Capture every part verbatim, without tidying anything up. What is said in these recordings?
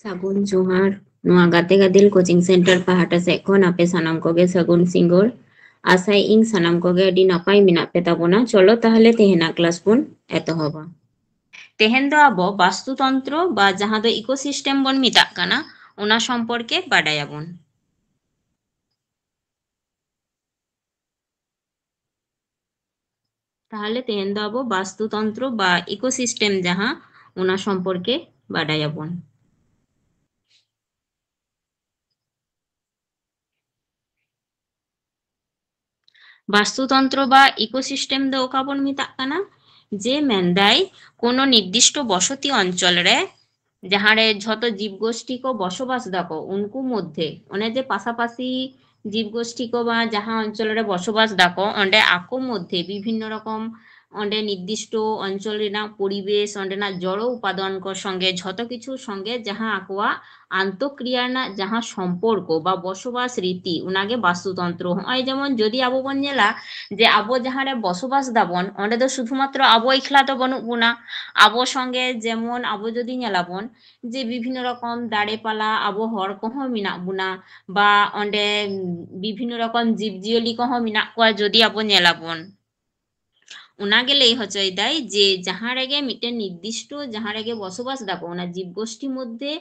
ᱥᱟᱹᱜᱩᱱ ᱡᱚᱦᱟᱨ᱾ ᱱᱚᱣᱟ ᱜᱟᱛᱮ ᱜᱟᱫᱮᱞ coaching center ᱯᱟᱦᱴᱟ ᱥᱮᱫ ᱠᱷᱚᱱ ᱟᱯᱮ ᱥᱟᱱᱟᱢ ᱠᱚᱜᱮ ᱥᱟᱹᱜᱩᱱ ᱥᱤᱸᱜᱟᱹᱲ᱾ ᱟᱥᱟᱭᱮᱫ ᱤᱧ ᱥᱟᱱᱟᱢ ᱠᱚᱜᱮ ᱟᱹᱰᱤ ᱱᱟᱯᱟᱭ ᱢᱮᱱᱟᱜ ᱯᱮ ᱛᱟᱵᱚᱱᱟ᱾ ᱪᱚᱞᱚ ᱛᱟᱦᱚᱞᱮ ᱛᱮᱦᱮᱧᱟᱜ class ᱵᱚᱱ ᱮᱛᱚᱦᱚᱵᱟ᱾ ᱛᱮᱦᱮᱧ ᱫᱚ ᱟᱵᱚ ᱵᱟᱥᱛᱩᱛᱚᱱᱛᱨᱚ ᱵᱟ ᱡᱟᱦᱟᱸ ᱫᱚ ecosystem ᱵᱚᱱ ᱢᱮᱛᱟᱜ ᱠᱟᱱᱟ, ᱚᱱᱟ ᱥᱚᱢᱯᱚᱨᱠᱮ ᱵᱟᱰᱟᱭᱟᱵᱚᱱ᱾ ᱛᱟᱦᱚᱞᱮ ᱛᱮᱦᱮᱧ ᱫᱚ ᱟᱵᱚ ᱵᱟᱥᱛᱩᱛᱚᱱᱛᱨᱚ ᱵᱟ ecosystem ᱡᱟᱦᱟᱸ, ᱚᱱᱟ ᱥᱚᱢᱯᱚᱨᱠᱮ ᱵᱟᱰᱟᱭᱟᱵᱚᱱ᱾ ᱵᱟᱥᱛᱩᱛᱚᱱᱛᱨᱚ ᱵᱟ ecosystem ᱫᱚ ᱚᱠᱟ ᱵᱚᱱ ᱢᱮᱛᱟᱜ ᱠᱟᱱᱟ? ᱡᱮ ᱢᱮᱱᱫᱟᱭ, ᱠᱳᱱᱳ ᱱᱤᱨᱫᱤᱥᱴᱚ ᱵᱚᱥᱚᱛᱤ ᱚᱧᱪᱚᱞ ᱨᱮ ᱡᱟᱦᱟᱸᱨᱮ ᱡᱷᱚᱛᱚ ᱡᱤᱵᱽ ᱜᱳᱥᱴᱤ ᱠᱚ ᱵᱚᱥᱚᱵᱟᱥ ᱫᱟᱠᱚ, ᱩᱱᱠᱩ ᱢᱚᱫᱽᱫᱷᱮ, ᱚᱱᱮ ᱡᱮ ᱯᱟᱥᱟᱯᱟᱥᱤ ᱡᱤᱵᱽ ᱜᱳᱥᱴᱤ ᱠᱚ ᱵᱟ ᱡᱟᱦᱟᱸ ᱚᱧᱪᱚᱞ ᱨᱮ ᱵᱚᱥᱚᱵᱟᱥ ᱫᱟᱠᱚ, ᱚᱸᱰᱮ ᱟᱠᱚ ᱢᱚᱫᱽᱫᱷᱮ ᱵᱤᱵᱷᱤᱱᱱᱚ ᱨᱚᱠᱚᱢ ᱚᱸᱰᱮ ᱱᱤᱨᱫᱤᱥᱴᱚ ᱚᱧᱪᱚᱞ ᱨᱮᱱᱟᱜ ᱯᱚᱨᱤᱵᱮᱥ, ᱚᱸᱰᱮᱱᱟᱜ ᱡᱚᱲᱚ ᱩᱯᱟᱫᱟᱱ ᱠᱚ ᱥᱚᱸᱜᱮ, ᱡᱷᱚᱛᱚ ᱠᱤᱪᱷᱩ ᱥᱚᱸᱜᱮ ᱡᱟᱦᱟᱸ ᱟᱠᱚᱣᱟᱜ ᱟᱱᱛᱚᱠᱨᱤᱭᱟ ᱨᱮᱱᱟᱜ ᱡᱟᱦᱟᱸ ᱥᱚᱢᱯᱚᱨᱠᱚ ᱵᱟ ᱵᱚᱥᱚᱵᱟᱥ ᱨᱤᱛᱤ, ᱚᱱᱟᱜᱮ ᱵᱟᱥᱛᱩᱛᱚᱱᱛᱨᱚ᱾ ᱦᱚᱸᱜᱼᱚᱭ ᱡᱮᱢᱚᱱ ᱡᱩᱫᱤ ᱟᱵᱚ ᱵᱚᱱ ᱧᱮᱞᱟ ᱡᱮ ᱟᱵᱚ ᱡᱟᱦᱟᱸ ᱨᱮ ᱵᱚᱥᱚᱵᱟᱥ ᱫᱟᱵᱚᱱ, ᱚᱸᱰᱮ ᱫᱚ ᱥᱩᱫᱷᱩ ᱢᱟᱛᱨᱚ ᱟᱵᱚ ᱮᱠᱞᱟ ᱫᱚ ᱵᱟᱹᱱᱩᱜ ᱵᱚᱱᱟ, ᱟᱵᱚ ᱥᱚᱸᱜᱮ ᱡᱮᱢᱚᱱ ᱟᱵᱚ ᱡᱩᱫᱤ ᱧᱮᱞᱟᱵᱚᱱ ᱡᱮ ᱵᱤᱵᱷᱤᱱᱱᱚ ᱨᱚᱠᱚᱢ ᱫᱟᱨᱮ ᱯᱟᱞᱟ ᱟᱵᱚ ᱦᱚᱲ ᱠᱚᱦᱚᱸ ᱢᱮᱱᱟᱜ ᱵᱚᱱᱟ, ᱵᱟ ᱚᱸᱰᱮ ᱵᱤᱵᱷᱤᱱᱱᱚ ᱨᱚᱠᱚᱢ ᱡᱤᱵᱽ ᱡᱤᱭᱟᱹᱞᱤ ᱠᱚᱦᱚᱸ ᱢᱮᱱᱟᱜ ᱠᱚᱣᱟ ᱡᱩᱫᱤ ᱟᱵᱚ ᱧᱮᱞᱟᱵᱚᱱ᱾ ᱚᱱᱟᱜᱮ ᱞᱟᱹᱭ ᱦᱚᱪᱚᱭᱮᱫᱟᱭ ᱡᱮ ᱡᱟᱦᱟᱸ ᱨᱮᱜᱮ ᱢᱤᱫᱴᱮᱱ ᱱᱤᱨᱫᱤᱥᱴᱚ ᱡᱟᱦᱟᱸ ᱨᱮᱜᱮ ᱵᱚᱥᱚᱵᱟᱥ ᱫᱟᱠᱚ, ᱚᱱᱟ ᱡᱤᱵᱽ ᱜᱳᱥᱴᱤ ᱢᱚᱫᱽᱫᱷᱮ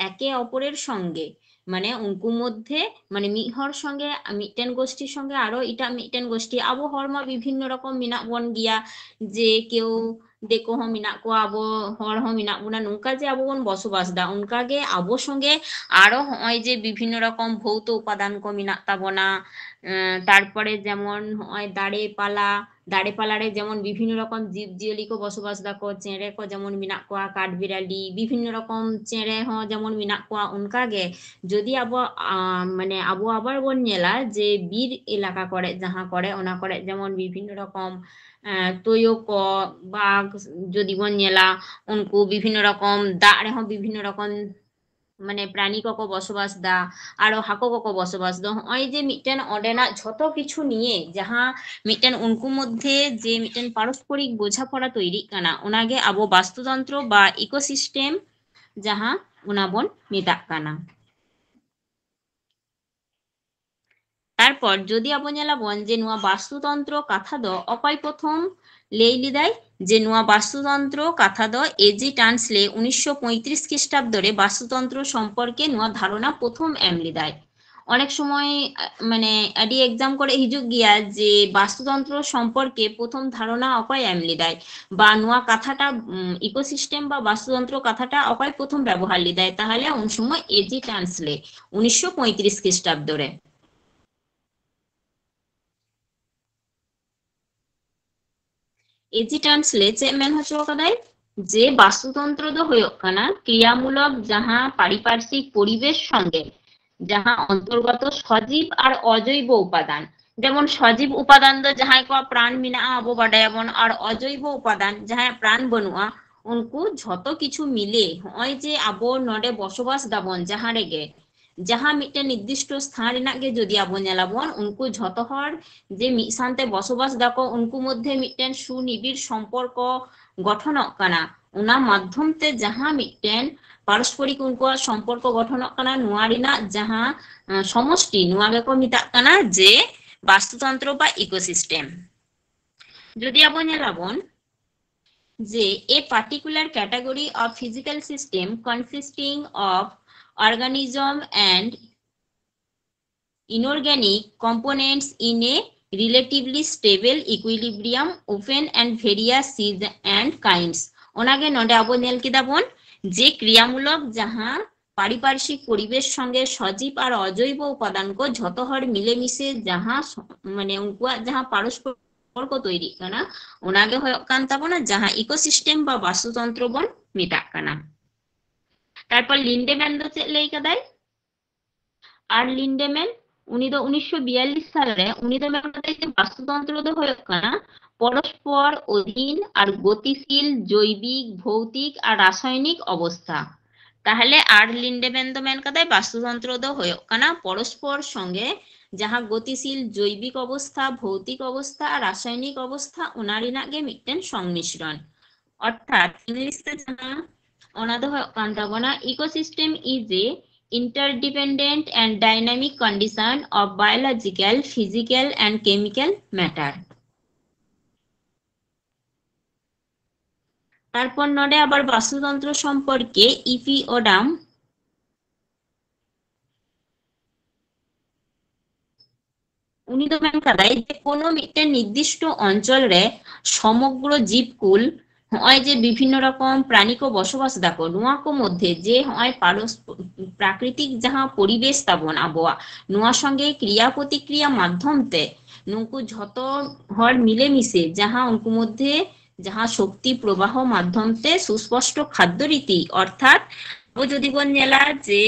ᱮᱠᱮ ᱚᱯᱚᱨᱮᱨ ᱥᱚᱸᱜᱮ, ᱢᱟᱱᱮ ᱩᱱᱠᱩ ᱢᱚᱫᱽᱫᱷᱮ, ᱢᱟᱱᱮ ᱢᱤᱫ ᱦᱚᱲ ᱥᱚᱸᱜᱮ ᱢᱤᱫᱴᱮᱱ ᱜᱳᱥᱴᱤ ᱥᱚᱸᱜᱮ ᱟᱨᱚ ᱮᱴᱟᱜ ᱢᱤᱫᱴᱮᱱ ᱜᱳᱥᱴᱤ, ᱟᱵᱚ ᱦᱚᱲ ᱢᱟ ᱵᱤᱵᱷᱤᱱᱱᱚ ᱨᱚᱠᱚᱢ ᱢᱮᱱᱟᱜ ᱵᱚᱱ ᱜᱮᱭᱟ, ᱡᱮ ᱠᱮᱣ ᱫᱤᱠᱩ ᱦᱚᱸ ᱢᱮᱱᱟᱜ ᱠᱚᱣᱟ, ᱟᱵᱚ ᱦᱚᱲ ᱦᱚᱸ ᱢᱮᱱᱟᱜ ᱵᱚᱱᱟ, ᱱᱚᱝᱠᱟ ᱡᱮ ᱟᱵᱚ ᱵᱚᱱ ᱵᱚᱥᱚᱵᱟᱥ ᱫᱟ, ᱚᱱᱠᱟ ᱜᱮ ᱟᱵᱚ ᱥᱚᱸᱜᱮ ᱟᱨᱚ ᱦᱚᱸᱜᱼᱚᱭ ᱡᱮ ᱵᱤᱵᱷᱤᱱᱱᱚ ᱨᱚᱠᱚᱢ ᱵᱷᱳᱣᱛᱚ ᱩᱯᱟᱫᱟᱱ ᱠᱚ ᱢᱮᱱᱟᱜ ᱛᱟᱵᱚᱱᱟ, ᱮᱸ, ᱛᱟᱨᱯᱚᱨᱮ ᱡᱮᱢᱚᱱ ᱦᱚᱸᱜᱼᱚᱭ ᱫᱟᱨᱮ ᱯᱟᱞᱟ, ᱫᱟᱨᱮ ᱯᱟᱞᱟ ᱨᱮ ᱡᱮᱢᱚᱱ ᱵᱤᱵᱷᱤᱱᱱᱚ ᱨᱚᱠᱚᱢ ᱡᱤᱵᱽ ᱡᱤᱭᱟᱹᱞᱤ ᱠᱚ ᱵᱚᱥᱚᱵᱟᱥ ᱫᱟᱠᱚ, ᱪᱮᱬᱮ ᱠᱚ ᱡᱮᱢᱚᱱ ᱢᱮᱱᱟᱜ ᱠᱚᱣᱟ, ᱠᱟᱴᱵᱤᱨᱟᱹᱞᱤ, ᱵᱤᱵᱷᱤᱱᱱᱚ ᱨᱚᱠᱚᱢ ᱪᱮᱬᱮ ᱦᱚᱸ ᱡᱮᱢᱚᱱ ᱢᱮᱱᱟᱜ ᱠᱚᱣᱟ, ᱚᱱᱠᱟ ᱜᱮ ᱡᱩᱫᱤ ᱟᱵᱚ, ᱟ, ᱢᱟᱱᱮ ᱟᱵᱚ ᱟᱵᱟᱨ ᱵᱚᱱ ᱧᱮᱞᱟ ᱡᱮ ᱵᱤᱨ ᱮᱞᱟᱠᱟ ᱠᱚᱨᱮ ᱡᱟᱦᱟᱸ ᱠᱚᱨᱮ, ᱚᱱᱟ ᱠᱚᱨᱮ ᱡᱮᱢᱚᱱ ᱵᱤᱵᱷᱤᱱᱱᱚ ᱨᱚᱠᱚᱢ, ᱮᱸ, ᱛᱩᱭᱩ ᱠᱚ, ᱵᱟᱜᱽ ᱡᱩᱫᱤ ᱵᱚᱱ ᱧᱮᱞᱟ, ᱩᱱᱠᱩ ᱵᱤᱵᱷᱤᱱᱱᱚ ᱨᱚᱠᱚᱢ ᱫᱟᱜ ᱨᱮᱦᱚᱸ ᱵᱤᱵᱷᱤᱱᱱᱚ ᱨᱚᱠᱚᱢ ᱢᱟᱱᱮ ᱯᱨᱟᱱᱤ ᱠᱚᱠᱚ ᱵᱚᱥᱚᱵᱟᱥ ᱫᱟ, ᱟᱨᱚ ᱦᱟᱹᱠᱩ ᱠᱚᱠᱚ ᱵᱚᱥᱚᱵᱟᱥ ᱫᱟ᱾ ᱦᱚᱸᱜᱼᱚᱭ ᱡᱮ ᱢᱤᱫᱴᱮᱱ ᱚᱸᱰᱮᱱᱟᱜ ᱡᱷᱚᱛᱚ ᱠᱤᱪᱷᱩ ᱱᱤᱭᱮ ᱡᱟᱦᱟᱸ ᱢᱤᱫᱴᱮᱱ ᱩᱱᱠᱩ ᱢᱚᱫᱽᱫᱷᱮ ᱡᱮ ᱢᱤᱫᱴᱮᱱ ᱯᱟᱨᱚᱥᱯᱚᱨᱤᱠ ᱵᱳᱡᱷᱟᱯᱚᱲᱟ ᱛᱚᱭᱨᱤᱜ ᱠᱟᱱᱟ, ᱚᱱᱟᱜᱮ ᱟᱵᱚ ᱵᱟᱥᱛᱩᱛᱚᱱᱛᱨᱚ ᱵᱟ ecosystem ᱡᱟᱦᱟᱸ ᱚᱱᱟ ᱵᱚᱱ ᱢᱮᱛᱟᱜ ᱠᱟᱱᱟ᱾ ᱛᱟᱨᱯᱚᱨ ᱡᱩᱫᱤ ᱟᱵᱚ ᱧᱮᱞᱟᱵᱚᱱ ᱡᱮ ᱱᱚᱣᱟ ᱵᱟᱥᱛᱩᱛᱚᱱᱛᱨᱚ ᱠᱟᱛᱷᱟ ᱫᱚ ᱚᱠᱚᱭ ᱯᱨᱚᱛᱷᱚᱢ ᱞᱟᱹᱭ ᱞᱮᱫᱟᱭ, ᱡᱮ ᱱᱚᱣᱟ ᱵᱟᱥᱛᱩᱛᱚᱱᱛᱨᱚ ᱠᱟᱛᱷᱟ ᱫᱚ ᱮ ᱡᱤ ᱴᱟᱱᱥᱞᱮ ᱩᱱᱤᱥᱥᱚ ᱯᱚᱸᱭᱛᱨᱤᱥ ᱠᱷᱨᱤᱥᱴᱟᱵᱫᱚ ᱨᱮ ᱵᱟᱥᱛᱩᱛᱚᱱᱛᱨᱚ ᱥᱚᱢᱯᱚᱨᱠᱮ ᱱᱚᱣᱟ ᱫᱷᱟᱨᱚᱱᱟ ᱯᱨᱚᱛᱷᱚᱢ ᱮᱢ ᱞᱮᱫᱟᱭ᱾ ᱚᱱᱮᱠ ᱥᱚᱢᱚᱭ, ᱟ, ᱢᱟᱱᱮ ᱟᱹᱰᱤ exam ᱠᱚᱨᱮ ᱦᱤᱡᱩᱜ ᱜᱮᱭᱟ ᱡᱮ ᱵᱟᱥᱛᱩᱛᱚᱱᱛᱨᱚ ᱥᱚᱢᱯᱚᱨᱠᱮ ᱯᱨᱚᱛᱷᱚᱢ ᱫᱷᱟᱨᱚᱱᱟ ᱚᱠᱚᱭ ᱮᱢ ᱞᱮᱫᱟᱭ, ᱵᱟ ᱱᱚᱣᱟ ᱠᱟᱛᱷᱟᱴᱟ, ᱩᱢ, ecosystem ᱵᱟ ᱵᱟᱥᱛᱩᱛᱚᱱᱛᱨᱚ ᱠᱟᱛᱷᱟᱴᱟ ᱚᱠᱚᱭ ᱯᱨᱚᱛᱷᱚᱢ ᱵᱮᱵᱚᱦᱟᱨ ᱞᱮᱫᱟᱭ, ᱛᱟᱦᱚᱞᱮ ᱩᱱ ᱥᱚᱢᱚᱭ ᱮ ᱡᱤ ᱴᱟᱱᱥᱞᱮ ᱩᱱᱤᱥᱥᱚ ᱯᱚᱸᱭᱛᱨᱤᱥ ᱠᱷᱨᱤᱥᱴᱟᱵᱫᱚ ᱨᱮ᱾ ᱮ ᱡᱤ ᱴᱟᱱᱥᱞᱮ ᱪᱮᱫ ᱢᱮᱱ ᱦᱚᱪᱚ ᱠᱟᱫᱟᱭ? ᱡᱮ ᱵᱟᱥᱛᱩᱛᱚᱱᱛᱨᱚ ᱫᱚ ᱦᱩᱭᱩᱜ ᱠᱟᱱᱟ ᱠᱨᱤᱭᱟᱢᱩᱞᱚᱠ ᱡᱟᱦᱟᱸ ᱯᱟᱨᱤᱯᱟᱨᱥᱤᱠ ᱯᱚᱨᱤᱵᱮᱥ ᱥᱚᱸᱜᱮ ᱡᱟᱦᱟᱸ ᱚᱱᱛᱚᱨᱜᱚᱛᱚ ᱥᱚᱡᱤᱵ ᱟᱨ ᱚᱡᱚᱭᱵᱚ ᱩᱯᱟᱫᱟᱱ, ᱡᱮᱢᱚᱱ ᱥᱚᱡᱤᱵ ᱩᱯᱟᱫᱟᱱ ᱫᱚ ᱡᱟᱦᱟᱸᱭ ᱠᱚᱣᱟᱜ ᱯᱨᱟᱱ ᱢᱮᱱᱟᱜᱼᱟ, ᱟᱵᱚ ᱵᱟᱰᱟᱭᱟᱵᱚᱱ, ᱟᱨ ᱚᱡᱚᱭᱵᱚ ᱩᱯᱟᱫᱟᱱ ᱡᱟᱦᱟᱸᱭᱟᱜ ᱯᱨᱟᱱ ᱵᱟᱹᱱᱩᱜᱼᱟ, ᱩᱱᱠᱩ ᱡᱷᱚᱛᱚ ᱠᱤᱪᱷᱩ ᱢᱤᱞᱮ ᱦᱚᱸᱜᱼᱚᱭ ᱡᱮ ᱟᱵᱚ ᱱᱚᱰᱮ ᱵᱚᱥᱚᱵᱟᱥ ᱫᱟᱵᱚᱱ ᱡᱟᱦᱟᱸ ᱨᱮᱜᱮ, ᱡᱟᱦᱟᱸ ᱢᱤᱫᱴᱮᱱ ᱱᱤᱨᱫᱤᱥᱴᱚ ᱥᱛᱷᱟᱱ ᱨᱮᱱᱟᱜ ᱜᱮ ᱡᱩᱫᱤ ᱟᱵᱚ ᱧᱮᱞᱟᱵᱚᱱ, ᱩᱱᱠᱩ ᱡᱷᱚᱛᱚ ᱦᱚᱲ ᱡᱮ ᱢᱤᱫ ᱥᱟᱶᱛᱮ ᱵᱚᱥᱚᱵᱟᱥ ᱫᱟᱠᱚ, ᱩᱱᱠᱩ ᱢᱚᱫᱽᱫᱷᱮ ᱢᱤᱫᱴᱮᱱ ᱥᱩᱱᱤᱵᱤᱲ ᱥᱚᱢᱯᱚᱨᱠᱚ ᱜᱚᱴᱷᱚᱱᱚᱜ ᱠᱟᱱᱟ᱾ ᱚᱱᱟ ᱢᱟᱫᱽᱫᱷᱚᱢ ᱛᱮ ᱡᱟᱦᱟᱸ ᱢᱤᱫᱴᱮᱱ ᱯᱟᱨᱚᱥᱯᱚᱨᱤᱠ ᱩᱱᱠᱩᱣᱟᱜ ᱥᱚᱢᱯᱚᱨᱠᱚ ᱜᱚᱴᱷᱚᱱᱚᱜ ᱠᱟᱱᱟ, ᱱᱚᱣᱟ ᱨᱮᱱᱟᱜ ᱡᱟᱦᱟᱸ, ᱟᱸ, ᱥᱚᱢᱚᱥᱴᱤ, ᱱᱚᱣᱟ ᱜᱮᱠᱚ ᱢᱮᱛᱟᱜ ᱠᱟᱱᱟ ᱡᱮ ᱵᱟᱥᱛᱩᱛᱚᱱᱛᱨᱚ ᱵᱟ ecosystem᱾ ᱡᱩᱫᱤ ᱟᱵᱚ ᱧᱮᱞᱟᱵᱚᱱ ᱡᱮ a particular category of physical system consisting of organism and inorganic components in a relatively stable equilibrium, open and various size and kinds. ᱚᱱᱟᱜᱮ ᱱᱚᱰᱮ ᱟᱵᱚ ᱧᱮᱞ ᱠᱮᱫᱟ ᱵᱚᱱ ᱡᱮ ᱠᱨᱤᱭᱟᱢᱩᱞᱚᱠ ᱡᱟᱦᱟᱸ ᱯᱟᱨᱤᱯᱟᱨᱥᱤᱠ ᱯᱚᱨᱤᱵᱮᱥ ᱥᱚᱸᱜᱮ ᱥᱚᱡᱤᱵ ᱟᱨ ᱚᱡᱚᱭᱵᱚ ᱩᱯᱟᱫᱟᱱ ᱠᱚ ᱡᱷᱚᱛᱚ ᱦᱚᱲ ᱢᱤᱞᱮᱢᱤᱥᱮ ᱡᱟᱦᱟᱸ ᱥᱚ-, ᱢᱟᱱᱮ ᱩᱱᱠᱩᱣᱟᱜ ᱡᱟᱦᱟᱸ ᱯᱟᱨᱚᱥᱯᱚᱨ ᱠᱚ ᱛᱚᱭᱨᱤᱜ ᱠᱟᱱᱟ, ᱚᱱᱟᱜᱮ ᱦᱩᱭᱩᱜ ᱠᱟᱱ ᱛᱟᱵᱚᱱᱟ ᱡᱟᱦᱟᱸ ecosystem ᱵᱟ ᱵᱟᱥᱛᱩᱛᱚᱱᱛᱨᱚ ᱵᱚᱱ ᱢᱮᱛᱟᱜ ᱠᱟᱱᱟ᱾ ᱛᱟᱨᱯᱚᱨ ᱞᱤᱱᱰᱮᱢᱮᱱ ᱫᱚ ᱪᱮᱫ ᱞᱟᱹᱭ ᱠᱟᱫᱟᱭ? ᱟᱨ ᱞᱤᱱᱰᱮᱢᱮᱱ, ᱩᱱᱤ ᱫᱚ ᱩᱱᱤᱥᱥᱚ ᱵᱤᱭᱟᱞᱞᱤᱥ ᱥᱟᱞᱨᱮ ᱩᱱᱤ ᱫᱚ ᱢᱮᱱ ᱠᱟᱫᱟᱭ ᱡᱮ ᱵᱟᱥᱛᱩᱛᱚᱱᱛᱨᱚ ᱫᱚ ᱦᱩᱭᱩᱜ ᱠᱟᱱᱟ ᱯᱚᱨᱚᱥᱯᱚᱨ ᱚᱫᱷᱤᱱ ᱟᱨ ᱜᱚᱛᱤᱥᱤᱞ ᱡᱳᱭᱵᱤᱠ, ᱵᱷᱳᱣᱛᱤᱠ ᱟᱨ ᱨᱟᱥᱟᱭᱚᱱᱤᱠ ᱚᱵᱚᱥᱛᱷᱟ᱾ ᱛᱟᱦᱞᱮ ᱟᱨ ᱞᱤᱱᱰᱮᱢᱮᱱ ᱫᱚ ᱢᱮᱱ ᱠᱟᱫᱟᱭ ᱵᱟᱥᱛᱩᱛᱚᱱᱛᱨᱚ ᱫᱚ ᱦᱩᱭᱩᱜ ᱠᱟᱱᱟ ᱯᱚᱨᱚᱥᱯᱚᱨ ᱥᱚᱸᱜᱮ ᱡᱟᱦᱟᱸ ᱜᱚᱛᱤᱥᱤᱞ ᱡᱳᱭᱵᱤᱠ ᱚᱵᱚᱥᱛᱷᱟ, ᱵᱷᱳᱣᱛᱤᱠ ᱚᱵᱚᱥᱛᱷᱟ ᱟᱨ ᱨᱟᱥᱟᱭᱚᱱᱤᱠ ᱚᱵᱚᱥᱛᱷᱟ, ᱚᱱᱟ ᱨᱮᱱᱟᱜ ᱜᱮ ᱢᱤᱫᱴᱮᱱ ᱥᱚᱝᱢᱤᱥᱨᱚᱱ᱾ ᱚᱨᱛᱷᱟᱛ ᱤᱝᱞᱤᱥ ᱛᱮ ᱡᱟᱦᱟᱸ ᱚᱱᱟ ᱫᱚ ᱦᱩᱭᱩᱜ ᱠᱟᱱ ᱛᱟᱵᱚᱱᱟ, ecosystem is a interdependent and dynamic condition of biological, physical and chemical matter. ᱛᱟᱨᱯᱚᱨ ᱱᱚᱰᱮ ᱟᱵᱟᱨ ᱵᱟᱥᱛᱩᱛᱚᱱᱛᱨᱚ ᱥᱚᱢᱯᱚᱨᱠᱮ ᱤᱯᱤ ᱳᱰᱟᱢ ᱩᱱᱤ ᱫᱚ ᱢᱮᱱ ᱠᱟᱫᱟᱭ ᱡᱮ ᱠᱳᱱᱳ ᱢᱤᱫᱴᱮᱱ ᱱᱤᱨᱫᱤᱥᱴᱚ ᱚᱧᱪᱚᱞ ᱨᱮ ᱥᱚᱢᱚᱜᱽᱨᱚ ᱡᱤᱵᱽᱠᱩᱞ, ᱱᱚᱜᱼᱚᱭ ᱡᱮ ᱵᱤᱵᱷᱤᱱᱱᱚ ᱨᱚᱠᱚᱢ ᱯᱨᱟᱱᱤ ᱠᱚ ᱵᱚᱥᱚᱵᱟᱥ ᱫᱟᱠᱚ, ᱱᱚᱣᱟ ᱠᱚ ᱢᱚᱫᱽᱫᱷᱮ ᱡᱮ ᱱᱚᱜᱼᱚᱭ ᱯᱟᱨᱚᱥ-, ᱯᱨᱟᱠᱨᱤᱛᱤᱠ ᱡᱟᱦᱟᱸ ᱯᱚᱨᱤᱵᱮᱥ ᱛᱟᱵᱚᱱ ᱟᱵᱚᱣᱟᱜ, ᱱᱚᱣᱟ ᱥᱚᱸᱜᱮ ᱠᱨᱤᱭᱟ ᱯᱨᱚᱛᱤᱠᱨᱤᱭᱟ ᱢᱟᱫᱽᱫᱷᱚᱢ ᱛᱮ ᱱᱩᱠᱩ ᱡᱷᱚᱛᱚ ᱦᱚᱲ ᱢᱤᱞᱮᱢᱤᱥᱮ ᱡᱟᱦᱟᱸ ᱩᱱᱠᱩ ᱢᱚᱫᱽᱫᱷᱮ ᱡᱟᱦᱟᱸ ᱥᱚᱠᱛᱤ ᱯᱨᱚᱵᱟᱦᱚ ᱢᱟᱫᱽᱫᱷᱚᱢ ᱛᱮ ᱥᱩᱥᱯᱚᱥᱴᱚ ᱠᱷᱟᱫᱽᱫᱚ ᱨᱤᱛᱤ, ᱚᱨᱛᱷᱟᱛ ᱟᱵᱚ ᱡᱩᱫᱤ ᱵᱚᱱ ᱧᱮᱞᱟ ᱡᱮ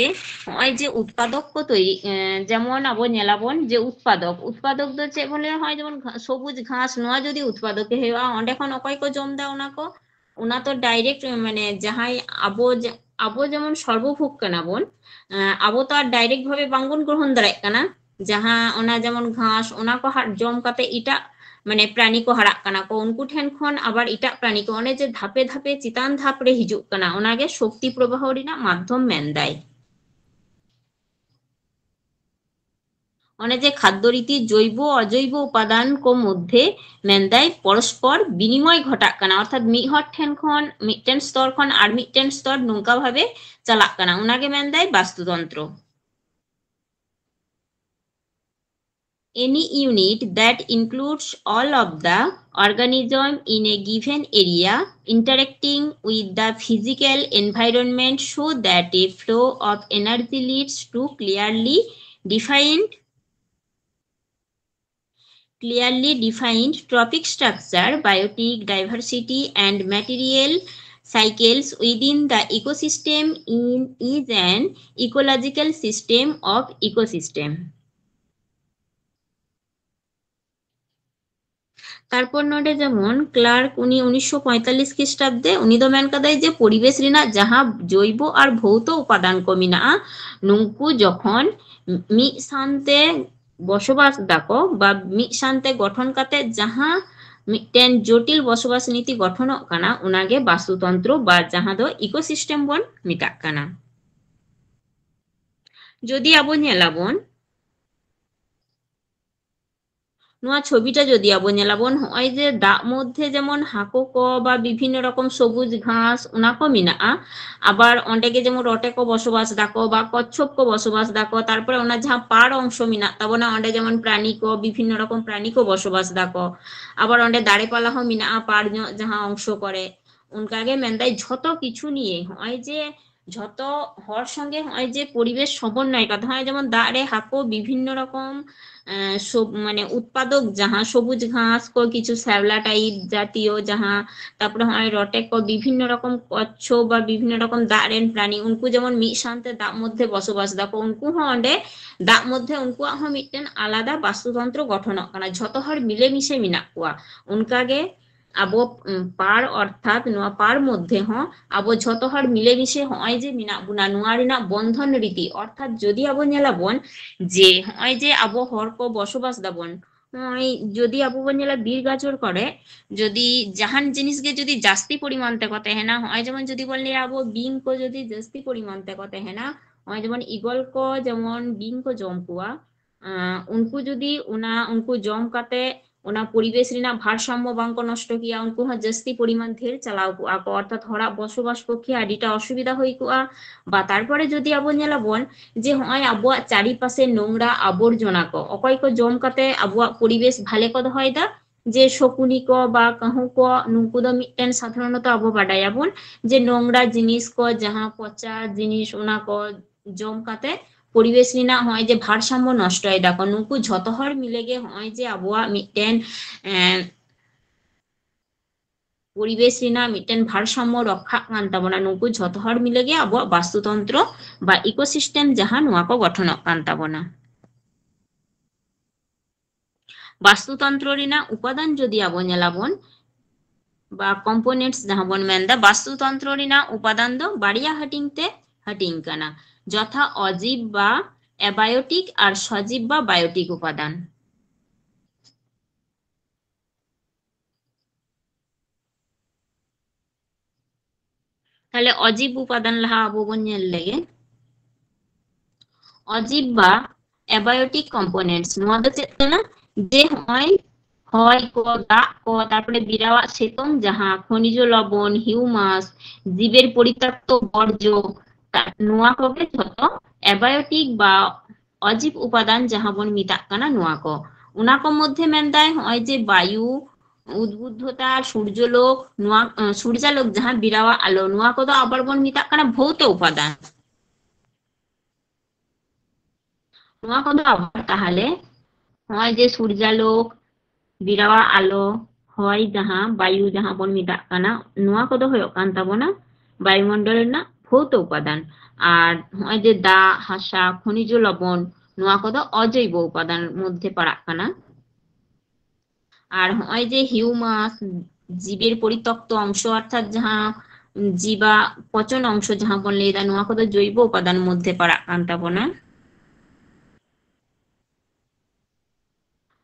ᱱᱚᱜᱼᱚᱭ ᱡᱮ ᱩᱛᱯᱟᱫᱚᱠ ᱠᱚ ᱛᱚᱭᱨᱤ, ᱮᱸ, ᱡᱮᱢᱚᱱ ᱟᱵᱚ ᱧᱮᱞᱟᱵᱚᱱ ᱡᱮ ᱩᱛᱯᱟᱫᱚᱠ, ᱩᱛᱯᱟᱫᱚᱠ ᱫᱚ ᱪᱮᱫ ᱵᱚᱱ ᱞᱟᱹᱭᱟ? ᱱᱚᱜᱼᱚᱭ ᱡᱮᱢᱚᱱ ᱜᱷᱟ-, ᱥᱚᱵᱩᱡ ᱜᱷᱟᱥ, ᱱᱚᱣᱟ ᱡᱩᱫᱤ ᱩᱛᱯᱟᱫᱚᱠ ᱮ ᱦᱩᱭᱩᱜᱼᱟ, ᱚᱸᱰᱮ ᱠᱷᱚᱱ ᱚᱠᱚᱭ ᱠᱚ ᱡᱚᱢ ᱮᱫᱟ ᱚᱱᱟ ᱠᱚ? ᱚᱱᱟ ᱛᱚ direct, ᱢᱟᱱᱮ ᱡᱟᱦᱟᱸᱭ ᱟᱵᱚ ᱡᱮ-, ᱟᱵᱚ ᱡᱮᱢᱚᱱ ᱥᱚᱨᱵᱚᱵᱷᱳᱜᱽ ᱠᱟᱱᱟ ᱵᱚᱱ, ᱮᱸ, ᱟᱵᱚ ᱛᱚ ᱟᱨ direct ᱵᱷᱟᱵᱮ ᱵᱟᱝᱵᱚᱱ ᱜᱨᱚᱦᱚᱱ ᱫᱟᱲᱮᱭᱟᱜ ᱠᱟᱱᱟ᱾ ᱡᱟᱦᱟᱸ ᱚᱱᱟ ᱡᱮᱢᱚᱱ ᱜᱷᱟᱥ, ᱚᱱᱟ ᱠᱚ ᱦᱟᱸᱜ ᱡᱚᱢ ᱠᱟᱛᱮ ᱮᱴᱟᱜ ᱢᱟᱱᱮ ᱯᱨᱟᱱᱤ ᱠᱚ ᱦᱟᱨᱟᱜ ᱠᱟᱱᱟ ᱠᱚ, ᱩᱱᱠᱩ ᱴᱷᱮᱱ ᱠᱷᱚᱱ ᱟᱵᱟᱨ ᱮᱴᱟᱜ ᱯᱨᱟᱱᱤ ᱠᱚ, ᱚᱱᱮ ᱡᱮ ᱫᱷᱟᱯᱮ ᱫᱷᱟᱯᱮ ᱪᱮᱛᱟᱱ ᱫᱷᱟᱯ ᱨᱮ ᱦᱤᱡᱩᱜ ᱠᱟᱱᱟ, ᱚᱱᱟᱜᱮ ᱥᱚᱠᱛᱤ ᱯᱨᱚᱵᱟᱦᱚ ᱨᱮᱱᱟᱜ ᱢᱟᱫᱽᱫᱷᱚᱢ ᱢᱮᱱᱫᱟᱭ᱾ ᱚᱱᱮ ᱡᱮ ᱠᱷᱟᱫᱽᱫᱚ ᱨᱤᱛᱤ ᱡᱚᱭᱵᱚ ᱚᱡᱚᱭᱵᱚ ᱩᱯᱟᱫᱟᱱ ᱠᱚ ᱢᱚᱫᱽᱫᱷᱮ ᱢᱮᱱᱫᱟᱭ ᱯᱚᱨᱚᱥᱯᱚᱨ ᱵᱤᱱᱤᱢᱚᱭ ᱜᱷᱚᱴᱟᱜ ᱠᱟᱱᱟ, ᱚᱨᱛᱷᱟᱛ ᱢᱤᱫ ᱦᱚᱲ ᱴᱷᱮᱱ ᱠᱷᱚᱱ, ᱢᱤᱫᱴᱮᱱ ᱥᱛᱚᱨ ᱠᱷᱚᱱ ᱟᱨ ᱢᱤᱫᱴᱮᱱ ᱥᱛᱚᱨ ᱱᱚᱝᱠᱟ ᱵᱷᱟᱵᱮ ᱪᱟᱞᱟᱜ ᱠᱟᱱᱟ, ᱚᱱᱟᱜᱮ ᱢᱮᱱᱫᱟᱭ ᱵᱟᱥᱛᱩᱛᱚᱱᱛᱨᱚ᱾ Any unit that includes all of the organism in a given area interacting with the physical environment so that a flow of energy leads to clearly defined, clearly defined trophic structure, biotic diversity and material cycles within the ecosystem in, is an ecological system of ecosystem. ᱛᱟᱨᱯᱚᱨ ᱱᱚᱰᱮ ᱡᱮᱢᱚᱱ clerk, ᱩᱱᱤ ᱩᱱᱤᱥᱥᱚ ᱯᱚᱸᱭᱛᱟᱞᱞᱤᱥ ᱠᱷᱨᱤᱥᱴᱟᱵᱫᱮ, ᱩᱱᱤ ᱫᱚ ᱢᱮᱱ ᱠᱟᱫᱟᱭ ᱡᱮ ᱯᱚᱨᱤᱵᱮᱥ ᱨᱮᱱᱟᱜ ᱡᱟᱦᱟᱸ ᱡᱚᱭᱵᱚ ᱟᱨ ᱵᱷᱳᱣᱛᱚ ᱩᱯᱟᱫᱟᱱ ᱠᱚ ᱢᱮᱱᱟᱜᱼᱟ, ᱱᱩᱝᱠᱩ ᱡᱚᱠᱷᱚᱱ ᱢᱤᱫ ᱥᱟᱶᱛᱮ ᱵᱚᱥᱚᱵᱟᱥ ᱫᱟᱠᱚ ᱵᱟ ᱢᱤᱫ ᱥᱟᱶᱛᱮ ᱜᱚᱴᱷᱚᱱ ᱠᱟᱛᱮ ᱡᱟᱦᱟᱸ ᱢᱤᱫᱴᱮᱱ ᱡᱚᱴᱤᱞ ᱵᱚᱥᱚᱵᱟᱥ ᱱᱤᱛᱤ ᱜᱚᱴᱷᱚᱱᱚᱜ ᱠᱟᱱᱟ, ᱚᱱᱟᱜᱮ ᱵᱟᱥᱛᱩᱛᱚᱱᱛᱨᱚ ᱵᱟ ᱡᱟᱦᱟᱸ ᱫᱚ ᱤᱠᱳᱥᱤᱥᱴᱮᱢ ᱵᱚᱱ ᱢᱮᱛᱟᱜ ᱠᱟᱱᱟ᱾ ᱡᱩᱫᱤ ᱟᱵᱚ ᱧᱮᱞᱟᱵᱚᱱ, ᱱᱚᱣᱟ ᱪᱷᱚᱵᱤᱴᱟ ᱡᱩᱫᱤ ᱟᱵᱚ ᱧᱮᱞᱟᱵᱚᱱ, ᱦᱚᱸᱜᱼᱚᱭ ᱡᱮ ᱫᱟᱜ ᱢᱚᱫᱽᱫᱷᱮ ᱡᱮᱢᱚᱱ ᱦᱟᱹᱠᱩ ᱠᱚ ᱵᱟ ᱵᱤᱵᱷᱤᱱᱱᱚ ᱨᱚᱠᱚᱢ ᱥᱚᱵᱩᱡ ᱜᱷᱟᱥ ᱚᱱᱟ ᱠᱚ ᱢᱮᱱᱟᱜᱼᱟ, ᱟᱵᱟᱨ ᱚᱸᱰᱮ ᱜᱮ ᱡᱮᱢᱚᱱ ᱨᱚᱴᱮ ᱠᱚ ᱵᱚᱥᱚᱵᱟᱥ ᱫᱟᱠᱚ ᱵᱟ ᱠᱚᱪᱷᱚᱯ ᱠᱚ ᱵᱚᱥᱚᱵᱟᱥ ᱫᱟᱠᱚ, ᱛᱟᱨᱯᱚᱨᱮ ᱚᱱᱟ ᱡᱟᱦᱟᱸ ᱯᱟᱲ ᱚᱝᱥᱚ ᱢᱮᱱᱟᱜ ᱛᱟᱵᱚᱱᱟ ᱚᱸᱰᱮ ᱡᱮᱢᱚᱱ ᱯᱨᱟᱱᱤ ᱠᱚ, ᱵᱤᱵᱷᱤᱱᱱᱚ ᱨᱚᱠᱚᱢ ᱯᱨᱟᱱᱤ ᱠᱚ ᱵᱚᱥᱚᱵᱟᱥ ᱫᱟᱠᱚ, ᱟᱵᱟᱨ ᱚᱸᱰᱮ ᱫᱟᱨᱮ ᱯᱟᱞᱟ ᱦᱚᱸ ᱢᱮᱱᱟᱜᱼᱟ ᱯᱟᱲ ᱧᱚᱜ ᱡᱟᱦᱟᱸ ᱚᱝᱥᱚ ᱠᱚᱨᱮ᱾ ᱚᱱᱠᱟᱜᱮ ᱢᱮᱱᱫᱟᱭ ᱡᱷᱚᱛᱚ ᱠᱤᱪᱷᱩ ᱱᱤᱭᱮ ᱦᱚᱸᱜᱼᱚᱭ ᱡᱮ ᱡᱷᱚᱛᱚ ᱦᱚᱲ ᱥᱚᱸᱜᱮ ᱦᱚᱸᱜᱼᱚᱭ ᱡᱮ ᱯᱚᱨᱤᱵᱮᱥ ᱥᱚᱢᱚᱱᱱᱚᱭ ᱠᱟᱛᱷᱟ, ᱦᱚᱸᱜᱼᱚᱭ ᱡᱮᱢᱚᱱ ᱫᱟᱜ ᱨᱮ ᱦᱟᱹᱠᱩ ᱵᱤᱵᱷᱤᱱᱱᱚ ᱨᱚᱠᱚᱢ, ᱮᱸ, ᱥᱚᱵ-, ᱢᱟᱱᱮ ᱩᱛᱯᱟᱫᱚᱠ ᱡᱟᱦᱟᱸ ᱥᱚᱵᱩᱡ ᱜᱷᱟᱥ ᱠᱚ ᱠᱤᱪᱷᱩ ᱥᱮᱣᱞᱟ ᱴᱟᱭᱤᱯ ᱡᱟᱛᱤᱭᱚ ᱡᱟᱦᱟᱸ, ᱛᱟᱨᱯᱚᱨᱮ ᱦᱚᱸᱜᱼᱚᱭ ᱨᱚᱴᱮ ᱠᱚ ᱵᱤᱵᱷᱤᱱᱱᱚ ᱨᱚᱠᱚᱢ ᱠᱚᱪᱪᱷᱚ ᱵᱟ ᱵᱤᱵᱷᱤᱱᱱᱚ ᱨᱚᱠᱚᱢ ᱫᱟᱜ ᱨᱮᱱ ᱯᱨᱟᱱᱤ ᱩᱱᱠᱩ ᱡᱮᱢᱚᱱ ᱢᱤᱫ ᱥᱟᱶᱛᱮ ᱫᱟᱜ ᱢᱚᱫᱽᱫᱷᱮ ᱵᱚᱥᱚᱵᱟᱥ ᱫᱟᱠᱚ, ᱩᱱᱠᱩ ᱦᱚᱸ ᱚᱸᱰᱮ ᱫᱟᱜ ᱢᱚᱫᱽᱫᱷᱮ ᱩᱱᱠᱩᱣᱟᱜ ᱦᱚᱸ ᱢᱤᱫᱴᱮᱱ ᱟᱞᱟᱫᱟ ᱵᱟᱥᱛᱩᱛᱚᱱᱛᱨᱚ ᱜᱚᱴᱷᱚᱱᱚᱜ ᱠᱟᱱᱟ, ᱡᱷᱚᱛᱚ ᱦᱚᱲ ᱢᱤᱞᱮᱢᱤᱥᱮ ᱢᱮᱱᱟᱜ ᱠᱚᱣᱟ᱾ ᱚᱱᱠᱟᱜᱮ ᱟᱵᱚ, ᱩᱢ, ᱯᱟᱲ ᱚᱨᱛᱷᱟᱛ ᱱᱚᱣᱟ ᱯᱟᱲ ᱢᱚᱫᱽᱫᱷᱮ ᱦᱚᱸ ᱟᱵᱚ ᱡᱷᱚᱛᱚ ᱦᱚᱲ ᱢᱤᱞᱮᱢᱤᱥᱮ ᱦᱚᱸᱜᱼᱚᱭ ᱡᱮ ᱢᱮᱱᱟᱜ ᱵᱚᱱᱟ, ᱱᱚᱣᱟ ᱨᱮᱱᱟᱜ ᱵᱚᱱᱫᱷᱚᱱ ᱨᱤᱛᱤ ᱚᱨᱛᱷᱟᱛ ᱡᱩᱫᱤ ᱟᱵᱚ ᱧᱮᱞᱟᱵᱚᱱ ᱡᱮ ᱦᱚᱸᱜᱼᱚᱭ ᱡᱮ ᱟᱵᱚ ᱦᱚᱲ ᱠᱚ ᱵᱚᱥᱚᱵᱟᱥ ᱫᱟᱵᱚᱱ, ᱱᱚᱜᱼᱚᱭ ᱡᱩᱫᱤ ᱟᱵᱚ ᱵᱚᱱ ᱧᱮᱞᱟ ᱵᱤᱨ ᱜᱟᱡᱚᱲ ᱠᱚᱨᱮ ᱡᱩᱫᱤ ᱡᱟᱦᱟᱱ ᱡᱤᱱᱤᱥ ᱜᱮ ᱡᱩᱫᱤ ᱡᱟᱹᱥᱛᱤ ᱯᱚᱨᱤᱢᱟᱱ ᱛᱮᱠᱚ ᱛᱟᱦᱮᱱᱟ, ᱦᱚᱸᱜᱼᱚᱭ ᱡᱮᱢᱚᱱ ᱡᱩᱫᱤ ᱵᱚᱱ ᱞᱟᱹᱭᱟ ᱟᱵᱚ ᱵᱤᱧ ᱠᱚ ᱡᱩᱫᱤ ᱡᱟᱹᱥᱛᱤ ᱯᱚᱨᱤᱢᱟᱱ ᱛᱮᱠᱚ ᱛᱟᱦᱮᱱᱟ, ᱦᱚᱸᱜᱼᱚᱭ ᱡᱮᱢᱚᱱ ᱤᱜᱚᱞ ᱠᱚ ᱡᱮᱢᱚᱱ ᱵᱤᱧ ᱠᱚ ᱡᱚᱢ ᱠᱚᱣᱟ, ᱟᱸ, ᱩᱱᱠᱩ ᱡᱩᱫᱤ ᱚᱱᱟ, ᱩᱱᱠᱩ ᱡᱚᱢ ᱠᱟᱛᱮ ᱚᱱᱟ ᱯᱚᱨᱤᱵᱮᱥ ᱨᱮᱱᱟᱜ ᱵᱷᱟᱨᱥᱟᱢᱢᱚ ᱵᱟᱝ ᱠᱚ ᱱᱚᱥᱴᱚ ᱠᱮᱭᱟ, ᱩᱱᱠᱩ ᱦᱚᱸ ᱡᱟᱹᱥᱛᱤ ᱯᱚᱨᱤᱢᱟᱱ ᱰᱷᱮᱨ ᱪᱟᱞᱟᱣ ᱠᱚᱜᱼᱟ ᱠᱚ, ᱚᱨᱛᱷᱟᱛ ᱦᱚᱲᱟᱜ ᱵᱚᱥᱚᱵᱟᱥ ᱯᱚᱠᱠᱷᱮ ᱟᱹᱰᱤᱴᱟ ᱚᱥᱩᱵᱤᱫᱷᱟ ᱦᱩᱭ ᱠᱚᱜᱼᱟ᱾ ᱵᱟ ᱛᱟᱨᱯᱚᱨᱮ ᱡᱩᱫᱤ ᱟᱵᱚ ᱧᱮᱞᱟᱵᱚᱱ ᱡᱮ ᱦᱚᱸᱜᱼᱚᱭ ᱟᱵᱚᱣᱟᱜ ᱪᱟᱨᱤᱯᱟᱥᱮ ᱱᱚᱝᱨᱟ ᱟᱵᱚᱨᱡᱚᱱᱟ ᱠᱚ ᱚᱠᱚᱭ ᱠᱚ ᱡᱚᱢ ᱠᱟᱛᱮ ᱟᱵᱚᱣᱟᱜ ᱯᱚᱨᱤᱵᱮᱥ ᱵᱷᱟᱞᱮ ᱠᱚ ᱫᱚᱦᱚᱭᱮᱫᱟ, ᱡᱮ ᱥᱚᱠᱩᱱᱤ ᱠᱚ ᱵᱟ ᱠᱟᱹᱦᱩ ᱠᱚ, ᱱᱩᱠᱩ ᱫᱚ ᱢᱤᱫᱴᱮᱱ ᱥᱟᱫᱷᱟᱨᱚᱱᱚᱛᱚ ᱟᱵᱚ ᱵᱟᱰᱟᱭᱟᱵᱚᱱ ᱡᱮ ᱱᱚᱝᱨᱟ ᱡᱤᱱᱤᱥ ᱠᱚ, ᱡᱟᱦᱟᱸ ᱯᱚᱪᱟ ᱡᱤᱱᱤᱥ, ᱚᱱᱟ ᱠᱚ ᱡᱚᱢ ᱠᱟᱛᱮ ᱯᱚᱨᱤᱵᱮᱥ ᱨᱮᱱᱟᱜ ᱦᱚᱸᱜᱼᱚᱭ ᱡᱮ ᱵᱷᱟᱨᱥᱟᱢᱢᱚ ᱱᱚᱥᱴᱚᱭ ᱫᱟᱠᱚ, ᱱᱩᱠᱩ ᱡᱷᱚᱛᱚ ᱦᱚᱲ ᱢᱤᱞᱮ ᱜᱮ ᱦᱚᱸᱜᱼᱚᱭ ᱡᱮ ᱟᱵᱚᱣᱟᱜ ᱢᱤᱫᱴᱮᱱ, ᱮᱸ, ᱯᱚᱨᱤᱵᱮᱥ ᱨᱮᱱᱟᱜ ᱢᱤᱫᱴᱮᱱ ᱵᱷᱟᱨᱥᱟᱢᱢᱚ ᱨᱚᱠᱠᱷᱟᱜ ᱠᱟᱱ ᱛᱟᱵᱚᱱᱟ, ᱱᱩᱠᱩ ᱡᱷᱚᱛᱚ ᱦᱚᱲ ᱢᱤᱞᱮ ᱜᱮ ᱟᱵᱚᱣᱟᱜ ᱵᱟᱥᱛᱩᱛᱚᱱᱛᱨᱚ ᱵᱟ ᱤᱠᱳᱥᱤᱥᱴᱮᱢ ᱡᱟᱦᱟᱸ ᱱᱚᱣᱟ ᱠᱚ ᱜᱚᱴᱷᱚᱱᱚᱜ ᱠᱟᱱ ᱛᱟᱵᱚᱱᱟ᱾ ᱵᱟᱥᱛᱩᱛᱚᱱᱛᱨᱚ ᱨᱮᱱᱟᱜ ᱩᱯᱟᱫᱟᱱ ᱡᱩᱫᱤ ᱟᱵᱚ ᱧᱮᱞᱟᱵᱚᱱ, ᱵᱟ ᱠᱚᱢᱯᱳᱱᱮᱱᱴᱥ ᱡᱟᱦᱟᱸ ᱵᱚᱱ ᱢᱮᱱᱫᱟ, ᱵᱟᱥᱛᱩᱛᱚᱱᱛᱨᱚ ᱨᱮᱱᱟᱜ ᱩᱯᱟᱫᱟᱱ ᱫᱚ ᱵᱟᱨᱭᱟ ᱦᱟᱹᱴᱤᱧ ᱛᱮ ᱦᱟᱹᱴᱤᱧ ᱠᱟᱱᱟ, ᱡᱚᱛᱷᱟ ᱚᱡᱤᱵ ᱵᱟ ᱮᱵᱟᱭᱳᱴᱤᱠ ᱟᱨ ᱥᱚᱡᱤᱵ ᱵᱟ ᱵᱟᱭᱳᱴᱤᱠ ᱩᱯᱟᱫᱟᱱ᱾ ᱛᱟᱦᱞᱮ ᱚᱡᱤᱵ ᱩᱯᱟᱫᱟᱱ ᱞᱟᱦᱟ ᱟᱵᱚ ᱵᱚᱱ ᱧᱮᱞ ᱞᱮᱜᱮ᱾ ᱚᱡᱤᱵ ᱵᱟ abiotic components, ᱱᱚᱣᱟ ᱫᱚ ᱪᱮᱫ ᱠᱟᱱᱟ? ᱡᱮ ᱦᱚᱸᱜᱼᱚᱭ ᱦᱚᱭ ᱠᱚ, ᱫᱟᱜ ᱠᱚ, ᱛᱟᱨᱯᱚᱨᱮ ᱵᱤᱨᱟᱣᱟᱜ ᱥᱤᱛᱩᱝ, ᱡᱟᱦᱟᱸ ᱠᱷᱚᱱᱤᱡᱚ ᱞᱚᱵᱚᱱ, humus, ᱡᱤᱵᱮᱨ ᱯᱚᱨᱤᱛᱟᱠᱛᱚ ᱵᱚᱨᱡᱚ, ᱱᱚᱣᱟ ᱠᱚᱜᱮ ᱡᱷᱚᱛᱚ abiotic ᱵᱟ ᱚᱡᱤᱵ ᱩᱯᱟᱫᱟᱱ ᱡᱟᱦᱟᱸ ᱵᱚᱱ ᱢᱮᱛᱟᱜ ᱠᱟᱱᱟ ᱱᱚᱣᱟ ᱠᱚ᱾ ᱚᱱᱟ ᱠᱚ ᱢᱚᱫᱽᱫᱷᱮ ᱢᱮᱱᱫᱟᱭ ᱦᱚᱸᱜᱼᱚᱭ ᱡᱮ ᱵᱟᱭᱩ, ᱩᱫᱵᱩᱫᱽᱫᱷᱚᱛᱟ, ᱥᱩᱨᱡᱚᱞᱳᱠ, ᱱᱚᱣᱟ, ᱟᱸ, ᱥᱩᱨᱡᱟᱞᱳᱠ ᱡᱟᱦᱟᱸ ᱵᱤᱨᱟᱣᱟᱜ ᱟᱞᱚ, ᱱᱚᱣᱟ ᱠᱚᱫᱚ ᱟᱵᱟᱨ ᱵᱚᱱ ᱢᱮᱛᱟᱜ ᱠᱟᱱᱟ ᱵᱷᱳᱣᱛᱚ ᱩᱯᱟᱫᱟᱱ᱾ ᱱᱚᱣᱟ ᱠᱚᱫᱚ ᱟᱵᱟᱨ ᱛᱟᱦᱞᱮ ᱦᱚᱸᱜᱼᱚᱭ ᱡᱮ ᱥᱩᱨᱡᱟᱞᱳᱠ, ᱵᱤᱨᱟᱣᱟᱜ ᱟᱞᱚ, ᱦᱚᱭ ᱡᱟᱦᱟᱸ, ᱵᱟᱭᱩ ᱡᱟᱦᱟᱸ ᱵᱚᱱ ᱢᱮᱛᱟᱜ ᱠᱟᱱᱟ, ᱱᱚᱣᱟ ᱠᱚᱫᱚ ᱦᱩᱭᱩᱜ ᱠᱟᱱ ᱛᱟᱵᱚᱱᱟ ᱵᱟᱭᱩᱢᱚᱱᱰᱚᱞ ᱨᱮᱱᱟᱜ ᱵᱷᱳᱣᱛᱚ ᱩᱯᱟᱫᱟᱱ᱾ ᱟᱨ ᱦᱚᱸᱜᱼᱚᱭ ᱡᱮ ᱫᱟᱜ, ᱦᱟᱥᱟ, ᱠᱷᱚᱱᱤᱡᱚ ᱞᱚᱵᱚᱱ, ᱱᱚᱣᱟ ᱠᱚᱫᱚ ᱚᱡᱚᱭᱵᱚ ᱩᱯᱟᱫᱟᱱ ᱢᱚᱫᱽᱫᱷᱮ ᱯᱟᱲᱟᱜ ᱠᱟᱱᱟ᱾ ᱟᱨ ᱦᱚᱸᱜᱼᱚᱭ ᱡᱮ humus, ᱡᱤᱵᱮᱨ ᱯᱚᱨᱤᱛᱚᱠᱛᱚ ᱚᱝᱥᱚ, ᱚᱨᱛᱷᱟᱛ ᱡᱟᱦᱟᱸ ᱡᱤᱵᱟᱜ ᱯᱚᱪᱚᱱ ᱚᱝᱥᱚ ᱡᱟᱦᱟᱸ ᱵᱚᱱ ᱞᱟᱹᱭᱫᱟ, ᱱᱚᱣᱟ ᱠᱚᱫᱚ ᱡᱚᱭᱵᱚ ᱩᱯᱟᱫᱟᱱ ᱢᱚᱫᱽᱫᱷᱮ ᱯᱟᱲᱟᱜ ᱠᱟᱱ ᱛᱟᱵᱚᱱᱟ᱾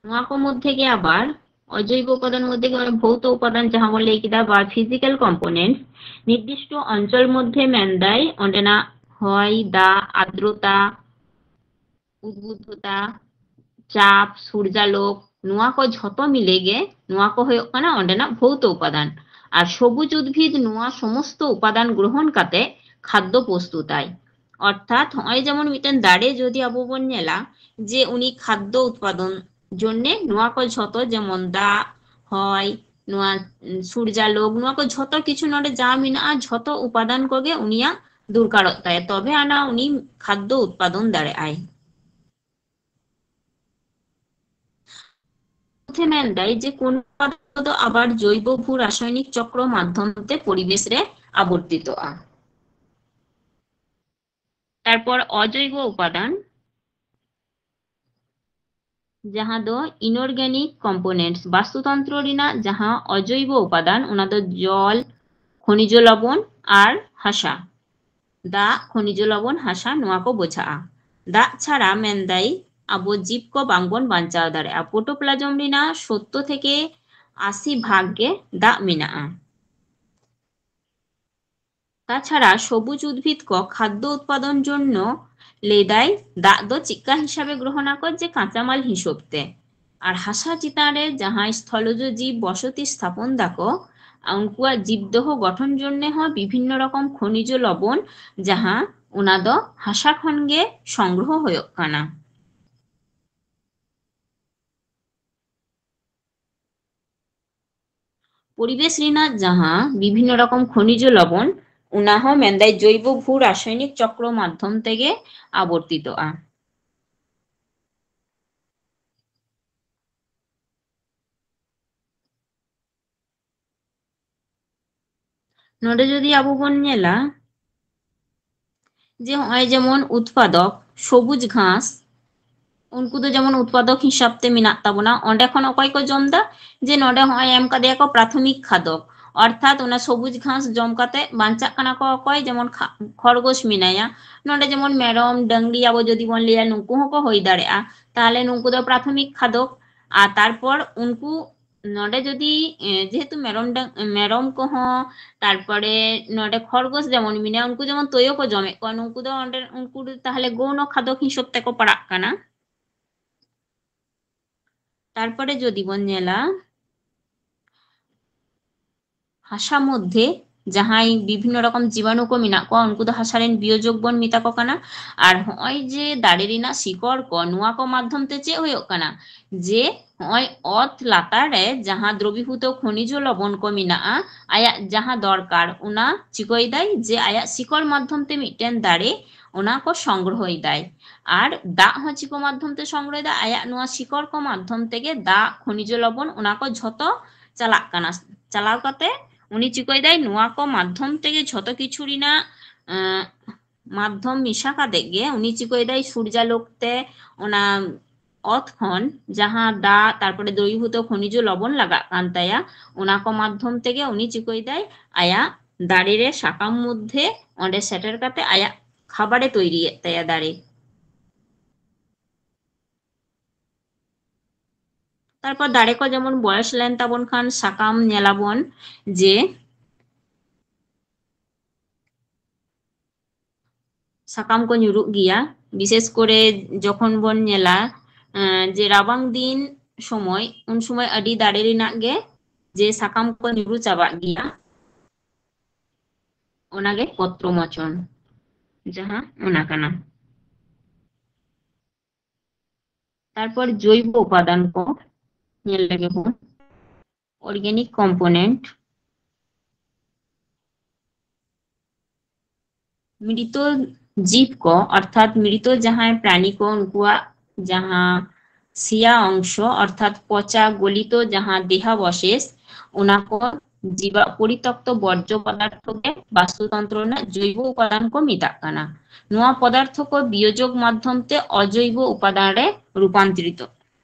ᱱᱚᱣᱟ ᱠᱚ ᱢᱚᱫᱽᱫᱷᱮ ᱜᱮ ᱟᱵᱟᱨ ᱚᱡᱚᱭᱵᱚ ᱩᱯᱟᱫᱟᱱ ᱢᱚᱫᱽᱫᱷᱮ ᱜᱮ ᱚᱱᱟ ᱵᱷᱳᱣᱛᱚ ᱩᱯᱟᱫᱟᱱ ᱡᱟᱦᱟᱸ ᱵᱚᱱ ᱞᱟᱹᱭ ᱠᱮᱫᱟ ᱵᱟ physical components, ᱱᱤᱨᱫᱤᱥᱴᱚ ᱚᱧᱪᱚᱞ ᱢᱚᱫᱽᱫᱷᱮ ᱢᱮᱱᱫᱟᱭ ᱚᱸᱰᱮᱱᱟᱜ ᱦᱚᱭ, ᱫᱟᱜ, ᱟᱨᱫᱨᱚᱛᱟ, ᱩᱫᱵᱩᱫᱽᱫᱷᱚᱛᱟ, ᱪᱟᱯ, ᱥᱩᱨᱡᱟᱞᱳᱠ, ᱱᱚᱣᱟ ᱠᱚ ᱡᱷᱚᱛᱚ ᱢᱤᱞᱮ ᱜᱮ ᱱᱚᱣᱟ ᱠᱚ ᱦᱩᱭᱩᱜ ᱠᱟᱱᱟ ᱚᱸᱰᱮᱱᱟᱜ ᱵᱷᱳᱣᱛᱚ ᱩᱯᱟᱫᱟᱱ᱾ ᱟᱨ ᱥᱚᱵᱩᱡ ᱩᱫᱵᱷᱤᱫ ᱱᱚᱣᱟ ᱥᱚᱢᱚᱥᱛᱚ ᱩᱯᱟᱫᱟᱱ ᱜᱨᱚᱦᱚᱱ ᱠᱟᱛᱮ ᱠᱷᱟᱫᱽᱫᱚ ᱯᱨᱚᱥᱛᱩᱛᱟᱭ᱾ ᱚᱨᱛᱷᱟᱛ ᱦᱚᱸᱜᱼᱚᱭ ᱡᱮᱢᱚᱱ ᱢᱤᱫᱴᱮᱱ ᱫᱟᱨᱮ ᱡᱩᱫᱤ ᱟᱵᱚ ᱵᱚᱱ ᱧᱮᱞᱟ ᱡᱮ ᱩᱱᱤ ᱠᱷᱟᱫᱽᱫᱚ ᱩᱛᱯᱟᱫᱚᱱ ᱡᱚᱱᱱᱮ ᱱᱚᱣᱟ ᱠᱚ ᱡᱷᱚᱛᱚ ᱡᱮᱢᱚᱱ ᱫᱟᱜ, ᱦᱚᱭ, ᱱᱚᱣᱟ, ᱩᱸ, ᱥᱩᱨᱡᱟᱞᱳᱠ, ᱱᱚᱣᱟ ᱠᱚ ᱡᱷᱚᱛᱚ ᱠᱤᱪᱷᱩ ᱱᱚᱰᱮ ᱡᱟ ᱢᱮᱱᱟᱜᱼᱟ, ᱡᱷᱚᱛᱚ ᱩᱯᱟᱫᱟᱱ ᱠᱚᱜᱮ ᱩᱱᱤᱭᱟᱜ ᱫᱚᱨᱠᱟᱨᱚᱜ ᱛᱟᱭᱟ, ᱛᱚᱵᱮ ᱟᱱᱟ ᱩᱱᱤ ᱠᱷᱟᱫᱽᱫᱚ ᱩᱛᱯᱟᱫᱚᱱ ᱫᱟᱲᱮᱭᱟᱜᱼᱟᱭ᱾ ᱢᱚᱫᱽᱫᱷᱮ ᱢᱮᱱᱫᱟᱭ ᱡᱮ ᱠᱳᱱ ᱯᱚᱫᱟᱨᱛᱷᱚ ᱫᱚ ᱟᱵᱟᱨ ᱡᱚᱭᱵᱚ ᱵᱷᱩ ᱨᱟᱥᱟᱭᱚᱱᱤᱠ ᱪᱚᱠᱨᱚ ᱢᱟᱫᱽᱫᱷᱚᱢ ᱛᱮ ᱯᱚᱨᱤᱵᱮᱥ ᱨᱮ ᱟᱵᱚᱨᱛᱤᱛᱚᱜᱼᱟ᱾ ᱛᱟᱨᱯᱚᱨ ᱚᱡᱚᱭᱵᱚ ᱩᱯᱟᱫᱟᱱ, ᱡᱟᱦᱟᱸ ᱫᱚ inorganic components, ᱵᱟᱥᱛᱩᱛᱚᱱᱛᱨᱚ ᱨᱮᱱᱟᱜ ᱡᱟᱦᱟᱸ ᱚᱡᱚᱭᱵᱚ ᱩᱯᱟᱫᱟᱱ, ᱚᱱᱟ ᱫᱚ ᱡᱚᱞ, ᱠᱷᱚᱱᱤᱡᱚ ᱞᱚᱵᱚᱱ ᱟᱨ ᱦᱟᱥᱟ᱾ ᱫᱟᱜ, ᱠᱷᱚᱱᱤᱡᱚ ᱞᱚᱵᱚᱱ, ᱦᱟᱥᱟ, ᱱᱚᱣᱟ ᱠᱚ ᱵᱩᱡᱷᱟᱹᱜᱼᱟ᱾ ᱫᱟᱜ ᱪᱷᱟᱲᱟ ᱢᱮᱱᱫᱟᱭ ᱟᱵᱚ ᱡᱤᱵ ᱠᱚ ᱵᱟᱝᱵᱚᱱ ᱵᱟᱧᱪᱟᱣ ᱫᱟᱲᱮᱭᱟᱜᱼᱟ᱾ ᱯᱨᱳᱴᱳᱯᱞᱟᱡᱚᱢ ᱨᱮᱱᱟᱜ ᱥᱳᱛᱛᱳ ᱛᱷᱮᱠᱮ ᱟᱥᱤ ᱵᱷᱟᱜᱽ ᱜᱮ ᱫᱟᱜ ᱢᱮᱱᱟᱜᱼᱟ᱾ ᱛᱟᱪᱷᱟᱲᱟ ᱥᱚᱵᱩᱡ ᱩᱫᱽᱵᱷᱤᱫ ᱠᱚ ᱠᱷᱟᱫᱽᱫᱚ ᱩᱛᱯᱟᱫᱚᱱ ᱡᱚᱱᱱᱚ ᱞᱟᱹᱭ ᱫᱟᱭ ᱫᱟᱜ ᱫᱚ ᱪᱮᱫᱠᱟ ᱦᱤᱥᱟᱹᱵᱮ ᱜᱨᱚᱦᱚᱱ ᱟᱠᱚ, ᱡᱮ ᱠᱟᱸᱪᱟᱢᱟᱞ ᱦᱤᱥᱟᱹᱵ ᱛᱮ᱾ ᱟᱨ ᱦᱟᱥᱟ ᱪᱮᱛᱟᱱ ᱨᱮ ᱡᱟᱦᱟᱸᱭ ᱥᱛᱷᱚᱞᱚᱡ ᱡᱤᱵ ᱵᱚᱥᱚᱛᱤ ᱥᱛᱷᱟᱯᱚᱱ ᱫᱟᱠᱚ, ᱩᱱᱠᱩᱣᱟᱜ ᱡᱤᱵ ᱫᱚᱦᱚ ᱜᱚᱴᱷᱚᱱ ᱡᱚᱱᱱᱮ ᱦᱚᱸ ᱵᱤᱵᱷᱤᱱᱱᱚ ᱨᱚᱠᱚᱢ ᱠᱷᱚᱱᱤᱡᱚ ᱞᱚᱵᱚᱱ, ᱡᱟᱦᱟᱸ ᱚᱱᱟ ᱫᱚ ᱦᱟᱥᱟ ᱠᱷᱚᱱ ᱜᱮ ᱥᱚᱝᱜᱨᱚᱦᱚ ᱦᱩᱭᱩᱜ ᱠᱟᱱᱟ᱾ ᱯᱚᱨᱤᱵᱮᱥ ᱨᱮᱱᱟᱜ ᱡᱟᱦᱟᱸ ᱵᱤᱵᱷᱤᱱᱱᱚ ᱨᱚᱠᱚᱢ ᱠᱷᱚᱱᱤᱡᱚ ᱞᱚᱵᱚᱱ, ᱚᱱᱟ ᱦᱚᱸ ᱢᱮᱱᱫᱟᱭ ᱡᱚᱭᱵᱚ ᱵᱷᱩ ᱨᱟᱥᱟᱭᱱᱤᱠ ᱪᱚᱠᱨᱚ ᱢᱟᱫᱽᱫᱷᱚᱢ ᱛᱮᱜᱮ ᱟᱵᱚᱨᱛᱤᱛᱚᱜᱼᱟ᱾ ᱱᱚᱰᱮ ᱡᱩᱫᱤ ᱟᱵᱚ ᱵᱚᱱ ᱧᱮᱞᱟ, ᱡᱮ ᱦᱚᱸᱜᱼᱚᱭ ᱡᱮᱢᱚᱱ ᱩᱛᱯᱟᱫᱚᱠ, ᱥᱚᱵᱩᱡ ᱜᱷᱟᱥ, ᱩᱱᱠᱩ ᱫᱚ ᱡᱮᱢᱚᱱ ᱩᱛᱯᱟᱫᱚᱠ ᱦᱤᱥᱟᱹᱵ ᱛᱮ ᱢᱮᱱᱟᱜ ᱛᱟᱵᱚᱱᱟ᱾ ᱚᱸᱰᱮ ᱠᱷᱚᱱ ᱚᱠᱚᱭ ᱠᱚ ᱡᱚᱢ ᱫᱟ? ᱡᱮ ᱱᱚᱰᱮ ᱦᱚᱸᱜᱼᱚᱭ ᱮᱢ ᱠᱟᱫᱮᱭᱟ ᱠᱚ ᱯᱨᱟᱛᱷᱚᱢᱤᱠ ᱠᱷᱟᱫᱚᱠ, ᱚᱨᱛᱷᱟᱛ ᱚᱱᱟ ᱥᱚᱵᱩᱡ ᱜᱷᱟᱥ ᱡᱚᱢ ᱠᱟᱛᱮ ᱵᱟᱧᱪᱟᱜ ᱠᱟᱱᱟ ᱠᱚ ᱚᱠᱚᱭ? ᱡᱮᱢᱚᱱ ᱠᱷᱟ-, ᱠᱷᱚᱨᱜᱳᱥ ᱢᱮᱱᱟᱭᱟ, ᱱᱚᱰᱮ ᱡᱮᱢᱚᱱ ᱢᱮᱨᱚᱢ, ᱰᱟᱹᱝᱨᱤ ᱟᱵᱚ ᱡᱩᱫᱤ ᱵᱚᱱ ᱞᱟᱹᱭᱟ, ᱱᱩᱠᱩ ᱦᱚᱸᱠᱚ ᱦᱩᱭ ᱫᱟᱲᱮᱭᱟᱜᱼᱟ᱾ ᱛᱟᱦᱚᱞᱮ ᱱᱩᱠᱩ ᱫᱚ ᱯᱨᱟᱛᱷᱚᱢᱤᱠ ᱠᱷᱟᱫᱚᱠ᱾ ᱟᱨ ᱛᱟᱨᱯᱚᱨ ᱩᱱᱠᱩ ᱱᱚᱰᱮ ᱡᱩᱫᱤ, ᱮ, ᱡᱮᱦᱮᱛᱩ ᱢᱮᱨᱚᱢ ᱰᱟᱝ-, ᱢᱮᱨᱚᱢ ᱠᱚᱦᱚᱸ, ᱛᱟᱨᱯᱚᱨᱮ ᱱᱚᱰᱮ ᱠᱷᱚᱨᱜᱳᱥ ᱡᱮᱢᱚᱱ ᱢᱮᱱᱟᱭᱟ, ᱩᱱᱠᱩ ᱡᱮᱢᱚᱱ ᱛᱳᱭᱳ ᱠᱚ ᱡᱚᱢᱮᱫ ᱠᱚᱣᱟ, ᱱᱩᱠᱩ ᱫᱚ ᱚᱸᱰᱮ, ᱩᱱᱠᱩ ᱫᱚ ᱛᱟᱦᱚᱞᱮ ᱜᱳᱱᱚ ᱠᱷᱟᱫᱚᱠ ᱦᱤᱥᱟᱹᱵ ᱛᱮᱠᱚ ᱯᱟᱲᱟᱜ ᱠᱟᱱᱟ᱾ ᱛᱟᱨᱯᱚᱨᱮ ᱡᱩᱫᱤ ᱵᱚᱱ ᱧᱮᱞᱟ, ᱦᱟᱥᱟ ᱢᱚᱫᱽᱫᱷᱮ ᱡᱟᱦᱟᱸᱭ ᱵᱤᱵᱷᱤᱱᱱᱚ ᱨᱚᱠᱚᱢ ᱡᱤᱵᱟᱱᱩ ᱠᱚ ᱢᱮᱱᱟᱜ ᱠᱚᱣᱟ, ᱩᱱᱠᱩ ᱫᱚ ᱦᱟᱥᱟ ᱨᱮᱱ ᱵᱤᱭᱳᱡᱚᱠ ᱵᱚᱱ ᱢᱮᱛᱟ ᱠᱚ ᱠᱟᱱᱟ᱾ ᱟᱨ ᱦᱚᱸᱜᱼᱚᱭ ᱡᱮ ᱫᱟᱨᱮ ᱨᱮᱱᱟᱜ ᱥᱤᱠᱚᱲ ᱠᱚ, ᱱᱚᱣᱟ ᱠᱚ ᱢᱟᱫᱽᱫᱷᱚᱢ ᱛᱮ ᱪᱮᱫ ᱦᱩᱭᱩᱜ ᱠᱟᱱᱟ? ᱡᱮ ᱦᱚᱸᱜᱼᱚᱭ ᱚᱛ ᱞᱟᱛᱟᱨ ᱨᱮ ᱡᱟᱦᱟᱸ ᱫᱨᱚᱵᱤᱵᱷᱩᱛᱚ ᱠᱷᱚᱱᱤᱡᱚ ᱞᱚᱵᱚᱱ ᱠᱚ ᱢᱮᱱᱟᱜᱼᱟ, ᱟᱭᱟᱜ ᱡᱟᱦᱟᱸ ᱫᱚᱨᱠᱟᱨ, ᱚᱱᱟ ᱪᱤᱠᱟᱹᱭ ᱫᱟᱭ? ᱡᱮ ᱟᱭᱟᱜ ᱥᱤᱠᱚᱲ ᱢᱟᱫᱽᱫᱷᱚᱢ ᱛᱮ ᱢᱤᱫᱴᱮᱱ ᱫᱟᱨᱮ ᱚᱱᱟ ᱠᱚ ᱥᱚᱝᱜᱨᱚᱦᱚᱭ ᱫᱟᱭ᱾ ᱟᱨ ᱫᱟᱜ ᱦᱚᱸ ᱪᱤᱠᱟᱹ ᱢᱟᱫᱽᱫᱷᱚᱢ ᱛᱮ ᱥᱚᱝᱜᱨᱚᱦᱚᱭ ᱫᱟ? ᱟᱭᱟᱜ ᱱᱚᱣᱟ ᱥᱤᱠᱚᱲ ᱠᱚ ᱢᱟᱫᱽᱫᱷᱚᱢ ᱛᱮᱜᱮ ᱫᱟᱜ, ᱠᱷᱚᱱᱤᱡᱚ ᱞᱚᱵᱚᱱ, ᱚᱱᱟ ᱠᱚ ᱡᱷᱚᱛᱚ ᱪᱟᱞᱟᱜ ᱠᱟᱱᱟ᱾ ᱪᱟᱞᱟᱣ ᱠᱟᱛᱮ ᱩᱱᱤ ᱪᱤᱠᱟᱹᱭ ᱫᱟᱭ? ᱱᱚᱣᱟ ᱠᱚ ᱢᱟᱫᱽᱫᱷᱚᱢ ᱛᱮᱜᱮ ᱡᱷᱚᱛᱚ ᱠᱤᱪᱷᱩ ᱨᱮᱱᱟᱜ, ᱮᱸ, ᱢᱟᱫᱽᱫᱷᱚᱢ ᱢᱮᱥᱟ ᱠᱟᱛᱮ ᱜᱮ ᱩᱱᱤ ᱪᱤᱠᱟᱹᱭ ᱫᱟᱭ? ᱥᱩᱨᱡᱟᱞᱳᱠ ᱛᱮ ᱚᱱᱟ ᱚᱛ ᱠᱷᱚᱱ ᱡᱟᱦᱟᱸ ᱫᱟᱜ, ᱛᱟᱨᱯᱚᱨᱮ ᱫᱨᱚᱵᱤᱵᱷᱩᱛᱚ ᱠᱷᱚᱱᱤᱡᱚ ᱞᱚᱵᱚᱱ ᱞᱟᱜᱟᱜ ᱠᱟᱱ ᱛᱟᱭᱟ, ᱚᱱᱟ ᱠᱚ ᱢᱟᱫᱽᱫᱷᱚᱢ ᱛᱮᱜᱮ ᱩᱱᱤ ᱪᱤᱠᱟᱹᱭ ᱫᱟᱭ? ᱟᱭᱟᱜ ᱫᱟᱨᱮ ᱨᱮ ᱥᱟᱠᱟᱢ ᱢᱚᱫᱽᱫᱷᱮ ᱚᱸᱰᱮ ᱥᱮᱴᱮᱨ ᱠᱟᱛᱮ ᱟᱭᱟᱜ ᱠᱷᱟᱵᱟᱨᱮ ᱛᱚᱭᱨᱤᱭᱮᱫ ᱛᱟᱭᱟ ᱫᱟᱨᱮ᱾ ᱛᱟᱨᱯᱚᱨ ᱫᱟᱨᱮ ᱠᱚ ᱡᱮᱢᱚᱱ ᱵᱚᱭᱚᱥ ᱞᱮᱱ ᱛᱟᱵᱚᱱ ᱠᱷᱟᱱ ᱥᱟᱠᱟᱢ ᱧᱮᱞᱟᱵᱚᱱ ᱡᱮ ᱥᱟᱠᱟᱢ ᱠᱚ ᱧᱩᱨᱩᱜ ᱜᱮᱭᱟ᱾ ᱵᱤᱥᱮᱥ ᱠᱚᱨᱮ ᱡᱚᱠᱷᱚᱱ ᱵᱚᱱ ᱧᱮᱞᱟ, ᱮᱸ, ᱡᱮ ᱨᱟᱵᱟᱝ ᱫᱤᱱ ᱥᱚᱢᱚᱭ, ᱩᱱ ᱥᱚᱢᱚᱭ ᱟᱹᱰᱤ ᱫᱟᱨᱮ ᱨᱮᱱᱟᱜ ᱜᱮ ᱡᱮ ᱥᱟᱠᱟᱢ ᱠᱚ ᱧᱩᱨᱩ ᱪᱟᱵᱟᱜ ᱜᱮᱭᱟ, ᱚᱱᱟᱜᱮ ᱯᱚᱛᱨᱚ ᱢᱚᱪᱚᱱ, ᱡᱟᱦᱟᱸ ᱚᱱᱟ ᱠᱟᱱᱟ᱾ ᱛᱟᱨᱯᱚᱨ ᱡᱳᱭᱵᱚ ᱩᱯᱟᱫᱟᱱ ᱠᱚ ᱧᱮᱞ ᱞᱮᱜᱮ ᱵᱚᱱ᱾ Organic component, ᱢᱨᱤᱛ ᱡᱤᱵ ᱠᱚ, ᱚᱨᱛᱷᱟᱛ ᱢᱨᱤᱛ ᱡᱟᱦᱟᱸᱭ ᱯᱨᱟᱱᱤ ᱠᱚ, ᱩᱱᱠᱩᱣᱟᱜ ᱡᱟᱦᱟᱸ ᱥᱮᱭᱟ ᱚᱝᱥᱚ, ᱚᱨᱛᱷᱟᱛ ᱯᱚᱪᱟ ᱜᱚᱞᱤᱛ ᱡᱟᱦᱟᱸ ᱫᱮᱦᱟᱵᱚᱥᱮᱥ, ᱚᱱᱟ ᱠᱚ ᱡᱤᱵᱟᱜ ᱯᱚᱨᱤᱛᱚᱠᱛᱚ ᱵᱚᱨᱡᱚ ᱯᱚᱫᱟᱨᱛᱷᱚ ᱜᱮ ᱵᱟᱥᱛᱩᱛᱚᱱᱛᱨᱚ ᱨᱮᱱᱟᱜ ᱡᱳᱭᱵᱚ ᱩᱯᱟᱫᱟᱱ ᱠᱚ ᱢᱮᱛᱟᱜ ᱠᱟᱱᱟ᱾ ᱱᱚᱣᱟ ᱯᱚᱫᱟᱨᱛᱷᱚ ᱠᱚ ᱵᱤᱭᱳᱡᱚᱠ ᱢᱟᱫᱽᱫᱷᱚᱢ ᱛᱮ ᱚᱡᱳᱭᱵᱚ ᱩᱯᱟᱫᱟᱱ ᱨᱮ ᱨᱩᱯᱟᱱᱛᱚᱨᱤᱛᱚ,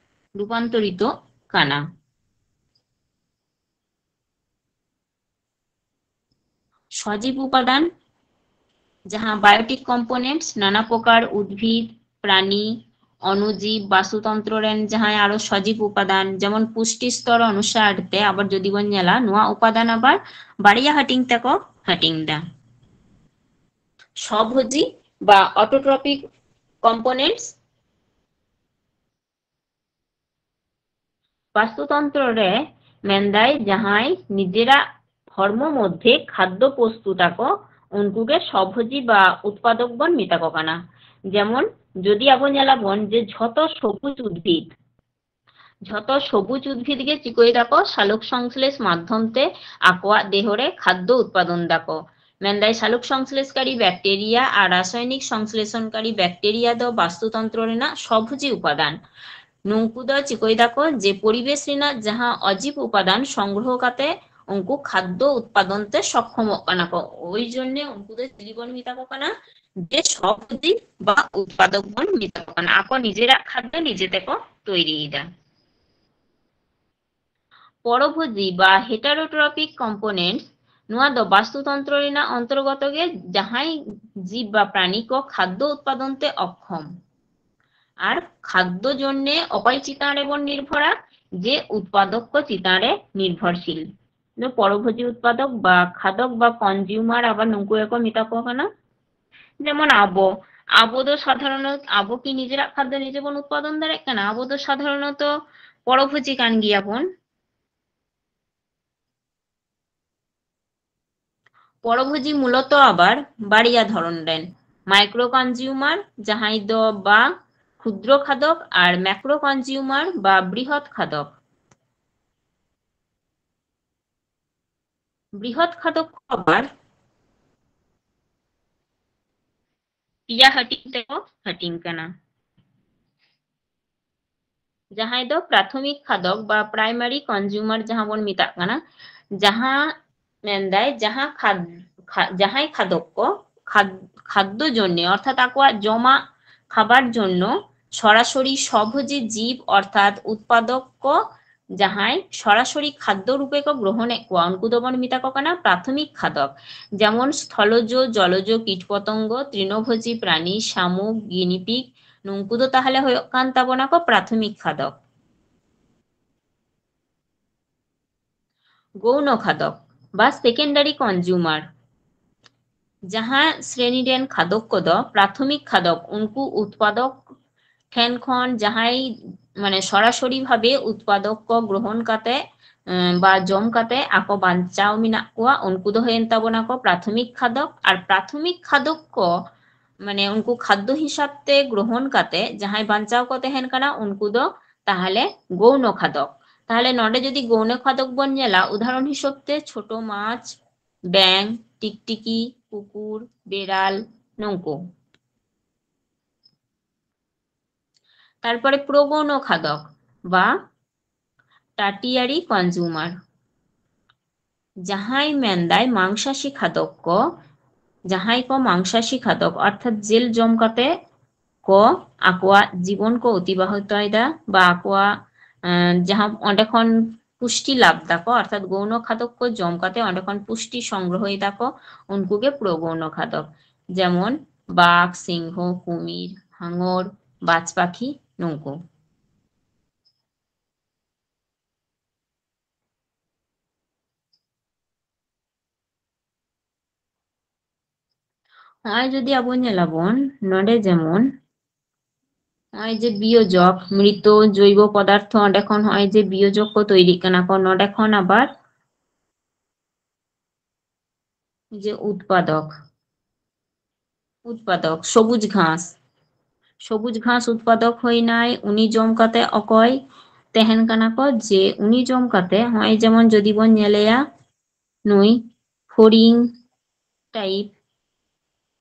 ᱨᱩᱯᱟᱱᱛᱚᱨᱤᱛᱚ ᱠᱟᱱᱟ᱾ ᱥᱚᱡᱤᱵ ᱩᱯᱟᱫᱟᱱ, ᱡᱟᱦᱟᱸ biotic components, ᱱᱟᱱᱟ ᱯᱨᱚᱠᱟᱨ ᱩᱫভিদ, ᱯᱨᱟᱱᱤ, ᱚᱱᱩᱡᱤᱵ, ᱵᱟᱥᱛᱩᱛᱚᱱᱛᱨᱚ ᱨᱮᱱ ᱡᱟᱦᱟᱸᱭ ᱟᱨᱚ ᱥᱚᱡᱤᱵ ᱩᱯᱟᱫᱟᱱ, ᱡᱮᱢᱚᱱ ᱯᱩᱥᱴᱤ ᱥᱛᱚᱨ ᱚᱱᱩᱥᱟᱨ ᱛᱮ ᱟᱵᱟᱨ ᱡᱩᱫᱤ ᱵᱚᱱ ᱧᱮᱞᱟ, ᱱᱚᱣᱟ ᱩᱯᱟᱫᱟᱱ ᱟᱵᱟᱨ ᱵᱟᱨᱭᱟ ᱦᱟᱹᱴᱤᱧ ᱛᱮᱠᱚ ᱦᱟᱹᱴᱤᱧ ᱫᱟ᱾ ᱥᱚᱵᱷᱳᱡᱤ ᱵᱟ autotrophic components, ᱵᱟᱥᱛᱩᱛᱚᱱᱛᱨᱚ ᱨᱮ ᱢᱮᱱᱫᱟᱭ ᱡᱟᱦᱟᱸᱭ ᱱᱤᱡᱮᱨᱟᱜ ᱦᱚᱲᱢᱚ ᱢᱚᱫᱽᱫᱷᱮ ᱠᱷᱟᱫᱽᱫᱚ ᱯᱨᱚᱥᱛᱩᱛ ᱟᱠᱚ, ᱩᱱᱠᱩ ᱜᱮ ᱥᱚᱵᱷᱳᱡᱤ ᱵᱟ ᱩᱛᱯᱟᱫᱚᱠ ᱵᱚᱱ ᱢᱮᱛᱟ ᱠᱚ ᱠᱟᱱᱟ᱾ ᱡᱮᱢᱚᱱ ᱡᱩᱫᱤ ᱟᱵᱚ ᱧᱮᱞᱟᱵᱚᱱ ᱡᱮ ᱡᱷᱚᱛᱚ ᱥᱚᱵᱩᱡ ᱩᱫᱽᱵᱷᱤᱫ, ᱡᱷᱚᱛᱚ ᱥᱚᱵᱩᱡ ᱩᱫᱽᱵᱷᱤᱫ ᱜᱮ ᱪᱤᱠᱟᱹᱭ ᱫᱟᱠᱚ? ᱥᱟᱞᱚᱠ ᱥᱚᱝᱥᱞᱮᱥ ᱢᱟᱫᱽᱫᱷᱚᱢ ᱛᱮ ᱟᱠᱚᱣᱟᱜ ᱫᱮᱦᱚ ᱨᱮ ᱠᱷᱟᱫᱽᱫᱚ ᱩᱛᱯᱟᱫᱚᱱ ᱫᱟᱠᱚ᱾ ᱢᱮᱱᱫᱟᱭ ᱥᱟᱞᱚᱠ ᱥᱚᱝᱥᱞᱮᱥᱠᱟᱨᱤ ᱵᱮᱠᱴᱮᱨᱤᱭᱟ ᱟᱨ ᱨᱟᱥᱟᱭᱚᱱᱤᱠ ᱥᱚᱝᱥᱞᱮᱥᱚᱱᱠᱟᱨᱤ ᱵᱮᱠᱴᱮᱨᱤᱭᱟ ᱫᱚ ᱵᱟᱥᱛᱩᱛᱚᱱᱛᱨᱚ ᱨᱮᱱᱟᱜ ᱥᱚᱵᱷᱳᱡᱤ ᱩᱯᱟᱫᱟᱱ᱾ ᱱᱩᱝᱠᱩ ᱫᱚ ᱪᱤᱠᱟᱹᱭ ᱫᱟᱠᱚ ᱡᱮ ᱯᱚᱨᱤᱵᱮᱥ ᱨᱮᱱᱟᱜ ᱡᱟᱦᱟᱸ ᱚᱡᱤᱵ ᱩᱯᱟᱫᱟᱱ ᱥᱚᱝᱜᱨᱚᱦᱚ ᱠᱟᱛᱮ ᱩᱱᱠᱩ ᱠᱷᱟᱫᱽᱫᱚ ᱩᱛᱯᱟᱫᱚᱱ ᱛᱮ ᱥᱚᱠᱠᱷᱚᱢᱚᱜ ᱠᱟᱱᱟ ᱠᱚ᱾ ᱳᱭ ᱡᱚᱱᱱᱮ ᱩᱱᱠᱩ ᱫᱚ ᱪᱤᱞᱤ ᱵᱚᱱ ᱢᱮᱛᱟ ᱠᱚ ᱠᱟᱱᱟ? ᱡᱮ ᱥᱚᱵᱷᱳᱡᱤ ᱵᱟ ᱩᱛᱯᱟᱫᱚᱠ ᱵᱚᱱ ᱢᱮᱛᱟ ᱠᱚ ᱠᱟᱱᱟ᱾ ᱟᱠᱚ ᱱᱤᱡᱮᱨᱟᱜ ᱠᱷᱟᱫᱽᱫᱚ ᱱᱤᱡᱮ ᱛᱮᱠᱚ ᱛᱚᱭᱨᱤᱭᱮᱫᱟ᱾ ᱯᱚᱨᱚᱵᱷᱳᱡᱤ ᱵᱟ heterotrophic components, ᱱᱚᱣᱟ ᱫᱚ ᱵᱟᱥᱛᱩᱛᱚᱱᱛᱨᱚ ᱨᱮᱱᱟᱜ ᱚᱱᱛᱚᱨᱜᱚᱛᱚ ᱜᱮ, ᱡᱟᱦᱟᱸᱭ ᱡᱤᱵ ᱵᱟ ᱯᱨᱟᱱᱤ ᱠᱚ ᱠᱷᱟᱫᱽᱫᱚ ᱩᱛᱯᱟᱫᱚᱱ ᱛᱮ ᱚᱠᱠᱷᱚᱢ᱾ ᱟᱨ ᱠᱷᱟᱫᱽᱫᱚ ᱡᱚᱱᱱᱮ ᱚᱠᱚᱭ ᱪᱮᱛᱟᱱ ᱨᱮᱵᱚᱱ ᱱᱤᱨᱵᱷᱚᱨᱟ? ᱡᱮ ᱩᱛᱯᱟᱫᱚᱠ ᱠᱚ ᱪᱮᱛᱟᱱ ᱨᱮ ᱱᱤᱨᱵᱷᱚᱨᱥᱤᱞ᱾ ᱫᱚ ᱯᱚᱨᱚᱵᱷᱳᱡᱤ ᱩᱛᱯᱟᱫᱚᱠ ᱵᱟ ᱠᱷᱟᱫᱚᱠ ᱵᱟ consumer ᱟᱵᱟᱨ ᱱᱩᱠᱩ ᱜᱮᱠᱚ ᱢᱮᱛᱟ ᱠᱚ ᱠᱟᱱᱟ᱾ ᱡᱮᱢᱚᱱ ᱟᱵᱚ, ᱟᱵᱚ ᱫᱚ ᱥᱟᱫᱷᱟᱨᱚᱱᱚᱛ, ᱟᱵᱚ ᱠᱤ ᱱᱤᱡᱮᱨᱟᱜ ᱠᱷᱟᱫᱽᱫᱚ ᱱᱤᱡᱮ ᱵᱚᱱ ᱩᱛᱯᱟᱫᱚᱱ ᱫᱟᱲᱮᱭᱟᱜ ᱠᱟᱱᱟ? ᱟᱵᱚ ᱫᱚ ᱥᱟᱫᱷᱟᱨᱚᱱᱚᱛᱚ ᱯᱚᱨᱚᱵᱷᱳᱡᱤ ᱠᱟᱱ ᱜᱮᱭᱟ ᱵᱚᱱ᱾ ᱯᱚᱨᱚᱵᱷᱳᱡᱤ ᱢᱩᱞᱚᱛᱚ ᱟᱵᱟᱨ ᱵᱟᱨᱭᱟ ᱫᱷᱚᱨᱚᱱ ᱨᱮᱱ, ᱢᱟᱭᱠᱨᱳ ᱠᱚᱱᱡᱤᱭᱩᱢᱟᱨ, ᱡᱟᱦᱟᱸᱭ ᱫᱚ ᱵᱟ ᱠᱷᱩᱫᱨᱚ ᱠᱷᱟᱫᱚᱠ, ᱟᱨ ᱢᱮᱠᱨᱳ ᱠᱚᱱᱡᱤᱭᱩᱢᱟᱨ ᱵᱟ ᱵᱨᱤᱦᱚᱛ ᱠᱷᱟᱫᱚᱠ᱾ ᱵᱨᱤᱦᱚᱛ ᱠᱷᱟᱫᱚᱠ ᱠᱚ ᱟᱵᱟᱨ ᱯᱮᱭᱟ ᱦᱟᱹᱴᱤᱧ ᱛᱮᱠᱚ ᱦᱟᱹᱴᱤᱧ ᱠᱟᱱᱟ, ᱡᱟᱦᱟᱸᱭ ᱫᱚ ᱯᱨᱟᱛᱷᱚᱢᱤᱠ ᱠᱷᱟᱫᱚᱠ ᱵᱟ ᱯᱨᱟᱭᱢᱟᱨᱤ ᱠᱚᱱᱡᱩᱢᱟᱨ ᱡᱟᱦᱟᱸ ᱵᱚᱱ ᱢᱮᱛᱟᱜ ᱠᱟᱱᱟ, ᱡᱟᱦᱟᱸ ᱢᱮᱱᱫᱟᱭ ᱡᱟᱦᱟᱸ ᱠᱷᱟᱫ-, ᱠᱷᱟ-, ᱡᱟᱦᱟᱸᱭ ᱠᱷᱟᱫᱚᱠ ᱠᱚ ᱠᱷᱟᱫ-, ᱠᱷᱟᱫᱽᱫᱚ ᱡᱚᱱᱱᱚ ᱚᱨᱛᱷᱟᱛ ᱟᱠᱚᱣᱟᱜ ᱡᱚᱢᱟᱜ ᱠᱷᱟᱵᱟᱨ ᱡᱚᱱᱱᱚ ᱥᱚᱨᱟᱥᱚᱨᱤ ᱥᱚᱵᱷᱳᱡᱤ ᱡᱤᱵ ᱚᱨᱛᱷᱟᱛ ᱩᱛᱯᱟᱫᱚᱠ ᱠᱚ ᱡᱟᱦᱟᱸᱭ ᱥᱚᱨᱟᱥᱚᱨᱤ ᱠᱷᱟᱫᱽᱫᱚ ᱨᱩᱯᱮ ᱠᱚ ᱜᱨᱚᱦᱚᱱᱮᱫ ᱠᱚᱣᱟ, ᱩᱱᱠᱩ ᱫᱚᱵᱚᱱ ᱢᱮᱛᱟ ᱠᱚ ᱠᱟᱱᱟ ᱯᱨᱟᱛᱷᱚᱢᱤᱠ ᱠᱷᱟᱫᱚᱠ᱾ ᱡᱮᱢᱚᱱ ᱥᱛᱷᱚᱞᱚᱡᱚ, ᱡᱚᱞᱚᱡᱚ, ᱠᱤᱴᱯᱚᱛᱚᱝᱜᱚ, ᱛᱨᱤᱱᱚᱵᱷᱳᱡᱤ ᱯᱨᱟᱱᱤ, ᱥᱟᱢᱩᱠ, ᱜᱤᱱᱤᱯᱤᱜ, ᱱᱩᱝᱠᱩ ᱫᱚ ᱛᱟᱦᱞᱮ ᱦᱩᱭᱩᱜ ᱠᱟᱱ ᱛᱟᱵᱚᱱᱟ ᱠᱚ ᱯᱨᱟᱛᱷᱚᱢᱤᱠ ᱠᱷᱟᱫᱚᱠ᱾ ᱜᱳᱣᱱᱚ ᱠᱷᱟᱫᱚᱠ ᱵᱟ ᱥᱮᱠᱮᱱᱰᱟᱨᱤ ᱠᱚᱱᱡᱩᱢᱟᱨ, ᱡᱟᱦᱟᱸ ᱥᱨᱮᱱᱤ ᱨᱮᱱ ᱠᱷᱟᱫᱚᱠ ᱠᱚᱫᱚ ᱯᱨᱟᱛᱷᱚᱢᱤᱠ ᱠᱷᱟᱫᱚᱠ, ᱩᱱᱠᱩ ᱩᱛᱯᱟᱫᱚᱠ ᱴᱷᱮᱱ ᱠᱷᱚᱱ ᱡᱟᱦᱟᱸᱭ, ᱢᱟᱱᱮ, ᱥᱚᱨᱟᱥᱚᱨᱤ ᱵᱷᱟᱵᱮ ᱩᱛᱯᱟᱫᱚᱠ ᱠᱚ ᱜᱨᱚᱦᱚᱱ ᱠᱟᱛᱮ, ᱮᱸ, ᱵᱟ ᱡᱚᱢ ᱠᱟᱛᱮ ᱟᱠᱚ ᱵᱟᱧᱪᱟᱣ ᱢᱮᱱᱟᱜ ᱠᱚᱣᱟ, ᱩᱱᱠᱩ ᱫᱚ ᱦᱩᱭᱮᱱ ᱛᱟᱵᱚᱱᱟ ᱠᱚ ᱯᱨᱟᱛᱷᱚᱢᱤᱠ ᱠᱷᱟᱫᱚᱠ᱾ ᱟᱨ ᱯᱨᱟᱛᱷᱚᱢᱤᱠ ᱠᱷᱟᱫᱚᱠ ᱠᱚ, ᱢᱟᱱᱮ, ᱩᱱᱠᱩ ᱠᱷᱟᱫᱽᱫᱚ ᱦᱤᱥᱟᱵ ᱛᱮ ᱜᱨᱚᱦᱚᱱ ᱠᱟᱛᱮ ᱡᱟᱦᱟᱸᱭ ᱵᱟᱧᱪᱟᱣ ᱠᱚ ᱛᱟᱦᱮᱱ ᱠᱟᱱᱟ, ᱩᱱᱠᱩ ᱫᱚ ᱛᱟᱦᱞᱮ ᱜᱳᱣᱱᱚ ᱠᱷᱟᱫᱚᱠ᱾ ᱛᱟᱦᱞᱮ ᱱᱚᱰᱮ ᱡᱩᱫᱤ ᱜᱳᱣᱱᱚ ᱠᱷᱟᱫᱚᱠ ᱵᱚᱱ ᱧᱮᱞᱟ, ᱩᱫᱟᱦᱚᱨᱚᱱ ᱦᱤᱥᱟᱹᱵ ᱛᱮ ᱪᱷᱳᱴᱳ ᱢᱟᱪᱷ, ᱵᱮᱝ, ᱴᱤᱠᱴᱤᱠᱤ, ᱠᱩᱠᱩᱨ, ᱵᱮᱲᱟᱞ, ᱱᱩᱝᱠᱩ᱾ ᱛᱟᱨᱯᱚᱨᱮ ᱯᱨᱚᱜᱳᱣᱱᱚ ᱠᱷᱟᱫᱚᱠ ᱵᱟ tertiary consumer, ᱡᱟᱦᱟᱸᱭ ᱢᱮᱱᱫᱟᱭ ᱢᱟᱝᱥᱟᱥᱤ ᱠᱷᱟᱫᱚᱠ ᱠᱚ, ᱡᱟᱦᱟᱸᱭ ᱠᱚ ᱢᱟᱝᱥᱟᱥᱤ ᱠᱷᱟᱫᱚᱠ ᱚᱨᱛᱷᱟᱛ ᱡᱤᱞ ᱡᱚᱢ ᱠᱟᱛᱮ ᱠᱚ ᱟᱠᱚᱣᱟᱜ ᱡᱤᱵᱚᱱ ᱠᱚ ᱚᱛᱤᱵᱟᱦᱤᱛᱚᱭᱮᱫᱟ ᱵᱟ ᱟᱠᱚᱣᱟᱜ, ᱮᱸ, ᱡᱟᱦᱟᱸ ᱚᱸᱰᱮ ᱠᱷᱚᱱ ᱯᱩᱥᱴᱤ ᱞᱟᱵᱷ ᱫᱟᱠᱚ, ᱚᱨᱛᱷᱟᱛ ᱜᱳᱣᱱᱚ ᱠᱷᱟᱫᱚᱠ ᱠᱚ ᱡᱚᱢ ᱠᱟᱛᱮ ᱚᱸᱰᱮ ᱠᱷᱚᱱ ᱯᱩᱥᱴᱤ ᱥᱚᱝᱜᱨᱚᱦᱚᱭ ᱫᱟᱠᱚ, ᱩᱱᱠᱩ ᱜᱮ ᱯᱨᱚᱜᱳᱣᱱᱚ ᱠᱷᱟᱫᱚᱠ, ᱡᱮᱢᱚᱱ ᱵᱟᱜᱽ, ᱥᱤᱝᱦᱚ, ᱠᱩᱢᱤᱨ, ᱦᱟঙᱚᱨ, ᱵᱟᱡᱽ ᱯᱟᱠᱷᱤ, ᱱᱩᱝᱠᱩ᱾ ᱱᱚᱜᱼᱚᱭ ᱡᱩᱫᱤ ᱟᱵᱚ ᱧᱮᱞᱟᱵᱚᱱ, ᱱᱚᱰᱮ ᱡᱮᱢᱚᱱ ᱱᱚᱜᱼᱚᱭ ᱡᱮ ᱵᱤᱭᱳᱡᱚᱠ, ᱢᱨᱤᱛ ᱡᱚᱭᱵᱚ ᱯᱚᱫᱟᱨᱛᱷᱚ, ᱚᱸᱰᱮ ᱠᱷᱚᱱ ᱱᱚᱜᱼᱚᱭ ᱡᱮ ᱵᱤᱭᱳᱡᱚᱠ ᱠᱚ ᱛᱚᱭᱨᱤᱜ ᱠᱟᱱᱟ ᱠᱚ, ᱱᱚᱰᱮ ᱠᱷᱚᱱ ᱟᱵᱟᱨ ᱡᱮ ᱩᱛᱯᱟᱫᱚᱠ, ᱩᱛᱯᱟᱫᱚᱠ ᱥᱚᱵᱩᱡ ᱜᱷᱟᱥ, ᱥᱚᱵᱩᱡ ᱜᱷᱟᱥ ᱩᱛᱯᱟᱫᱚᱠ ᱦᱩᱭᱱᱟᱭ, ᱩᱱᱤ ᱡᱚᱢ ᱠᱟᱛᱮ ᱚᱠᱚᱭ ᱛᱟᱦᱮᱱ ᱠᱟᱱᱟ ᱠᱚ? ᱡᱮ ᱩᱱᱤ ᱡᱚᱢ ᱠᱟᱛᱮ, ᱱᱚᱜᱼᱚᱭ ᱡᱮᱢᱚᱱ ᱡᱩᱫᱤ ᱵᱚᱱ ᱧᱮᱞᱮᱭᱟ, ᱱᱩᱭ ᱯᱷᱚᱲᱤᱝ ᱴᱟᱭᱤᱯ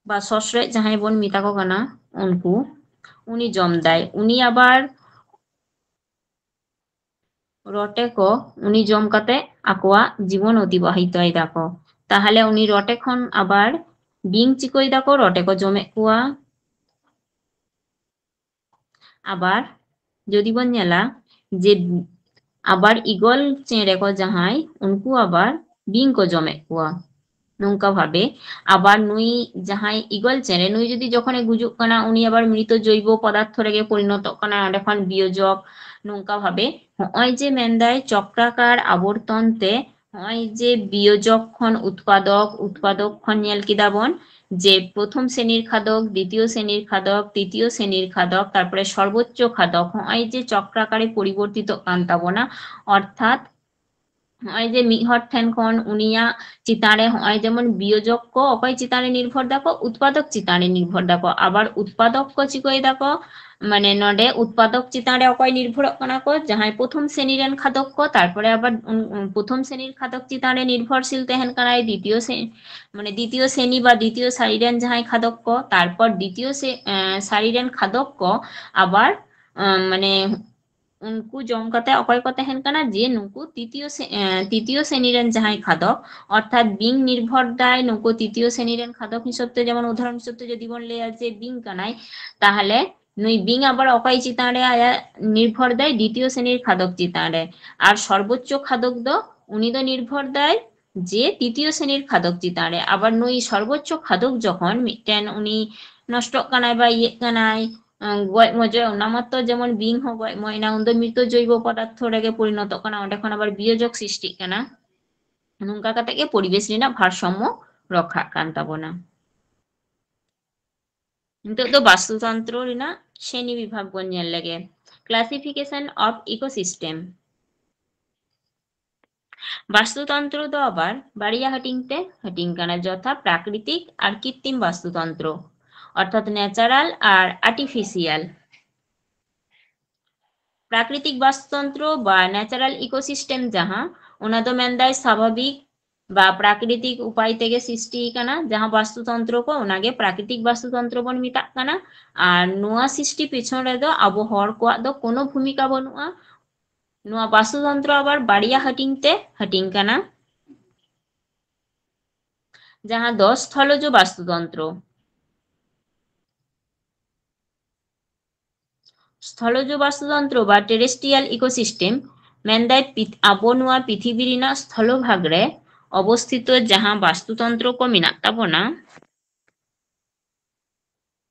ᱵᱟ ᱥᱚᱥᱨᱮᱡ ᱡᱟᱦᱟᱸᱭ ᱵᱚᱱ ᱢᱮᱛᱟ ᱠᱚ ᱠᱟᱱᱟ, ᱩᱱᱠᱩ, ᱩᱱᱤ ᱡᱚᱢ ᱫᱟᱭ, ᱩᱱᱤ ᱟᱵᱟᱨ ᱨᱚᱴᱮ ᱠᱚ ᱩᱱᱤ ᱡᱚᱢ ᱠᱟᱛᱮ ᱟᱠᱚᱣᱟᱜ ᱡᱤᱵᱚᱱ ᱚᱛᱤᱵᱟᱦᱤᱛᱚᱭ ᱫᱟᱠᱚ᱾ ᱛᱟᱦᱚᱞᱮ ᱩᱱᱤ ᱨᱚᱴᱮ ᱠᱷᱚᱱ ᱟᱵᱟᱨ ᱵᱤᱧ ᱪᱤᱠᱟᱹᱭ ᱫᱟᱠᱚ? ᱨᱚᱴᱮ ᱠᱚ ᱡᱚᱢᱮᱫ ᱠᱚᱣᱟ᱾ ᱟᱵᱟᱨ ᱡᱩᱫᱤ ᱵᱚᱱ ᱧᱮᱞᱟ ᱡᱮ ᱟᱵᱟᱨ ᱤᱜᱚᱞ ᱪᱮᱬᱮ ᱠᱚ ᱡᱟᱦᱟᱸᱭ, ᱩᱱᱠᱩ ᱟᱵᱟᱨ ᱵᱤᱧ ᱠᱚ ᱡᱚᱢᱮᱫ ᱠᱚᱣᱟ᱾ ᱱᱚᱝᱠᱟ ᱵᱷᱟᱵᱮ ᱟᱵᱟᱨ ᱱᱩᱭ ᱡᱟᱦᱟᱸᱭ ᱤᱜᱚᱞ ᱪᱮᱬᱮ, ᱱᱩᱭ ᱡᱩᱫᱤ ᱡᱚᱠᱷᱚᱱᱮ ᱜᱩᱡᱩᱜ ᱠᱟᱱᱟ, ᱩᱱᱤ ᱟᱵᱟᱨ ᱢᱨᱤᱛ ᱡᱚᱭᱵᱚ ᱯᱚᱫᱟᱨᱛᱷᱚ ᱨᱮᱜᱮ ᱯᱚᱨᱤᱱᱚᱛᱚᱜ ᱠᱟᱱᱟ, ᱚᱸᱰᱮ ᱠᱷᱚᱱ ᱵᱤᱭᱳᱡᱚᱠ᱾ ᱱᱚᱝᱠᱟ ᱵᱷᱟᱵᱮ ᱱᱚᱜᱼᱚᱭ ᱡᱮ ᱢᱮᱱᱫᱟᱭ ᱪᱚᱠᱨᱟᱠᱟᱨ ᱟᱵᱚᱨᱛᱚᱱ ᱛᱮ, ᱱᱚᱜᱼᱚᱭ ᱡᱮ ᱵᱤᱭᱳᱡᱚᱠ ᱠᱷᱚᱱ ᱩᱛᱯᱟᱫᱚᱠ, ᱩᱛᱯᱟᱫᱚᱠ ᱠᱷᱚᱱ ᱧᱮᱞ ᱠᱮᱫᱟ ᱵᱚᱱ ᱡᱮ ᱯᱨᱚᱛᱷᱚᱢ ᱥᱨᱮᱱᱤᱨ ᱠᱷᱟᱫᱚᱠ, ᱫᱤᱛᱤᱭᱚ ᱥᱨᱮᱱᱤᱨ ᱠᱷᱟᱫᱚᱠ, ᱛᱨᱤᱛᱤᱭᱚ ᱥᱨᱮᱱᱤᱨ ᱠᱷᱟᱫᱚᱠ, ᱛᱟᱨᱯᱚᱨᱮ ᱥᱚᱨᱵᱚᱪᱪᱚ ᱠᱷᱟᱫᱚᱠ, ᱱᱚᱜᱼᱚᱭ ᱡᱮ ᱪᱚᱠᱨᱟᱠᱟᱨᱮ ᱯᱚᱨᱤᱵᱚᱨᱛᱤᱛᱚᱜ ᱠᱟᱱ ᱛᱟᱵᱚᱱᱟ, ᱚᱨᱛᱷᱟᱛ ᱱᱚᱜᱼᱚᱭ ᱡᱮ ᱢᱤᱫ ᱦᱚᱲ ᱴᱷᱮᱱ ᱠᱷᱚᱱ ᱩᱱᱤᱭᱟᱜ ᱪᱮᱛᱟᱱ ᱨᱮ ᱱᱚᱜᱼᱚᱭ ᱡᱮᱢᱚᱱ ᱵᱤᱭᱳᱡᱚᱠ ᱠᱚ ᱚᱠᱚᱭ ᱪᱮᱛᱟᱱ ᱨᱮ ᱱᱤᱨᱵᱷᱚᱨ ᱫᱟᱠᱚ? ᱩᱛᱯᱟᱫᱚᱠ ᱪᱮᱛᱟᱱ ᱨᱮ ᱱᱤᱨᱵᱷᱚᱨ ᱫᱟᱠᱚ᱾ ᱟᱵᱟᱨ ᱩᱛᱯᱟᱫᱚᱠ ᱠᱚ ᱪᱤᱠᱟᱹᱭ ᱫᱟᱠᱚ? ᱢᱟᱱᱮ ᱱᱚᱰᱮ ᱩᱛᱯᱟᱫᱚᱠ ᱪᱮᱛᱟᱱ ᱨᱮ ᱚᱠᱚᱭ ᱱᱤᱨᱵᱷᱚᱨᱚᱜ ᱠᱟᱱᱟ ᱠᱚ? ᱡᱟᱦᱟᱸᱭ ᱯᱨᱚᱛᱷᱚᱢ ᱥᱨᱮᱱᱤ ᱨᱮᱱ ᱠᱷᱟᱫᱚᱠ ᱠᱚ, ᱛᱟᱨᱯᱚᱨᱮ ᱟᱵᱟᱨ ᱩᱱ-, ᱩᱱ-, ᱯᱨᱚᱛᱷᱚᱢ ᱥᱨᱮᱱᱤ ᱨᱮᱱ ᱠᱷᱟᱫᱚᱠ ᱪᱮᱛᱟᱱ ᱨᱮ ᱱᱤᱨᱵᱷᱚᱨᱥᱤᱞ ᱛᱟᱦᱮᱱ ᱠᱟᱱᱟᱭ ᱫᱤᱛᱤᱭᱚ ᱥᱮ-, ᱢᱟᱱᱮ ᱫᱤᱛᱤᱭᱚ ᱥᱨᱮᱱᱤ ᱵᱟ ᱫᱤᱛᱤᱭᱚ ᱥᱟᱹᱨᱤ ᱨᱮᱱ ᱡᱟᱦᱟᱸᱭ ᱠᱷᱟᱫᱚᱠ ᱠᱚ, ᱛᱟᱨᱯᱚᱨ ᱫᱤᱛᱤᱭᱚ ᱥᱮ-, ᱮᱸ, ᱥᱟᱹᱨᱤ ᱨᱮᱱ ᱠᱷᱟᱫᱚᱠ ᱠᱚ ᱟᱵᱟᱨ, ᱮᱸ, ᱢᱟᱱᱮ ᱩᱱᱠᱩ ᱡᱚᱢ ᱠᱟᱛᱮ ᱚᱠᱚᱭ ᱠᱚ ᱛᱟᱦᱮᱱ ᱠᱟᱱᱟ? ᱡᱮ ᱱᱩᱠᱩ ᱛᱤᱛᱤᱭᱚ ᱥᱮ-, ᱮᱸ, ᱛᱤᱛᱤᱭᱚ ᱥᱨᱮᱱᱤ ᱨᱮᱱ ᱡᱟᱦᱟᱸᱭ ᱠᱷᱟᱫᱚᱠ, ᱚᱨᱛᱷᱟᱛ ᱵᱤᱧ ᱱᱤᱨᱵᱷᱚᱨ ᱫᱟᱭ ᱱᱩᱠᱩ ᱛᱤᱛᱤᱭᱚ ᱥᱨᱮᱱᱤ ᱨᱮᱱ ᱠᱷᱟᱫᱚᱠ ᱦᱤᱥᱟᱹᱵ ᱛᱮ, ᱡᱮᱢᱚᱱ ᱩᱫᱟᱦᱚᱨᱚᱱ ᱦᱤᱥᱟᱹᱵ ᱛᱮ ᱡᱩᱫᱤ ᱵᱚᱱ ᱞᱟᱹᱭᱟ ᱡᱮ ᱵᱤᱧ ᱠᱟᱱᱟᱭ, ᱛᱟᱦᱚᱞᱮ ᱱᱩᱭ ᱵᱤᱧ ᱟᱵᱟᱨ ᱚᱠᱚᱭ ᱪᱮᱛᱟᱱ ᱨᱮ ᱟᱭᱟᱜ ᱱᱤᱨᱵᱷᱚᱨ ᱫᱟᱭ? ᱫᱤᱛᱤᱭᱚ ᱥᱨᱮᱱᱤᱨ ᱠᱷᱟᱫᱚᱠ ᱪᱮᱛᱟᱱ ᱨᱮ᱾ ᱟᱨ ᱥᱚᱨᱵᱚᱪᱪᱚ ᱠᱷᱟᱫᱚᱠ ᱫᱚ ᱩᱱᱤ ᱫᱚ ᱱᱤᱨᱵᱷᱚᱨ ᱫᱟᱭ ᱡᱮ ᱛᱤᱛᱤᱭᱚ ᱥᱨᱮᱱᱤᱨ ᱠᱷᱟᱫᱚᱠ ᱪᱮᱛᱟᱱ ᱨᱮ᱾ ᱟᱵᱟᱨ ᱱᱩᱭ ᱥᱚᱨᱵᱚᱪᱪᱚ ᱠᱷᱟᱫᱚᱠ ᱡᱚᱠᱷᱚᱱ ᱢᱤᱫᱴᱮᱱ ᱩᱱᱤ ᱱᱚᱥᱴᱚᱜ ᱠᱟᱱᱟᱭ ᱵᱟ ᱤᱭᱟᱹᱜ ᱠᱟᱱᱟᱭ, ᱟᱸ, ᱜᱚᱡ ᱢᱚᱡᱚᱭ, ᱚᱱᱟ ᱢᱟᱛᱚ ᱡᱮᱢᱚᱱ ᱵᱤᱧ ᱦᱚᱸ ᱜᱚᱡ ᱢᱚᱡ ᱮᱱᱟ, ᱩᱱᱫᱚ ᱢᱨᱤᱛ ᱡᱚᱭᱵᱚ ᱯᱚᱫᱟᱨᱛᱷᱚ ᱨᱮᱜᱮ ᱯᱚᱨᱤᱱᱚᱛᱚᱜ ᱠᱟᱱᱟ, ᱚᱸᱰᱮ ᱠᱷᱚᱱ ᱟᱵᱟᱨ ᱵᱤᱭᱳᱡᱚᱠ ᱥᱨᱤᱥᱴᱤᱜ ᱠᱟᱱᱟ᱾ ᱱᱚᱝᱠᱟ ᱠᱟᱛᱮ ᱜᱮ ᱯᱚᱨᱤᱵᱮᱥ ᱨᱮᱱᱟᱜ ᱵᱷᱟᱨᱥᱟᱢᱢᱚ ᱨᱚᱠᱠᱷᱟᱜ ᱠᱟᱱ ᱛᱟᱵᱚᱱᱟ᱾ ᱱᱤᱛᱚᱜ ᱫᱚ ᱵᱟᱥᱛᱩᱛᱚᱱᱛᱨᱚ ᱨᱮᱱᱟᱜ ᱥᱨᱮᱱᱤ ᱵᱤᱵᱷᱟᱜᱽ ᱵᱚᱱ ᱧᱮᱞ ᱞᱮᱜᱮ᱾ Classification of ecosystem. ᱵᱟᱥᱛᱩᱛᱚᱱᱛᱨᱚ ᱫᱚ ᱟᱵᱟᱨ ᱵᱟᱨᱭᱟ ᱦᱟᱹᱴᱤᱧ ᱛᱮ ᱦᱟᱹᱴᱤᱧ ᱠᱟᱱᱟ, ᱡᱚᱛᱷᱟ ᱯᱨᱟᱠᱨᱤᱛᱤᱠ ᱟᱨ ᱠᱤᱛᱛᱤᱢ ᱵᱟᱥᱛᱩᱛᱚᱱᱛᱨᱚ, ᱚᱨᱛᱷᱟᱛ natural ᱟᱨ artificial᱾ ᱯᱨᱟᱠᱨᱤᱛᱤᱠ ᱵᱟᱥᱛᱩᱛᱚᱱᱛᱨᱚ ᱵᱟ natural ecosystem ᱡᱟᱦᱟᱸ, ᱚᱱᱟ ᱫᱚ ᱢᱮᱱᱫᱟᱭ ᱥᱟᱵᱷᱟᱵᱤᱠ ᱵᱟ ᱯᱨᱟᱠᱨᱤᱛᱤᱠ ᱩᱯᱟᱭ ᱛᱮᱜᱮ ᱥᱨᱤᱥᱴᱤ ᱠᱟᱱᱟ᱾ ᱡᱟᱦᱟᱸ ᱵᱟᱥᱛᱩᱛᱚᱱᱛᱨᱚ ᱠᱚ, ᱚᱱᱟᱜᱮ ᱯᱨᱟᱠᱨᱤᱛᱤᱠ ᱵᱟᱥᱛᱩᱛᱚᱱᱛᱨᱚ ᱵᱚᱱ ᱢᱮᱛᱟᱜ ᱠᱟᱱᱟ᱾ ᱟᱨ ᱱᱚᱣᱟ ᱥᱨᱤᱥᱴᱤ ᱯᱤᱪᱷᱚᱱ ᱨᱮᱫᱚ ᱟᱵᱚ ᱦᱚᱲ ᱠᱚᱣᱟᱜ ᱫᱚ ᱠᱳᱱᱳ ᱵᱷᱩᱢᱤᱠᱟ ᱵᱟᱹᱱᱩᱜᱼᱟ᱾ ᱱᱚᱣᱟ ᱵᱟᱥᱛᱩᱛᱚᱱᱛᱨᱚ ᱟᱵᱟᱨ ᱵᱟᱨᱭᱟ ᱦᱟᱹᱴᱤᱧ ᱛᱮ ᱦᱟᱹᱴᱤᱧ ᱠᱟᱱᱟ, ᱡᱟᱦᱟᱸ ᱫᱚ ᱥᱛᱷᱚᱞᱚᱡ ᱵᱟᱥᱛᱩᱛᱚᱱᱛᱨᱚ᱾ ᱥᱛᱷᱚᱞᱚᱡ ᱵᱟᱥᱛᱩᱛᱚᱱᱛᱨᱚ ᱵᱟ terrestrial ecosystem ᱢᱮᱱᱫᱟᱭ ᱯᱤᱛ-, ᱟᱵᱚ ᱱᱚᱣᱟ ᱯᱤᱛᱷᱤᱵᱤ ᱨᱮᱱᱟᱜ ᱥᱛᱷᱚᱞᱚ ᱵᱷᱟᱜᱽ ᱨᱮ ᱚᱵᱚᱥᱛᱷᱤᱛᱚ ᱡᱟᱦᱟᱸ ᱵᱟᱥᱛᱩᱛᱚᱱᱛᱨᱚ ᱠᱚ ᱢᱮᱱᱟᱜ ᱛᱟᱵᱚᱱᱟ,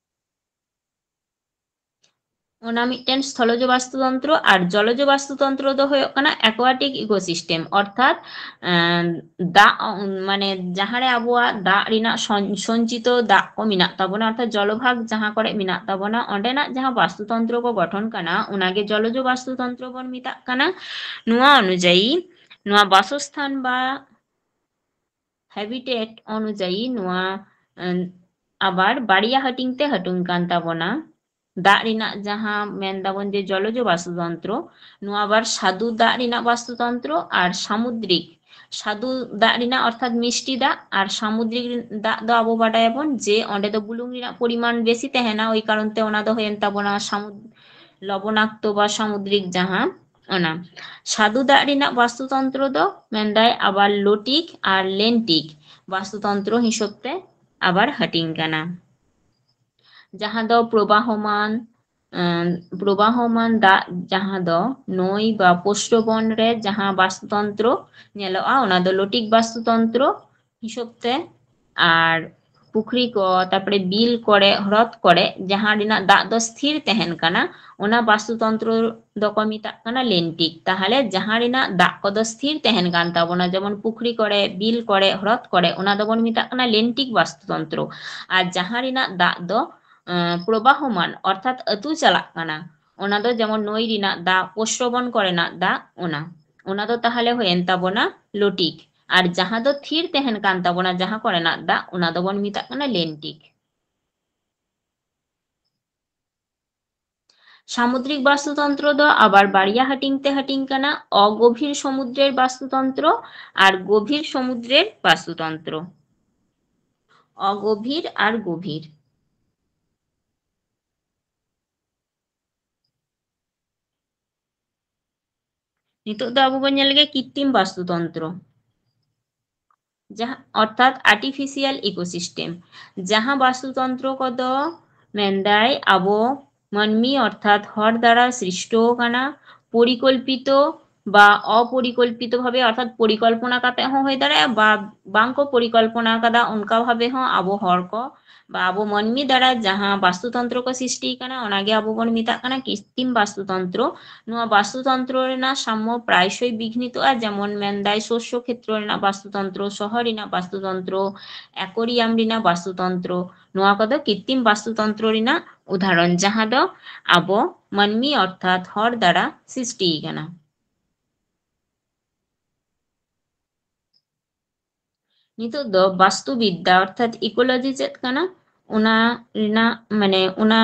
ᱚᱱᱟ ᱢᱤᱫᱴᱮᱱ ᱥᱛᱷᱚᱞᱚᱡ ᱵᱟᱥᱛᱩᱛᱚᱱᱛᱨᱚ᱾ ᱟᱨ ᱡᱚᱞᱚᱡ ᱵᱟᱥᱛᱩᱛᱚᱱᱛᱨᱚ ᱫᱚ ᱦᱩᱭᱩᱜ ᱠᱟᱱᱟ aquatic ecosystem, ᱚᱨᱛᱷᱟᱛ, ᱮᱸ, ᱫᱟᱜ, ᱢᱟᱱᱮ ᱡᱟᱦᱟᱸᱨᱮ ᱟᱵᱚᱣᱟᱜ ᱫᱟᱜ ᱨᱮᱱᱟᱜ ᱥᱚᱧ-, ᱥᱚᱧᱪᱤᱛᱚ ᱫᱟᱜ ᱠᱚ ᱢᱮᱱᱟᱜ ᱛᱟᱵᱚᱱᱟ, ᱚᱨᱛᱷᱟᱛ ᱡᱚᱞᱚᱵᱷᱟᱜᱽ ᱡᱟᱦᱟᱸ ᱠᱚᱨᱮ ᱢᱮᱱᱟᱜ ᱛᱟᱵᱚᱱᱟ, ᱚᱸᱰᱮᱱᱟᱜ ᱡᱟᱦᱟᱸ ᱵᱟᱥᱛᱩᱛᱚᱱᱛᱨᱚ ᱠᱚ ᱜᱚᱴᱷᱚᱱ ᱠᱟᱱᱟ, ᱚᱱᱟᱜᱮ ᱡᱚᱞᱚᱡ ᱵᱟᱥᱛᱩᱛᱚᱱᱛᱨᱚ ᱵᱚᱱ ᱢᱮᱛᱟᱜ ᱠᱟᱱᱟ᱾ ᱱᱚᱣᱟ ᱚᱱᱩᱡᱟᱭᱤ, ᱱᱚᱣᱟ ᱵᱟᱥᱚᱥᱛᱷᱟᱱ ᱵᱟ habitat ᱚᱱᱩᱡᱟᱭᱤ ᱱᱚᱣᱟ, ᱮᱸ, ᱟᱵᱟᱨ ᱵᱟᱨᱭᱟ ᱦᱟᱹᱴᱤᱧ ᱛᱮ ᱦᱟᱹᱴᱤᱧ ᱠᱟᱱ ᱛᱟᱵᱚᱱᱟ᱾ ᱫᱟᱜ ᱨᱮᱱᱟᱜ ᱡᱟᱦᱟᱸ ᱢᱮᱱ ᱫᱟᱵᱚᱱ ᱡᱮ ᱡᱚᱞᱚᱡ ᱵᱟᱥᱛᱩᱛᱚᱱᱛᱨᱚ, ᱱᱚᱣᱟ ᱟᱵᱟᱨ ᱥᱟᱫᱩ ᱫᱟᱜ ᱨᱮᱱᱟᱜ ᱵᱟᱥᱛᱩᱛᱚᱱᱛᱨᱚ ᱟᱨ ᱥᱟᱢᱩᱫᱨᱤᱠ᱾ ᱥᱟᱫᱩ ᱫᱟᱜ ᱨᱮᱱᱟᱜ ᱚᱨᱛᱷᱟᱛ ᱢᱤᱥᱴᱤ ᱫᱟᱜ, ᱟᱨ ᱥᱟᱢᱩᱫᱨᱤᱠ ᱫᱟᱜ ᱫᱚ ᱟᱵᱚ ᱵᱟᱰᱟᱭᱟᱵᱚᱱ ᱡᱮ ᱚᱸᱰᱮ ᱫᱚ ᱵᱩᱞᱩᱝ ᱨᱮᱱᱟᱜ ᱯᱚᱨᱤᱢᱟᱱ ᱵᱮᱥᱤ ᱛᱟᱦᱮᱱᱟ, ᱳᱭ ᱠᱟᱨᱚᱱ ᱛᱮ ᱚᱱᱟ ᱫᱚ ᱦᱩᱭᱮᱱ ᱛᱟᱵᱚᱱᱟ ᱥᱟᱢᱩᱫ-, ᱞᱚᱵᱚᱱᱟᱠᱛᱚ ᱵᱟ ᱥᱟᱢᱩᱫᱨᱤᱠ ᱡᱟᱦᱟᱸ ᱚᱱᱟ᱾ ᱥᱟᱫᱩ ᱫᱟᱜ ᱨᱮᱱᱟᱜ ᱵᱟᱥᱛᱩᱛᱚᱱᱛᱨᱚ ᱫᱚ ᱢᱮᱱᱫᱟᱭ ᱟᱵᱟᱨ ᱞᱚᱴᱤᱠ ᱟᱨ ᱞᱮᱱᱴᱤᱠ ᱵᱟᱥᱛᱩᱛᱚᱱᱛᱨᱚ ᱦᱤᱥᱟᱹᱵ ᱛᱮ ᱟᱵᱟᱨ ᱦᱟᱹᱴᱤᱧ ᱠᱟᱱᱟ᱾ ᱡᱟᱦᱟᱸ ᱫᱚ ᱯᱨᱚᱵᱟᱦᱚᱢᱟᱱ, ᱮᱸ, ᱯᱨᱚᱵᱟᱦᱚᱢᱟᱱ ᱫᱟᱜ, ᱡᱟᱦᱟᱸ ᱫᱚ ᱱᱟᱹᱭ ᱵᱟ ᱯᱳᱥᱴᱚᱵᱚᱱ ᱨᱮ ᱡᱟᱦᱟᱸ ᱵᱟᱥᱛᱩᱛᱚᱱᱛᱨᱚ ᱧᱮᱞᱚᱜᱼᱟ, ᱚᱱᱟ ᱫᱚ ᱞᱚᱴᱤᱠ ᱵᱟᱥᱛᱩᱛᱚᱱᱛᱨᱚ ᱦᱤᱥᱟᱹᱵ ᱛᱮ᱾ ᱟᱨ ᱯᱩᱠᱷᱨᱤ ᱠᱚ, ᱛᱟᱨᱯᱚᱨᱮ ᱵᱤᱞ ᱠᱚᱨᱮ, ᱦᱨᱚᱫ ᱠᱚᱨᱮ ᱡᱟᱦᱟᱸ ᱨᱮᱱᱟᱜ ᱫᱟᱜ ᱫᱚ ᱥᱛᱷᱤᱨ ᱛᱟᱦᱮᱱ ᱠᱟᱱᱟ, ᱚᱱᱟ ᱵᱟᱥᱛᱩᱛᱚᱱᱛᱨᱚ ᱫᱚᱠᱚ ᱢᱮᱛᱟᱜ ᱠᱟᱱᱟ ᱞᱮᱱᱴᱤᱠ᱾ ᱛᱟᱦᱚᱞᱮ ᱡᱟᱦᱟᱸ ᱨᱮᱱᱟᱜ ᱫᱟᱜ ᱠᱚᱫᱚ ᱥᱛᱷᱤᱨ ᱛᱟᱦᱮᱱ ᱠᱟᱱ ᱛᱟᱵᱚᱱᱟ, ᱡᱮᱢᱚᱱ ᱯᱩᱠᱷᱨᱤ ᱠᱚᱨᱮ, ᱵᱤᱞ ᱠᱚᱨᱮ, ᱦᱨᱚᱫ ᱠᱚᱨᱮ, ᱚᱱᱟ ᱫᱚᱵᱚᱱ ᱢᱮᱛᱟᱜ ᱠᱟᱱᱟ ᱞᱮᱱᱴᱤᱠ ᱵᱟᱥᱛᱩᱛᱚᱱᱛᱨᱚ᱾ ᱟᱨ ᱡᱟᱦᱟᱸ ᱨᱮᱱᱟᱜ ᱫᱟᱜ ᱫᱚ ᱟᱸ, ᱯᱨᱚᱵᱟᱦᱚᱢᱟᱱ, ᱚᱨᱛᱷᱟᱛ ᱟᱹᱛᱩ ᱪᱟᱞᱟᱜ ᱠᱟᱱᱟ, ᱚᱱᱟ ᱫᱚ ᱡᱮᱢᱚᱱ ᱱᱟᱹᱭ ᱨᱮᱱᱟᱜ ᱫᱟᱜ, ᱯᱨᱚᱥᱨᱚᱵᱚᱱ ᱠᱚᱨᱮᱱᱟᱜ ᱫᱟᱜ, ᱚᱱᱟ, ᱚᱱᱟ ᱫᱚ ᱛᱟᱦᱚᱞᱮ ᱦᱩᱭᱮᱱ ᱛᱟᱵᱚᱱᱟ ᱞᱚᱴᱤᱠ᱾ ᱟᱨ ᱡᱟᱦᱟᱸ ᱫᱚ ᱛᱷᱤᱨ ᱛᱟᱦᱮᱱ ᱠᱟᱱ ᱛᱟᱵᱚᱱᱟ, ᱡᱟᱦᱟᱸ ᱠᱚᱨᱮᱱᱟᱜ ᱫᱟᱜ, ᱚᱱᱟ ᱫᱚᱵᱚᱱ ᱢᱮᱛᱟᱜ ᱠᱟᱱᱟ ᱞᱮᱱᱴᱤᱠ᱾ ᱥᱟᱢᱩᱫᱨᱤᱠ ᱵᱟᱥᱛᱩᱛᱚᱱᱛᱨᱚ ᱫᱚ ᱟᱵᱟᱨ ᱵᱟᱨᱭᱟ ᱦᱟᱹᱴᱤᱧ ᱛᱮ ᱦᱟᱹᱴᱤᱧ ᱠᱟᱱᱟ, ᱚᱜᱚᱵᱷᱤᱨ ᱥᱚᱢᱩᱫᱨᱮᱨ ᱵᱟᱥᱛᱩᱛᱚᱱᱛᱨᱚ ᱟᱨ ᱜᱚᱵᱷᱤᱨ ᱥᱚᱢᱩᱫᱨᱮᱨ ᱵᱟᱥᱛᱩᱛᱚᱱᱛᱨᱚ᱾ ᱚᱜᱚᱵᱷᱤᱨ ᱟᱨ ᱜᱚᱵᱷᱤᱨ᱾ ᱱᱤᱛᱚᱜ ᱫᱚ ᱟᱵᱚ ᱵᱚᱱ ᱧᱮᱞ ᱞᱮᱜᱮ ᱠᱤᱛᱛᱤᱢ ᱵᱟᱥᱛᱩᱛᱚᱱᱛᱨᱚ, ᱡᱟᱦᱟᱸ ᱚᱨᱛᱷᱟᱛ artificial ecosystem, ᱡᱟᱦᱟᱸ ᱵᱟᱥᱛᱩᱛᱚᱱᱛᱨᱚ ᱠᱚᱫᱚ ᱢᱮᱱᱫᱟᱭ ᱟᱵᱚ ᱢᱟᱹᱱᱢᱤ ᱚᱨᱛᱷᱟᱛ ᱦᱚᱲ ᱫᱟᱨᱟ ᱥᱨᱤᱥᱴᱚ ᱟᱠᱟᱱᱟ, ᱯᱚᱨᱤᱠᱚᱞᱯᱤᱛᱚ ᱵᱟ ᱚᱯᱚᱨᱤᱠᱚᱞᱯᱤᱛᱚ ᱵᱷᱟᱵᱮ, ᱚᱨᱛᱷᱟᱛ ᱯᱚᱨᱤᱠᱚᱞᱯᱚᱱᱟ ᱠᱟᱛᱮ ᱦᱚᱸ ᱦᱩᱭ ᱫᱟᱲᱮᱭᱟᱜᱼᱟ ᱵᱟ ᱵᱟᱝ ᱠᱚ ᱯᱚᱨᱤᱠᱚᱞᱯᱚᱱᱟ ᱟᱠᱟᱫᱟ, ᱚᱱᱠᱟ ᱵᱷᱟᱵᱮ ᱦᱚᱸ ᱟᱵᱚ ᱦᱚᱲ ᱠᱚ ᱵᱟ ᱟᱵᱚ ᱢᱟᱹᱱᱢᱤ ᱫᱟᱨᱟ ᱡᱟᱦᱟᱸ ᱵᱟᱥᱛᱩᱛᱚᱱᱛᱨᱚ ᱠᱚ ᱥᱨᱤᱥᱴᱤ ᱠᱟᱱᱟ, ᱚᱱᱟᱜᱮ ᱟᱵᱚ ᱵᱚᱱ ᱢᱮᱛᱟᱜ ᱠᱟᱱᱟ ᱠᱨᱤᱛᱛᱤᱢ ᱵᱟᱥᱛᱩᱛᱚᱱᱛᱨᱚ᱾ ᱱᱚᱣᱟ ᱵᱟᱥᱛᱩᱛᱚᱱᱛᱨᱚ ᱨᱮᱱᱟᱜ ᱥᱟᱢᱢᱚ ᱯᱨᱟᱭᱥᱚᱭ ᱵᱤᱜᱷᱱᱤᱛᱚᱜᱼᱟ, ᱡᱮᱢᱚᱱ ᱢᱮᱱᱫᱟᱭ ᱥᱚᱥᱭᱚ ᱠᱷᱮᱛᱨᱚ ᱨᱮᱱᱟᱜ ᱵᱟᱥᱛᱩᱛᱚᱱᱛᱨᱚ, ᱥᱚᱦᱚᱨ ᱨᱮᱱᱟᱜ ᱵᱟᱥᱛᱩᱛᱚᱱᱛᱨᱚ, aquarium ᱨᱮᱱᱟᱜ ᱵᱟᱥᱛᱩᱛᱚᱱᱛᱨᱚ, ᱱᱚᱣᱟ ᱠᱚᱫᱚ ᱠᱨᱤᱛᱛᱤᱢ ᱵᱟᱥᱛᱩᱛᱚᱱᱛᱨᱚ ᱨᱮᱱᱟᱜ ᱩᱫᱟᱦᱚᱨᱚᱱ, ᱡᱟᱦᱟᱸ ᱫᱚ ᱟᱵᱚ ᱢᱟᱹᱱᱢᱤ ᱚᱨᱛᱷᱟᱛ ᱦᱚᱲ ᱫᱟᱨᱟ ᱥᱨᱤᱥᱴᱤ ᱠᱟᱱᱟ᱾ ᱱᱤᱛᱚᱜ ᱫᱚ ᱵᱟᱥᱛᱩᱵᱤᱫᱽᱫᱟ ᱚᱨᱛᱷᱟᱛ ecology ᱪᱮᱫ ᱠᱟᱱᱟ, ᱚᱱᱟ ᱨᱮᱱᱟᱜ, ᱢᱟᱱᱮ, ᱚᱱᱟ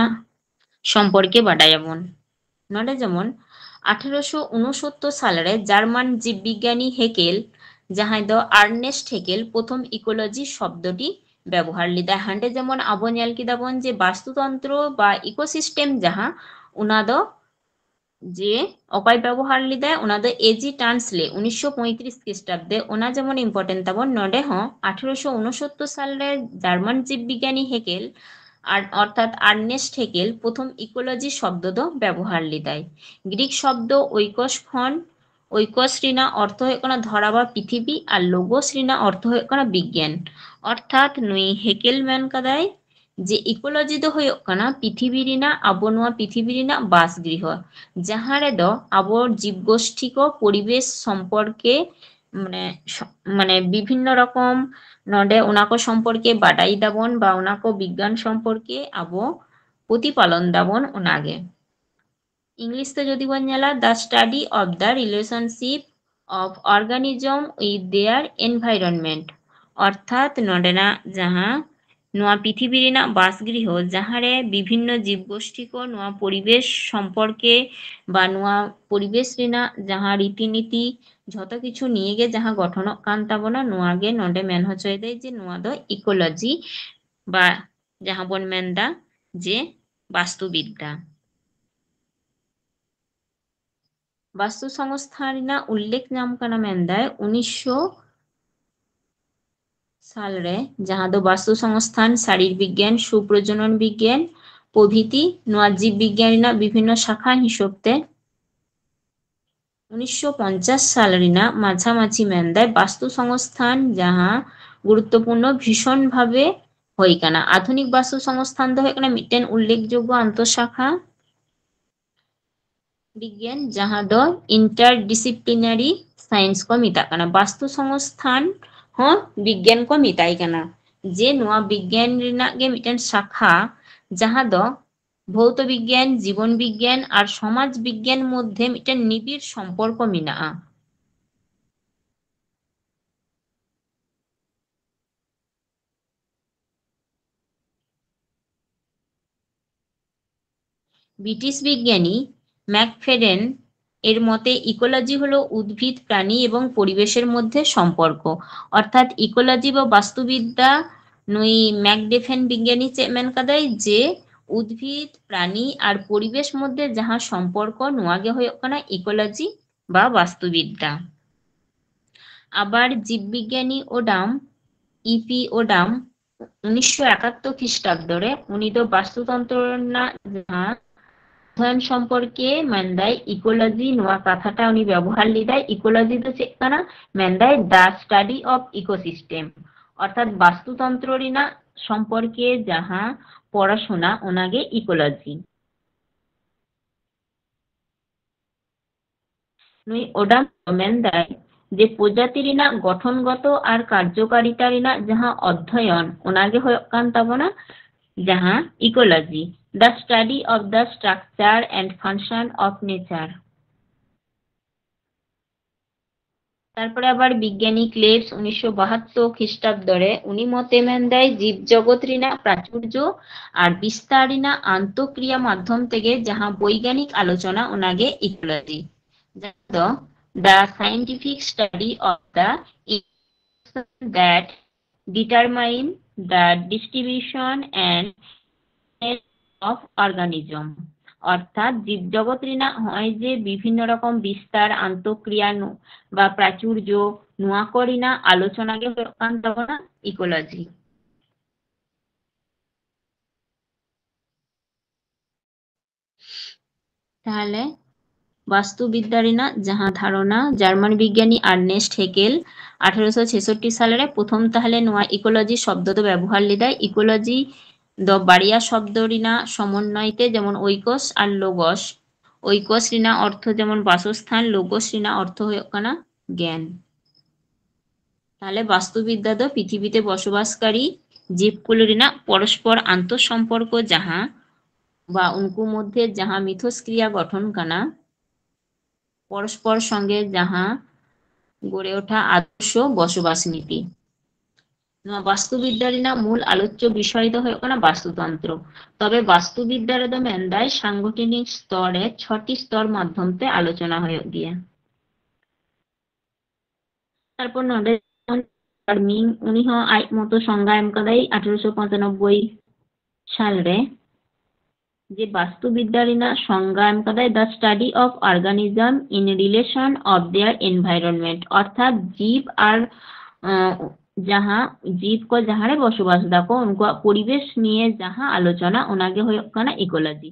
ᱥᱚᱢᱯᱚᱨᱠᱮ ᱵᱟᱰᱟᱭᱟᱵᱚᱱ᱾ ᱱᱚᱰᱮ ᱡᱮᱢᱚᱱ ᱟᱴᱷᱮᱨᱚᱥᱚ ᱩᱱᱩᱥᱚᱛᱛᱚᱨ ᱥᱟᱞᱨᱮ ᱡᱟᱨᱢᱟᱱ ᱡᱤᱵᱽᱵᱤᱜᱽᱜᱟᱱᱤ ᱦᱮᱠᱮᱞ, ᱡᱟᱦᱟᱸᱭ ᱫᱚ ᱟᱨᱱᱮᱥᱴ ᱦᱮᱠᱮᱞ, ᱯᱨᱚᱛᱷᱚᱢ ecology ᱥᱚᱵᱫᱚᱴᱤ ᱵᱮᱵᱚᱦᱟᱨ ᱞᱮᱫᱟᱭ᱾ ᱦᱟᱸᱰᱮ ᱡᱮᱢᱚᱱ ᱟᱵᱚ ᱧᱮᱞ ᱠᱮᱫᱟ ᱵᱚᱱ ᱡᱮ ᱵᱟᱥᱛᱩᱛᱚᱱᱛᱨᱚ ᱵᱟ ecosystem ᱡᱟᱦᱟᱸ, ᱚᱱᱟ ᱫᱚ ᱡᱮ ᱚᱠᱚᱭ ᱵᱮᱵᱚᱦᱟᱨ ᱞᱮᱫᱟᱭ, ᱚᱱᱟ ᱫᱚ ᱮ ᱡᱤ ᱴᱟᱱᱥᱞᱮ, ᱩᱱᱤᱥᱥᱚ ᱯᱚᱸᱭᱛᱨᱤᱥ ᱠᱷᱨᱤᱥᱴᱟᱵᱫᱮ᱾ ᱚᱱᱟ ᱡᱮᱢᱚᱱ important ᱛᱟᱵᱚᱱ, ᱱᱚᱰᱮ ᱦᱚᱸ ᱟᱴᱷᱮᱨᱚᱥᱚ ᱩᱱᱩᱥᱚᱛᱛᱚᱨ ᱥᱟᱞᱨᱮ ᱡᱟᱨᱢᱟᱱ ᱡᱤᱵᱽᱵᱤᱜᱽᱜᱟᱱᱤ ᱦᱮᱠᱮᱞ, ᱟᱨ ᱚᱨᱛᱷᱟᱛ ᱟᱨᱱᱮᱥᱴ ᱦᱮᱠᱮᱞ ᱯᱨᱚᱛᱷᱚᱢ ecology ᱥᱚᱵᱫᱚ ᱫᱚ ᱵᱮᱵᱚᱦᱟᱨ ᱞᱮᱫᱟᱭ᱾ ᱜᱨᱤᱠ ᱥᱚᱵᱫᱚ ᱳᱭᱠᱚᱥ ᱠᱷᱚᱱ, ᱳᱭᱠᱚᱥ ᱨᱮᱱᱟᱜ ᱚᱨᱛᱷᱚ ᱦᱩᱭᱩᱜ ᱠᱟᱱᱟ ᱫᱷᱚᱨᱟ ᱵᱟ ᱯᱨᱤᱛᱷᱤᱵᱤ, ᱟᱨ ᱞᱳᱜᱳᱥ ᱨᱮᱱᱟᱜ ᱚᱨᱛᱷᱚ ᱦᱩᱭᱩᱜ ᱠᱟᱱᱟ ᱵᱤᱜᱽᱜᱟᱱ᱾ ᱚᱨᱛᱷᱟᱛ ᱱᱩᱭ ᱦᱮᱠᱮᱞ ᱢᱮᱱ ᱠᱟᱫᱟᱭ ᱡᱮ ecology ᱫᱚ ᱦᱩᱭᱩᱜ ᱠᱟᱱᱟ ᱯᱨᱤᱛᱷᱤᱵᱤ ᱨᱮᱱᱟᱜ, ᱟᱵᱚ ᱱᱚᱣᱟ ᱯᱨᱤᱛᱷᱤᱵᱤ ᱨᱮᱱᱟᱜ ᱵᱟᱥ ᱜᱨᱤᱦᱚ, ᱡᱟᱦᱟᱸ ᱨᱮᱫᱚ ᱟᱵᱚ ᱡᱤᱵᱽ ᱜᱳᱥᱴᱷᱤ ᱠᱚ ᱯᱚᱨᱤᱵᱮᱥ ᱥᱚᱢᱯᱚᱨᱠᱮ ᱢᱟᱱᱮ ᱥᱚ-, ᱢᱟᱱᱮ ᱵᱤᱵᱷᱤᱱᱱᱚ ᱨᱚᱠᱚᱢ ᱱᱚᱰᱮ ᱚᱱᱟ ᱠᱚ ᱥᱚᱢᱯᱚᱨᱠᱮ ᱵᱟᱰᱟᱭ ᱫᱟᱵᱚᱱ ᱵᱟ ᱚᱱᱟ ᱠᱚ ᱵᱤᱜᱽᱜᱟᱱ ᱥᱚᱢᱯᱚᱨᱠᱮ ᱟᱵᱚ ᱯᱨᱚᱛᱤᱯᱟᱞᱚᱱ ᱫᱟᱵᱚᱱ ᱚᱱᱟᱜᱮ᱾ English ᱛᱮ ᱡᱩᱫᱤ ᱵᱚᱱ ᱧᱮᱞᱟ, the study of the relationship of organism with their environment, ᱚᱨᱛᱷᱟᱛ ᱱᱚᱰᱮᱱᱟᱜ ᱡᱟᱦᱟᱸ ᱱᱚᱣᱟ ᱯᱨᱤᱛᱷᱤᱵᱤ ᱨᱮᱱᱟᱜ ᱵᱟᱥᱜᱨᱤᱦᱚ, ᱡᱟᱦᱟᱸᱨᱮ ᱵᱤᱵᱷᱤᱱᱱᱚ ᱡᱤᱵᱽ ᱜᱳᱥᱴᱤ ᱠᱚ ᱱᱚᱣᱟ ᱯᱚᱨᱤᱵᱮᱥ ᱥᱚᱢᱯᱚᱨᱠᱮ ᱵᱟ ᱱᱚᱣᱟ ᱯᱚᱨᱤᱵᱮᱥ ᱨᱮᱱᱟᱜ ᱡᱟᱦᱟᱸ ᱨᱤᱛᱤᱱᱤᱛᱤ, ᱡᱷᱚᱛᱚ ᱠᱤᱪᱷᱩ ᱱᱤᱭᱮ ᱜᱮ ᱡᱟᱦᱟᱸ ᱜᱚᱴᱷᱚᱱᱚᱜ ᱠᱟᱱ ᱛᱟᱵᱚᱱᱟ, ᱱᱚᱣᱟ ᱜᱮ ᱱᱚᱰᱮ ᱢᱮᱱ ᱦᱚᱪᱚᱭᱮᱫᱟᱭ ᱡᱮ ᱱᱚᱣᱟ ᱫᱚ ecology ᱵᱟ ᱡᱟᱦᱟᱸ ᱵᱚᱱ ᱢᱮᱱᱫᱟ ᱡᱮ ᱵᱟᱥᱛᱩᱵᱤᱫᱽᱫᱟ᱾ ᱵᱟᱥᱛᱩ ᱥᱚᱝᱥᱛᱷᱟᱱ ᱨᱮᱱᱟᱜ ᱩᱞᱞᱮᱠᱷ ᱧᱟᱢ ᱠᱟᱱᱟ ᱢᱮᱱᱫᱟᱭ ᱩᱱᱤᱥᱥᱚ ᱥᱟᱞᱨᱮ, ᱡᱟᱦᱟᱸ ᱫᱚ ᱵᱟᱥᱛᱩ ᱥᱚᱝᱥᱛᱷᱟᱱ, ᱥᱟᱨᱤᱨ ᱵᱤᱜᱽᱜᱟᱱ, ᱥᱩᱯᱨᱚᱡᱚᱱᱚᱱ ᱵᱤᱜᱽᱜᱟᱱ ᱯᱨᱚᱵᱷᱨᱤᱛᱤ, ᱱᱚᱣᱟ ᱡᱤᱵᱽ ᱵᱤᱜᱽᱜᱟᱱ ᱨᱮᱱᱟᱜ ᱵᱤᱵᱷᱤᱱᱱᱚ ᱥᱟᱠᱷᱟ ᱦᱤᱥᱟᱹᱵ ᱛᱮ ᱩᱱᱤᱥᱥᱚ ᱯᱚᱧᱪᱟᱥ ᱥᱟᱞ ᱨᱮᱱᱟᱜ ᱢᱟᱡᱷᱟᱢᱟᱡᱷᱤ ᱢᱮᱱᱫᱟᱭ ᱵᱟᱥᱛᱩ ᱥᱚᱝᱥᱛᱷᱟᱱ ᱡᱟᱦᱟᱸ ᱜᱩᱨᱩᱛᱛᱚᱯᱩᱨᱱᱚ ᱵᱷᱤᱥᱚᱱ ᱵᱷᱟᱵᱮ ᱦᱩᱭ ᱠᱟᱱᱟ᱾ ᱟᱫᱷᱩᱱᱤᱠ ᱵᱟᱥᱛᱩ ᱥᱚᱝᱥᱛᱷᱟᱱ ᱫᱚ ᱦᱩᱭᱩᱜ ᱠᱟᱱᱟ ᱢᱤᱫᱴᱮᱱ ᱩᱞᱞᱮᱠᱷᱡᱳᱜᱽᱜᱚ ᱟᱱᱛᱚ ᱥᱟᱠᱷᱟ ᱵᱤᱜᱽᱜᱟᱱ, ᱡᱟᱦᱟᱸ ᱫᱚ interdisciplinary science ᱠᱚ ᱢᱮᱛᱟᱜ ᱠᱟᱱᱟ᱾ ᱵᱟᱥᱛᱩ ᱥᱚᱝᱥᱛᱷᱟᱱ ᱦᱚᱸ ᱵᱤᱜᱽᱜᱟᱱ ᱠᱚ ᱢᱮᱛᱟᱭ ᱠᱟᱱᱟ, ᱡᱮ ᱱᱚᱣᱟ ᱵᱤᱜᱽᱜᱟᱱ ᱨᱮᱱᱟᱜ ᱜᱮ ᱢᱤᱫᱴᱮᱱ ᱥᱟᱠᱷᱟ, ᱡᱟᱦᱟᱸ ᱫᱚ ᱵᱷᱳᱣᱛᱚ ᱵᱤᱜᱽᱜᱟᱱ, ᱡᱤᱵᱚᱱ ᱵᱤᱜᱽᱜᱟᱱ ᱟᱨ ᱥᱚᱢᱟᱡᱽ ᱵᱤᱜᱽᱜᱟᱱ ᱢᱚᱫᱽᱫᱷᱮ ᱢᱤᱫᱴᱮᱱ ᱱᱤᱵᱤᱲ ᱥᱚᱢᱯᱚᱨᱠᱚ ᱢᱮᱱᱟᱜᱼᱟ᱾ ব্রিটিশ বিজ্ঞানী ম্যাকফেডেন এর মতে ইকোলজি হলো উদ্ভিদ, প্রাণী এবং পরিবেশের মধ্যে সম্পর্ক। অর্থাৎ ইকোলজি বা বাস্তুবিদ্যা, ᱱᱩᱭ ᱢᱮᱠᱰᱮᱯᱷᱮᱱ ᱵᱤᱜᱽᱜᱟᱱᱤ ᱪᱮᱫ ᱢᱮᱱ ᱠᱟᱫᱟᱭ ᱡᱮ ᱩᱫᱽᱵᱷᱤᱫ, ᱯᱨᱟᱱᱤ ᱟᱨ ᱯᱚᱨᱤᱵᱮᱥ ᱢᱚᱫᱽᱫᱷᱮ ᱡᱟᱦᱟᱸ ᱥᱚᱢᱯᱚᱨᱠᱚ, ᱱᱚᱣᱟ ᱜᱮ ᱦᱩᱭᱩᱜ ᱠᱟᱱᱟ ᱤᱠᱳᱞᱚᱡᱤ ᱵᱟ ᱵᱟᱥᱛᱩᱵᱤᱫᱽᱫᱟ᱾ ᱟᱵᱟᱨ ᱡᱤᱵᱽᱵᱤᱜᱽᱜᱟᱱᱤ ᱳᱰᱟᱢ, ᱤ ᱯᱤ ᱳᱰᱟᱢ, ᱩᱱᱤᱥᱥᱚ ᱮᱠᱟᱛᱛᱳᱨ ᱠᱷᱨᱤᱥᱴᱟᱵᱫᱚ ᱨᱮ ᱩᱱᱤ ᱫᱚ ᱵᱟᱥᱛᱩᱛᱚᱱᱛᱨᱚ ᱨᱮᱱᱟᱜ ᱡᱟᱦᱟᱸ ᱚᱫᱷᱭᱚᱱ ᱥᱚᱢᱯᱚᱨᱠᱮ ᱢᱮᱱᱫᱟᱭ ᱤᱠᱳᱞᱚᱡᱤ, ᱱᱚᱣᱟ ᱠᱟᱛᱷᱟᱴᱟ ᱩᱱᱤ ᱵᱮᱵᱚᱦᱟᱨ ᱞᱮᱫᱟᱭ᱾ ᱤᱠᱳᱞᱚᱡᱤ ᱫᱚ ᱪᱮᱫ ᱠᱟᱱᱟ? ᱢᱮᱱᱫᱟᱭ the study of ecosystem, ᱚᱨᱛᱷᱟᱛ ᱵᱟᱥᱛᱩᱛᱚᱱᱛᱨᱚ ᱨᱮᱱᱟᱜ ᱥᱚᱢᱯᱚᱨᱠᱮ ᱡᱟᱦᱟᱸ ᱯᱚᱲᱟᱥᱩᱱᱟ, ᱚᱱᱟᱜᱮ ᱤᱠᱳᱞᱚᱡᱤ᱾ ᱱᱩᱭ ᱳᱰᱟᱢ ᱫᱚ ᱢᱮᱱᱫᱟᱭ ᱡᱮ ᱯᱨᱚᱡᱟᱛᱤ ᱨᱮᱱᱟᱜ ᱜᱚᱴᱷᱚᱱᱜᱚᱛᱚ ᱟᱨ ᱠᱟᱨᱡᱚᱠᱟᱨᱤᱛᱟ ᱨᱮᱱᱟᱜ ᱡᱟᱦᱟᱸ ᱚᱫᱽᱫᱷᱚᱭᱚᱱ, ᱚᱱᱟᱜᱮ ᱦᱩᱭᱩᱜ ᱠᱟᱱ ᱛᱟᱵᱚᱱᱟ ᱡᱟᱦᱟᱸ ecology, the study of the structure and function of nature. ᱛᱟᱨᱯᱚᱨᱮ ᱟᱵᱟᱨ ᱵᱤᱜᱽᱜᱟᱱᱤ ᱠᱞᱮᱵᱥ ᱩᱱᱤᱥᱥᱚ ᱵᱟᱦᱟᱛᱛᱳᱨ ᱠᱷᱨᱤᱥᱴᱟᱵᱫᱚ ᱨᱮ, ᱩᱱᱤ ᱢᱚᱛᱮ ᱢᱮᱱᱫᱟᱭ, ᱡᱤᱵ ᱡᱚᱜᱚᱛ ᱨᱮᱱᱟᱜ ᱯᱨᱟᱪᱩᱨᱡᱚ ᱟᱨ ᱵᱤᱥᱛᱟᱨ ᱨᱮᱱᱟᱜ ᱟᱱᱛᱚᱠᱨᱤᱭᱟ ᱢᱟᱫᱽᱫᱷᱚᱢ ᱛᱮᱜᱮ ᱡᱟᱦᱟᱸ ᱵᱳᱭᱜᱟᱱᱤᱠ ᱟᱞᱳᱪᱚᱱᱟ, ᱚᱱᱟᱜᱮ ecology, ᱡᱟᱦᱟᱸ ᱫᱚ the scientific study of the that determine the distribution and of organism, ᱚᱨᱛᱷᱟᱛ ᱡᱤᱵ ᱡᱚᱜᱚᱛ ᱨᱮᱱᱟᱜ ᱱᱚᱜᱼᱚᱭ ᱡᱮ ᱵᱤᱵᱷᱤᱱᱱᱚ ᱨᱚᱠᱚᱢ ᱵᱤᱥᱛᱟᱨ, ᱟᱱᱛᱚᱠᱨᱤᱭᱟ ᱱᱚ-, ᱵᱟ ᱯᱨᱟᱪᱩᱨᱡᱚ, ᱱᱚᱣᱟ ᱠᱚ ᱨᱮᱱᱟᱜ ᱟᱞᱳᱪᱚᱱᱟ ᱜᱮ ᱦᱩᱭᱩᱜ ᱠᱟᱱ ᱛᱟᱵᱚᱱᱟ ecology᱾ ᱛᱟᱦᱞᱮ ᱵᱟᱥᱛᱩ ᱵᱤᱫᱽᱫᱟ ᱨᱮᱱᱟᱜ ᱡᱟᱦᱟᱸ ᱫᱷᱟᱨᱚᱱᱟ, ᱡᱟᱨᱢᱟᱱ ᱵᱤᱜᱽᱜᱟᱱᱤ ᱟᱨᱱᱮᱥᱴ ᱦᱮᱠᱮᱞ ᱟᱴᱷᱟᱨᱚᱥᱚ ᱪᱷᱮᱥᱚᱴᱴᱤ ᱥᱟᱞᱨᱮ ᱯᱨᱚᱛᱷᱚᱢ ᱛᱟᱦᱞᱮ ᱱᱚᱣᱟ ecology ᱥᱚᱵᱫᱚ ᱫᱚ ᱵᱮᱵᱚᱦᱟᱨ ᱞᱮᱫᱟᱭ᱾ Ecology ᱫᱚ ᱵᱟᱨᱭᱟ ᱥᱚᱵᱫᱚ ᱨᱮᱱᱟᱜ ᱥᱚᱢᱚᱱᱱᱚᱭ ᱛᱮ, ᱡᱮᱢᱚᱱ oikos ᱟᱨ logos᱾ Oikos ᱨᱮᱱᱟᱜ ᱚᱨᱛᱷᱚ ᱡᱮᱢᱚᱱ ᱵᱟᱥᱚᱥᱛᱷᱟᱱ, logos ᱨᱮᱱᱟᱜ ᱚᱨᱛᱷᱚ ᱦᱩᱭᱩᱜ ᱠᱟᱱᱟ ᱜᱮᱭᱟᱱ᱾ ᱛᱟᱦᱞᱮ ᱵᱟᱥᱛᱩ ᱵᱤᱫᱽᱫᱟ ᱫᱚ ᱯᱨᱤᱛᱷᱤᱵᱤᱛᱮ ᱵᱚᱥᱚᱵᱟᱥᱠᱟᱨᱤ ᱡᱤᱵᱽᱠᱩᱞ ᱨᱮᱱᱟᱜ ᱯᱚᱨᱚᱥᱯᱚᱨ ᱟᱱᱛᱚ ᱥᱚᱢᱯᱚᱨᱠᱚ, ᱡᱟᱦᱟᱸ ᱵᱟ ᱩᱱᱠᱩ ᱢᱚᱫᱽᱫᱷᱮ ᱡᱟᱦᱟᱸ ᱢᱤᱛᱷᱚᱥᱠᱨᱤᱭᱟ ᱜᱚᱴᱷᱚᱱ ᱠᱟᱱᱟ, ᱯᱚᱨᱚᱥᱯᱚᱨ ᱥᱚᱸᱜᱮ ᱡᱟᱦᱟᱸ ᱜᱚᱲᱮ ᱳᱴᱷᱟ ᱟᱫᱚᱨᱥᱚ ᱵᱚᱥᱚᱵᱟᱥ ᱱᱤᱛᱤ᱾ ᱱᱚᱣᱟ ᱵᱟᱥᱛᱩ ᱵᱤᱫᱽᱫᱟ ᱨᱮᱱᱟᱜ ᱢᱩᱞ ᱟᱞᱳᱪᱪᱚ ᱵᱤᱥᱚᱭ ᱫᱚ ᱦᱩᱭᱩᱜ ᱠᱟᱱᱟ ᱵᱟᱥᱛᱩᱛᱚᱱᱛᱨᱚ᱾ ᱛᱚᱵᱮ ᱵᱟᱥᱛᱩ ᱵᱤᱫᱽᱫᱟ ᱨᱮᱫᱚ ᱢᱮᱱᱫᱟᱭ ᱥᱟᱝᱜᱚᱴᱷᱚᱱᱤᱠ ᱥᱛᱚᱨ ᱨᱮ ᱪᱷᱚᱴᱤ ᱥᱛᱚᱨ ᱢᱟᱫᱽᱫᱷᱚᱢ ᱛᱮ ᱟᱞᱳᱪᱚᱱᱟ ᱦᱩᱭᱩᱜ ᱜᱮᱭᱟ᱾ ᱛᱟᱨᱯᱚᱨ ᱱᱚᱰᱮ ᱡᱮᱢᱚᱱ ᱠᱟᱨᱢᱤᱝ, ᱩᱱᱤ ᱦᱚᱸ ᱟᱡ ᱢᱚᱛᱚ ᱥᱚᱝᱜᱟ ᱮᱢ ᱠᱟᱫᱟᱭ ᱟᱴᱷᱟᱨᱚᱥᱚ ᱯᱚᱸᱪᱟᱱᱚᱵᱵᱳᱭ ᱥᱟᱞ ᱨᱮ, ᱡᱮ ᱵᱟᱥᱛᱩ ᱵᱤᱫᱽᱫᱟ ᱨᱮᱱᱟᱜ ᱥᱚᱝᱜᱟ ᱮᱢ ᱠᱟᱫᱟᱭ the study of organism in relation of their environment, ᱚᱨᱛᱷᱟᱛ ᱡᱤᱵ ᱟᱨ, ᱟᱸ, ᱡᱟᱦᱟᱸ ᱡᱤᱵ ᱠᱚ ᱡᱟᱦᱟᱸ ᱨᱮ ᱵᱚᱥᱚᱵᱟᱥ ᱫᱟᱠᱚ, ᱩᱱᱠᱩᱣᱟᱜ ᱯᱚᱨᱤᱵᱮᱥ ᱱᱤᱭᱮ ᱡᱟᱦᱟᱸ ᱟᱞᱳᱪᱚᱱᱟ, ᱚᱱᱟᱜᱮ ᱦᱩᱭᱩᱜ ᱠᱟᱱᱟ ecology᱾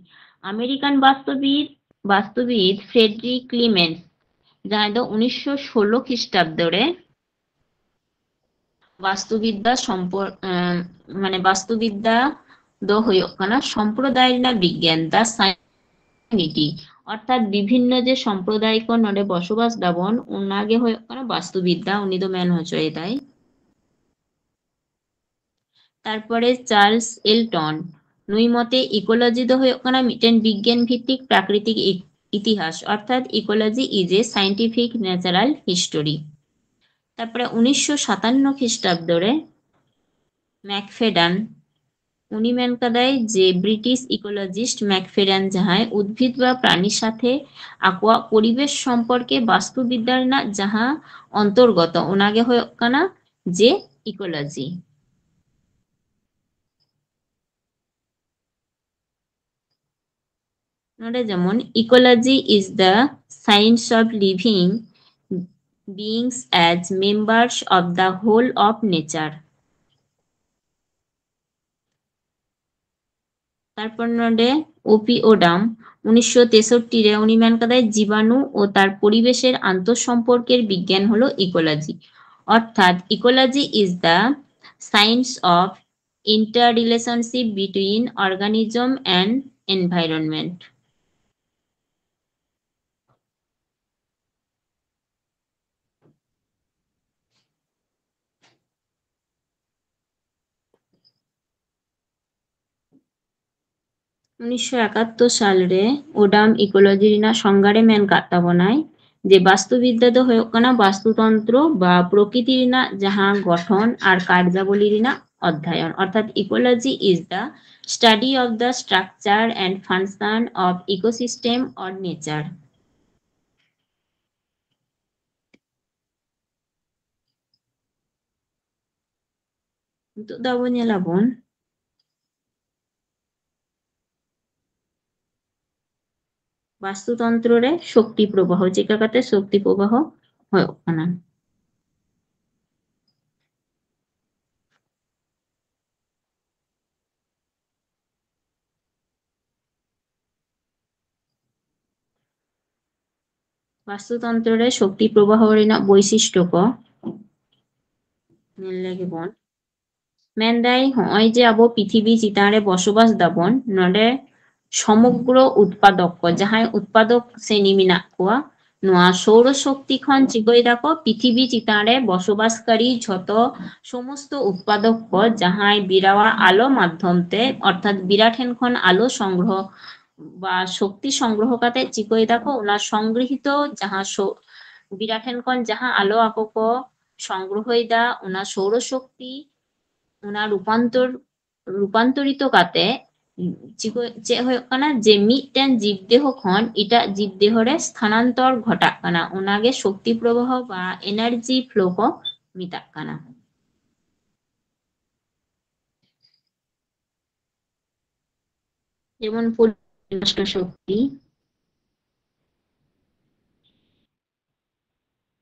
ᱟᱢᱮᱨᱤᱠᱟᱱ ᱵᱟᱥᱛᱩᱵᱤᱫ, ᱵᱟᱥᱛᱩᱵᱤᱫ ᱯᱷᱨᱮᱰᱨᱤᱠ ᱠᱞᱤᱢᱮᱱᱥ, ᱡᱟᱦᱟᱸᱭ ᱫᱚ ᱩᱱᱤᱥᱥᱚ ᱥᱳᱞᱳ ᱠᱷᱨᱤᱥᱴᱟᱵᱫᱚ ᱨᱮ ᱵᱟᱥᱛᱩᱵᱤᱫᱽᱫᱟ ᱥᱚᱢᱯᱚᱨ-, ᱮᱸ, ᱢᱟᱱᱮ ᱵᱟᱥᱛᱩᱵᱤᱫᱽᱫᱟ ᱫᱚ ᱦᱩᱭᱩᱜ ᱠᱟᱱᱟ ᱥᱚᱢᱯᱨᱚᱫᱟᱭ ᱨᱮᱱᱟᱜ ᱵᱤᱜᱽᱜᱟᱱ, the science community᱾ ᱚᱨᱛᱷᱟᱛ ᱵᱤᱵᱷᱤᱱᱱᱚ ᱡᱮ ᱥᱚᱢᱯᱨᱚᱫᱟᱭ ᱠᱚ ᱱᱚᱰᱮ ᱵᱚᱥᱚᱵᱟᱥ ᱫᱟᱵᱚᱱ, ᱚᱱᱟᱜᱮ ᱦᱩᱭᱩᱜ ᱠᱟᱱᱟ ᱵᱟᱥᱛᱩᱵᱤᱫᱽᱫᱟ, ᱩᱱᱤ ᱫᱚ ᱢᱮᱱ ᱦᱚᱪᱚᱭᱮᱫᱟᱭ᱾ ᱛᱟᱨᱯᱚᱨᱮ ᱪᱟᱨᱞᱥ ᱮᱞᱴᱚᱱ, ᱱᱩᱭ ᱢᱚᱛᱮ ecology ᱫᱚ ᱦᱩᱭᱩᱜ ᱠᱟᱱᱟ ᱢᱤᱫᱴᱮᱱ ᱵᱤᱜᱽᱜᱟᱱ ᱵᱷᱤᱛᱛᱤᱠ ᱯᱨᱟᱠᱨᱤᱛᱤᱠ ᱤ-, ᱤᱛᱤᱦᱟᱥ, ᱚᱨᱛᱷᱟᱛ ecology is a scientific natural history᱾ ᱛᱟᱨᱯᱚᱨᱮ ᱩᱱᱤᱥᱥᱚ ᱥᱟᱛᱟᱱᱱᱚ ᱠᱷᱨᱤᱥᱴᱟᱵᱫᱚ ᱨᱮ ᱢᱮᱠᱯᱷᱮᱰᱟᱱ, ᱩᱱᱤ ᱢᱮᱱ ᱠᱟᱫᱟᱭ ᱡᱮ ᱵᱨᱤᱴᱤᱥ ecologist ᱢᱮᱠᱯᱷᱮᱰᱟᱱ ᱡᱟᱦᱟᱸᱭ ᱩᱫᱵᱷᱤᱫ ᱵᱟ ᱯᱨᱟᱱᱤ ᱥᱟᱛᱷᱮ ᱟᱠᱚᱣᱟᱜ ᱯᱚᱨᱤᱵᱮᱥ ᱥᱚᱢᱯᱚᱨᱠᱮ ᱵᱟᱥᱛᱩᱵᱤᱫᱽᱫᱟ ᱨᱮᱱᱟᱜ ᱡᱟᱦᱟᱸ ᱚᱱᱛᱚᱨᱜᱚᱛᱚ, ᱚᱱᱟᱜᱮ ᱦᱩᱭᱩᱜ ᱠᱟᱱᱟ ᱡᱮ ecology᱾ ᱱᱚᱰᱮ ᱡᱮᱢᱚᱱ, ecology is the science of living beings as members of the whole of nature. ᱛᱟᱨᱯᱚᱨ ᱱᱚᱰᱮ ᱳ ᱯᱤ ᱳᱰᱟᱢ ᱩᱱᱤᱥᱥᱚ ᱛᱮᱥᱚᱴᱴᱤ ᱨᱮ ᱩᱱᱤ ᱢᱮᱱ ᱠᱟᱫᱟᱭ, জীবাণু ও তার পরিবেশের আন্তঃসম্পর্কের বিজ্ঞান হলো ইকোলজি। অর্থাৎ, ecology is the science of interrelationship between organism and environment. ᱩᱱᱤᱥᱥᱚ ᱮᱠᱟᱛᱛᱳᱨ ᱥᱟᱞ ᱨᱮ ᱳᱰᱟᱢ ecology ᱨᱮᱱᱟᱜ ᱥᱚᱝᱜᱟᱨᱮ ᱢᱮᱱ ᱠᱟᱜ ᱛᱟᱵᱚᱱᱟᱭ ᱡᱮ ᱵᱟᱥᱛᱩᱵᱤᱫᱽᱫᱟ ᱫᱚ ᱦᱩᱭᱩᱜ ᱠᱟᱱᱟ ᱵᱟᱥᱛᱩᱛᱚᱱᱛᱨᱚ ᱵᱟ ᱯᱨᱚᱠᱤᱛᱤ ᱨᱮᱱᱟᱜ ᱡᱟᱦᱟᱸ ᱜᱚᱴᱷᱚᱱ ᱟᱨ ᱠᱟᱨᱡᱟᱵᱚᱞᱤ ᱨᱮᱱᱟᱜ ᱚᱫᱽᱫᱷᱟᱭᱚᱱ, ᱚᱨᱛᱷᱟᱛ ecology is the study of the structure and function of ecosystem or nature. ᱱᱤᱛᱚᱜ ᱫᱚ ᱟᱵᱚ ᱧᱮᱞᱟᱵᱚᱱ ᱵᱟᱥᱛᱩᱛᱚᱱᱛᱨᱚ ᱨᱮ ᱥᱚᱠᱛᱤ ᱯᱨᱚᱵᱟᱦᱚ, ᱪᱮᱠᱟ ᱠᱟᱛᱮ ᱥᱚᱠᱛᱤ ᱯᱨᱚᱵᱟᱦᱚ ᱦᱩᱭᱩᱜ ᱠᱟᱱᱟ᱾ ᱵᱟᱥᱛᱩᱛᱚᱱᱛᱨᱚ ᱨᱮ ᱥᱚᱠᱛᱤ ᱯᱨᱚᱵᱟᱦᱚ ᱨᱮᱱᱟᱜ ᱵᱳᱭᱥᱤᱥᱴᱚ ᱠᱚ ᱧᱮᱞ ᱞᱮᱜᱮ ᱵᱚᱱ᱾ ᱢᱮᱱᱫᱟᱭ, ᱦᱚᱸᱜᱼᱚᱭ ᱡᱮ ᱟᱵᱚ ᱯᱨᱤᱛᱷᱤᱵᱤ ᱪᱮᱛᱟᱱ ᱨᱮ ᱵᱚᱥᱚᱵᱟᱥ ᱫᱟᱵᱚᱱ, ᱱᱚᱰᱮ ᱥᱚᱢᱚᱜᱽᱨᱚ ᱩᱛᱯᱟᱫᱚᱠ ᱠᱚ, ᱡᱟᱦᱟᱸᱭ ᱩᱛᱯᱟᱫᱚᱠ ᱥᱨᱮᱱᱤ ᱢᱮᱱᱟᱜ ᱠᱚᱣᱟ, ᱱᱚᱣᱟ ᱥᱳᱣᱨᱚ ᱥᱚᱠᱛᱤ ᱠᱷᱚᱱ ᱪᱤᱠᱟᱹᱭ ᱫᱟᱠᱚ? ᱯᱨᱤᱛᱷᱤᱵᱤ ᱪᱮᱛᱟᱱ ᱨᱮ ᱵᱚᱥᱚᱵᱟᱥᱠᱟᱨᱤ ᱡᱷᱚᱛᱚ ᱥᱚᱢᱚᱥᱛᱚ ᱩᱛᱯᱟᱫᱚᱠ ᱠᱚ ᱡᱟᱦᱟᱸᱭ ᱵᱤᱨᱟᱣᱟᱜ ᱟᱞᱚ ᱢᱟᱫᱽᱫᱷᱚᱢ ᱛᱮ, ᱚᱨᱛᱷᱟᱛ ᱵᱤᱨᱟ ᱴᱷᱮᱱ ᱠᱷᱚᱱ ᱟᱞᱚ ᱥᱚᱝᱜᱨᱚᱦᱚ ᱵᱟ ᱥᱚᱠᱛᱤ ᱥᱚᱝᱜᱨᱚᱦᱚ ᱠᱟᱛᱮ ᱪᱤᱠᱟᱹᱭ ᱫᱟᱠᱚ? ᱚᱱᱟ ᱥᱚᱝᱜᱨᱚᱦᱤᱛᱚ ᱡᱟᱦᱟᱸ ᱥᱚ-, ᱵᱤᱨᱟ ᱴᱷᱮᱱ ᱠᱷᱚᱱ ᱡᱟᱦᱟᱸ ᱟᱞᱚ ᱟᱠᱚ ᱠᱚ ᱥᱚᱝᱜᱨᱚᱦᱚᱭ ᱫᱟ, ᱚᱱᱟ ᱥᱳᱣᱨᱚ ᱥᱚᱠᱛᱤ, ᱚᱱᱟ ᱨᱩᱯᱟᱱᱛᱚᱨ, ᱨᱩᱯᱟᱱᱛᱚᱨᱤᱛᱚ ᱠᱟᱛᱮ ᱪᱤᱠᱟᱹ-, ᱪᱮᱫ ᱦᱩᱭᱩᱜ ᱠᱟᱱᱟ? ᱡᱮ ᱢᱤᱫᱴᱮᱱ ᱡᱤᱵᱽ ᱫᱮᱦᱚ ᱠᱷᱚᱱ ᱮᱴᱟᱜ ᱡᱤᱵᱽ ᱫᱮᱦᱚ ᱨᱮ ᱥᱛᱷᱟᱱᱟᱱᱛᱚᱨ ᱜᱷᱚᱴᱟᱜ ᱠᱟᱱᱟ, ᱚᱱᱟᱜᱮ ᱥᱚᱠᱛᱤ ᱯᱨᱚᱵᱟᱦᱚ ᱵᱟ ᱮᱱᱟᱨᱡᱤ ᱯᱷᱞᱳ ᱠᱚ ᱢᱮᱛᱟᱜ ᱠᱟᱱᱟ᱾ ᱡᱮᱢᱚᱱ ᱯᱚᱨᱤ-, ᱱᱚᱥᱴᱚ ᱥᱚᱠᱛᱤ,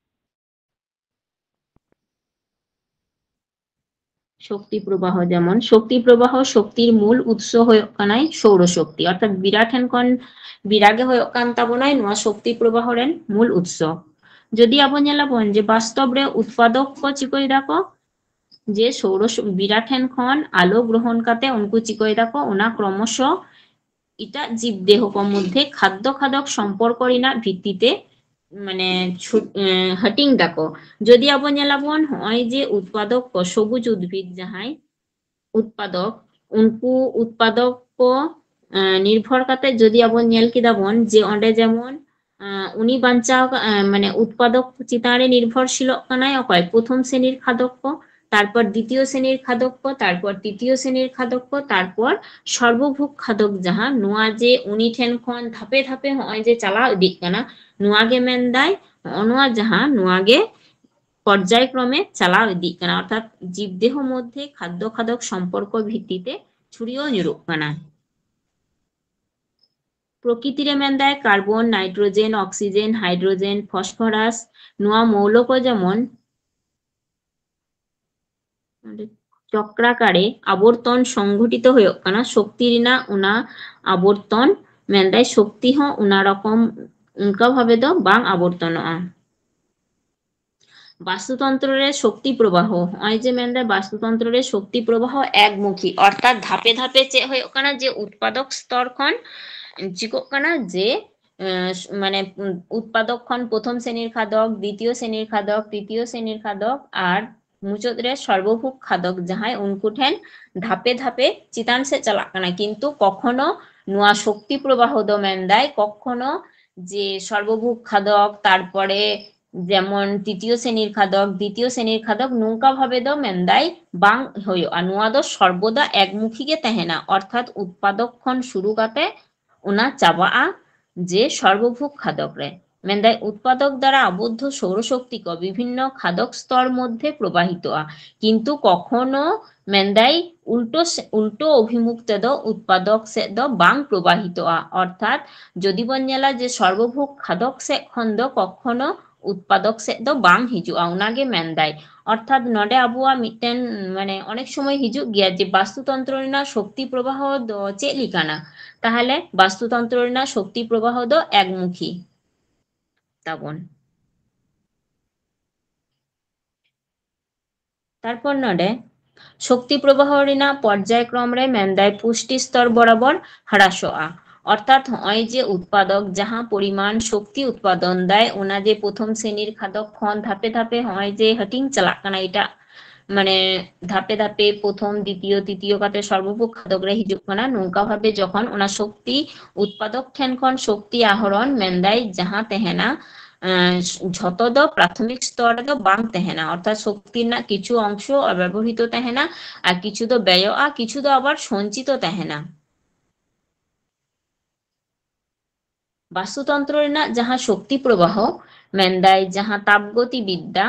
ᱥᱚᱠᱛᱤ ᱯᱨᱚᱵᱟᱦᱚ, ᱡᱮᱢᱚᱱ ᱥᱚᱠᱛᱤ ᱯᱨᱚᱵᱟᱦᱚ ᱥᱚᱠᱛᱤᱨ ᱢᱩᱞ ᱩᱛᱥᱚ ᱦᱩᱭᱩᱜ ᱠᱟᱱᱟᱭ ᱥᱳᱣᱨᱚ ᱥᱚᱠᱛᱤ, ᱚᱨᱛᱷᱟᱛ ᱵᱤᱨᱟ ᱴᱷᱮᱱ ᱠᱷᱚᱱ, ᱵᱤᱨᱟ ᱜᱮ ᱦᱩᱭᱩᱜ ᱠᱟᱱ ᱛᱟᱵᱚᱱᱟᱭ ᱱᱚᱣᱟ ᱥᱚᱠᱛᱤ ᱯᱨᱚᱵᱟᱦᱚ ᱨᱮᱱ ᱢᱩᱞ ᱩᱛᱥᱚ᱾ ᱡᱩᱫᱤ ᱟᱵᱚ ᱧᱮᱞᱟᱵᱚᱱ ᱡᱮ ᱵᱟᱥᱛᱚᱵ ᱨᱮ ᱩᱛᱯᱟᱫᱚᱠ ᱠᱚ ᱪᱤᱠᱟᱹᱭ ᱫᱟᱠᱚ, ᱡᱮ ᱥᱳᱣᱨᱚ ᱥᱚ-, ᱵᱤᱨᱟ ᱴᱷᱮᱱ ᱠᱷᱚᱱ ᱟᱞᱚ ᱜᱨᱚᱦᱚᱱ ᱠᱟᱛᱮ ᱩᱱᱠᱩ ᱪᱤᱠᱟᱹᱭ ᱫᱟᱠᱚ, ᱚᱱᱟ ᱠᱨᱚᱢᱚᱥᱚ ᱮᱴᱟᱜ ᱡᱤᱵᱽ ᱫᱮᱦᱚ ᱠᱚ ᱢᱚᱫᱽᱫᱷᱮ ᱠᱷᱟᱫᱽᱫᱚ ᱠᱷᱟᱫᱚᱠ ᱥᱚᱢᱯᱚᱨᱠᱚ ᱨᱮᱱᱟᱜ ᱵᱷᱤᱛᱛᱤ ᱛᱮ, ᱢᱟᱱᱮ ᱪᱷᱩᱴ-, ᱮᱸ, ᱦᱟᱹᱴᱤᱧ ᱫᱟᱠᱚ᱾ ᱡᱩᱫᱤ ᱟᱵᱚ ᱧᱮᱞᱟᱵᱚᱱ, ᱦᱚᱸᱜᱼᱚᱭ ᱡᱮ ᱩᱛᱯᱟᱫᱚᱠ ᱠᱚ, ᱥᱚᱵᱩᱡ ᱩᱫᱽᱵᱷᱤᱫ ᱡᱟᱦᱟᱸᱭ ᱩᱛᱯᱟᱫᱚᱠ, ᱩᱱᱠᱩ ᱩᱛᱯᱟᱫᱚᱠ ᱠᱚ, ᱮᱸ, ᱱᱤᱨᱵᱷᱚᱨ ᱠᱟᱛᱮ ᱡᱩᱫᱤ ᱟᱵᱚ ᱧᱮᱞ ᱠᱮᱫᱟ ᱵᱚᱱ ᱡᱮ ᱚᱸᱰᱮ ᱡᱮᱢᱚᱱ, ᱮᱸ, ᱩᱱᱤ ᱵᱟᱧᱪᱟᱣ ᱠᱟ-, ᱮᱸ, ᱢᱟᱱᱮ ᱩᱛᱯᱟᱫᱚᱠ ᱪᱮᱛᱟᱱ ᱨᱮ ᱱᱤᱨᱵᱷᱚᱨᱥᱤᱞᱚᱜ ᱠᱟᱱᱟᱭ ᱚᱠᱚᱭ? ᱯᱨᱚᱛᱷᱚᱢ ᱥᱨᱮᱱᱤᱨ ᱠᱷᱟᱫᱚᱠ ᱠᱚ, ᱛᱟᱨᱯᱚᱨ ᱫᱤᱛᱤᱭᱚ ᱥᱨᱮᱱᱤᱨ ᱠᱷᱟᱫᱚᱠ ᱠᱚ, ᱛᱟᱨᱯᱚᱨ ᱛᱨᱤᱛᱤᱭᱚ ᱥᱨᱮᱱᱤᱨ ᱠᱷᱟᱫᱚᱠ ᱠᱚ, ᱛᱟᱨᱯᱚᱨ ᱥᱚᱨᱵᱚᱵᱷᱳᱜᱽ ᱠᱷᱟᱫᱚᱠ, ᱡᱟᱦᱟᱸ ᱱᱚᱣᱟ ᱡᱮ ᱩᱱᱤ ᱴᱷᱮᱱ ᱠᱷᱚᱱ ᱫᱷᱟᱯᱮ ᱫᱷᱟᱯᱮ ᱦᱚᱸᱜᱼᱚᱭ ᱡᱮ ᱪᱟᱞᱟᱣ ᱤᱫᱤᱜ ᱠᱟᱱᱟ, ᱱᱚᱣᱟ ᱜᱮ ᱢᱮᱱᱫᱟᱭ ᱦᱚᱸᱜᱼᱚ ᱱᱚᱣᱟ ᱡᱟᱦᱟᱸ, ᱱᱚᱣᱟ ᱜᱮ ᱯᱚᱨᱡᱟᱭ ᱠᱨᱚᱢᱮ ᱪᱟᱞᱟᱣ ᱤᱫᱤᱜ ᱠᱟᱱᱟ, ᱚᱨᱛᱷᱟᱛ ᱡᱤᱵᱽ ᱫᱮᱦᱚ ᱢᱚᱫᱽᱫᱷᱮ ᱠᱷᱟᱫᱽᱫᱚ ᱠᱷᱟᱫᱚᱠ ᱥᱚᱢᱯᱚᱨᱠᱚ ᱵᱷᱤᱛᱛᱤ ᱛᱮ ᱪᱷᱩᱲᱭᱟᱹᱣ ᱧᱩᱨᱩᱜ ᱠᱟᱱᱟ᱾ ᱯᱨᱚᱠᱤᱛᱤ ᱨᱮ ᱢᱮᱱᱫᱟᱭ ᱠᱟᱨᱵᱚᱱ, ᱱᱟᱭᱴᱨᱳᱡᱮᱱ, ᱚᱠᱥᱤᱡᱮᱱ, ᱦᱟᱭᱰᱨᱳᱡᱮᱱ, ᱯᱷᱚᱥᱯᱷᱚᱨᱟᱥ, ᱱᱚᱣᱟ ᱢᱚᱣᱞᱚ ᱠᱚ ᱡᱮᱢᱚᱱ ᱚᱸᱰᱮ ᱪᱚᱠᱨᱟᱠᱟᱨᱮ ᱟᱵᱚᱨᱛᱚᱱ ᱥᱚᱝᱜᱷᱚᱴᱤᱛᱚ ᱦᱩᱭᱩᱜ ᱠᱟᱱᱟ, ᱥᱚᱠᱛᱤ ᱨᱮᱱᱟᱜ ᱚᱱᱟ ᱟᱵᱚᱨᱛᱚᱱ, ᱢᱮᱱᱫᱟᱭ ᱥᱚᱠᱛᱤ ᱦᱚᱸ ᱚᱱᱟ ᱨᱚᱠᱚᱢ ᱚᱱᱠᱟ ᱵᱷᱟᱵᱮ ᱫᱚ ᱵᱟᱝ ᱟᱵᱚᱨᱛᱚᱱᱚᱜᱼᱟ᱾ ᱵᱟᱥᱛᱩᱛᱚᱱᱛᱨᱚ ᱨᱮ ᱥᱚᱠᱛᱤ ᱯᱨᱚᱵᱟᱦᱚ, ᱱᱚᱜᱼᱚᱭ ᱡᱮ ᱢᱮᱱᱫᱟ ᱵᱟᱥᱛᱩᱛᱚᱱᱛᱨᱚ ᱨᱮ ᱥᱚᱠᱛᱤ ᱯᱨᱚᱵᱟᱦᱚ ᱮᱠᱢᱩᱠᱷᱤ, ᱚᱨᱛᱷᱟᱛ ᱫᱷᱟᱯᱮ ᱫᱷᱟᱯᱮ ᱪᱮᱫ ᱦᱩᱭᱩᱜ ᱠᱟᱱᱟ, ᱡᱮ ᱩᱛᱯᱟᱫᱚᱠ ᱥᱛᱚᱨ ᱠᱷᱚᱱ ᱪᱤᱠᱚᱜ ᱠᱟᱱᱟ ᱡᱮ, ᱮᱸ, ᱢᱟᱱᱮ, ᱩᱛᱯᱟᱫᱚᱠ ᱠᱷᱚᱱ ᱯᱨᱚᱛᱷᱚᱢ ᱥᱨᱮᱱᱤᱨ ᱠᱷᱟᱫᱚᱠ, ᱫᱤᱛᱤᱭᱚ ᱥᱨᱮᱱᱤᱨ ᱠᱷᱟᱫᱚᱠ, ᱛᱨᱤᱛᱤᱭᱚ ᱥᱨᱮᱱᱤᱨ ᱠᱷᱟᱫᱚᱠ ᱟᱨ ᱢᱩᱪᱟᱹᱫ ᱨᱮ ᱥᱚᱨᱵᱚᱵᱷᱳᱜ ᱠᱷᱟᱫᱚᱠ, ᱡᱟᱦᱟᱸᱭ ᱩᱱᱠᱩ ᱴᱷᱮᱱ ᱫᱷᱟᱯᱮ ᱫᱷᱟᱯᱮ ᱪᱮᱛᱟᱱ ᱥᱮᱫ ᱪᱟᱞᱟᱜ ᱠᱟᱱᱟ᱾ ᱠᱤᱱᱛᱩ ᱠᱚᱠᱷᱚᱱᱚ ᱱᱚᱣᱟ ᱥᱚᱠᱛᱤ ᱯᱨᱚᱵᱟᱦᱚ ᱫᱚ ᱢᱮᱱᱫᱟᱭ ᱠᱚᱠᱷᱚᱱᱚ ᱡᱮ ᱥᱚᱨᱵᱚᱵᱷᱳᱜ ᱠᱷᱟᱫᱚᱠ, ᱛᱟᱨᱯᱚᱨᱮ ᱡᱮᱢᱚᱱ ᱛᱨᱤᱛᱤᱭᱚ ᱥᱨᱮᱱᱤᱨ ᱠᱷᱟᱫᱚᱠ, ᱫᱤᱛᱤᱭᱚ ᱥᱨᱮᱱᱤᱨ ᱠᱷᱟᱫᱚᱠ, ᱱᱚᱝᱠᱟ ᱵᱷᱟᱵᱮ ᱫᱚ ᱢᱮᱱᱫᱟᱭ ᱵᱟᱝ ᱦᱩᱭᱩᱜᱼᱟ᱾ ᱱᱚᱣᱟ ᱫᱚ ᱥᱚᱨᱵᱚᱫᱟ ᱮᱠᱢᱩᱠᱷᱤ ᱜᱮ ᱛᱟᱦᱮᱱᱟ, ᱚᱨᱛᱷᱟᱛ ᱩᱛᱯᱟᱫᱚᱠ ᱠᱷᱚᱱ ᱥᱩᱨᱩ ᱠᱟᱛᱮ ᱚᱱᱟ ᱪᱟᱵᱟᱜᱼᱟ ᱡᱮ ᱥᱚᱨᱵᱚᱵᱷᱳᱜ ᱠᱷᱟᱫᱚᱠ ᱨᱮ᱾ ᱢᱮᱱᱫᱟᱭ ᱩᱛᱯᱟᱫᱚᱠ ᱫᱟᱨᱟ ᱟᱵᱚᱫᱽᱫᱷᱚ ᱥᱳᱨ ᱥᱚᱠᱛᱤ ᱠᱚ ᱵᱤᱵᱷᱤᱱᱱᱚ ᱠᱷᱟᱫᱚᱠ ᱥᱛᱚᱨ ᱢᱚᱫᱽᱫᱷᱮ ᱯᱨᱚᱵᱟᱦᱤᱛᱚᱜᱼᱟ, ᱠᱤᱱᱛᱩ ᱠᱚᱠᱷᱚᱱᱚ ᱢᱮᱱᱫᱟᱭ ᱩᱞᱴᱚ ᱥᱮ-, ᱩᱞᱴᱚ ᱚᱵᱷᱤᱢᱩᱠ ᱛᱮᱫᱚ ᱩᱛᱯᱟᱫᱚᱠ ᱥᱮᱫ ᱫᱚ ᱵᱟᱝ ᱯᱨᱚᱵᱟᱦᱤᱛᱚᱜᱼᱟ᱾ ᱚᱨᱛᱷᱟᱛ ᱡᱩᱫᱤ ᱵᱚᱱ ᱧᱮᱞᱟ ᱡᱮ ᱥᱚᱨᱵᱚᱵᱷᱳᱜ ᱠᱷᱟᱫᱚᱠ ᱥᱮᱫ ᱠᱷᱚᱱ ᱫᱚ ᱠᱚᱠᱷᱚᱱᱚ ᱩᱛᱯᱟᱫᱚᱠ ᱥᱮᱫ ᱫᱚ ᱵᱟᱝ ᱦᱤᱡᱩᱜᱼᱟ, ᱚᱱᱟᱜᱮ ᱢᱮᱱᱫᱟᱭ᱾ ᱚᱨᱛᱷᱟᱛ ᱱᱚᱰᱮ ᱟᱵᱚᱣᱟᱜ ᱢᱤᱫᱴᱮᱱ, ᱢᱟᱱᱮ, ᱚᱱᱮᱠ ᱥᱚᱢᱚᱭ ᱦᱤᱡᱩᱜ ᱜᱮᱭᱟ ᱡᱮ ᱵᱟᱥᱛᱩᱛᱚᱱᱛᱨᱚ ᱨᱮᱱᱟᱜ ᱥᱚᱠᱛᱤ ᱯᱨᱚᱵᱟᱦᱚ ᱫᱚ ᱪᱮᱫ ᱞᱮᱠᱟᱱᱟ? ᱛᱟᱦᱚᱞᱮ ᱵᱟᱥᱛᱩᱛᱚᱱᱛᱨᱚ ᱨᱮᱱᱟᱜ ᱥᱚᱠᱛᱤ ᱯᱨᱚᱵᱟᱦᱚ ᱫᱚ ᱮᱠᱢᱩᱠᱷᱤ ᱛᱟᱵᱚᱱ᱾ ᱛᱟᱨᱯᱚᱨ ᱱᱚᱰᱮ ᱥᱚᱠᱛᱤ ᱯᱨᱚᱵᱟᱦᱚ ᱨᱮᱱᱟᱜ ᱯᱚᱨᱡᱟᱭ ᱠᱨᱚᱢ ᱨᱮ ᱢᱮᱱᱫᱟᱭ ᱯᱩᱥᱴᱤ ᱥᱛᱚᱨ ᱵᱚᱨᱟᱵᱚᱨ ᱦᱨᱟᱥᱚᱜᱼᱟ᱾ ᱚᱨᱛᱷᱟᱛ ᱱᱚᱜᱼᱚᱭ ᱡᱮ ᱩᱛᱯᱟᱫᱚᱠ ᱡᱟᱦᱟᱸ ᱯᱚᱨᱤᱢᱟᱱ ᱥᱚᱠᱛᱤ ᱩᱛᱯᱟᱫᱚᱱ ᱫᱟᱭ, ᱚᱱᱟ ᱡᱮ ᱯᱨᱚᱛᱷᱚᱢ ᱥᱨᱮᱱᱤᱨ ᱠᱷᱟᱫᱚᱠ ᱠᱷᱚᱱ ᱫᱷᱟᱯᱮ ᱫᱷᱟᱯᱮ ᱱᱚᱜᱼᱚᱭ ᱡᱮ ᱦᱟᱹᱴᱤᱧ ᱪᱟᱞᱟᱜ ᱠᱟᱱᱟ ᱮᱴᱟᱜ, ᱢᱟᱱᱮ, ᱫᱷᱟᱯᱮ ᱫᱷᱟᱯᱮ ᱯᱨᱚᱛᱷᱚᱢ, ᱫᱤᱛᱤᱭᱚ, ᱛᱨᱤᱛᱤᱭᱚ ᱠᱟᱛᱮ ᱥᱚᱨᱵᱚᱵᱷᱳᱜ ᱠᱷᱟᱫᱚᱠ ᱨᱮ ᱦᱤᱡᱩᱜ ᱠᱟᱱᱟ, ᱱᱚᱝᱠᱟ ᱵᱷᱟᱵᱮ ᱡᱚᱠᱷᱚᱱ ᱚᱱᱟ ᱥᱚᱠᱛᱤ ᱩᱛᱯᱟᱫᱚᱠ ᱴᱷᱮᱱ ᱠᱷᱚᱱ ᱥᱚᱠᱛᱤ ᱟᱦᱚᱨᱚᱱ ᱢᱮᱱᱫᱟᱭ ᱡᱟᱦᱟᱸ ᱛᱟᱦᱮᱱᱟ, ᱮᱸ, ᱡᱷᱚᱛᱚ ᱫᱚ ᱯᱨᱟᱛᱷᱚᱢᱤᱠ ᱥᱛᱚᱨ ᱨᱮᱫᱚ ᱵᱟᱝ ᱛᱟᱦᱮᱱᱟ, ᱚᱨᱛᱷᱟᱛ ᱥᱚᱠᱛᱤ ᱨᱮᱱᱟᱜ ᱠᱤᱪᱷᱩ ᱚᱝᱥᱚ ᱚᱵᱮᱵᱚᱦᱨᱤᱛᱚ ᱛᱟᱦᱮᱱᱟ ᱟᱨ ᱠᱤᱪᱷᱩ ᱫᱚ ᱵᱮᱭᱚᱜᱼᱟ, ᱠᱤᱪᱷᱩ ᱫᱚ ᱟᱵᱟᱨ ᱥᱚᱧᱪᱤᱛᱚ ᱛᱟᱦᱮᱱᱟ᱾ ᱵᱟᱥᱛᱩᱛᱚᱱᱛᱨᱚ ᱨᱮᱱᱟᱜ ᱡᱟᱦᱟᱸ ᱥᱚᱠᱛᱤ ᱯᱨᱚᱵᱟᱦᱚ ᱢᱮᱱᱫᱟᱭ, ᱡᱟᱦᱟᱸ ᱛᱟᱯᱜᱚᱛᱤ ᱵᱤᱫᱽᱫᱟ,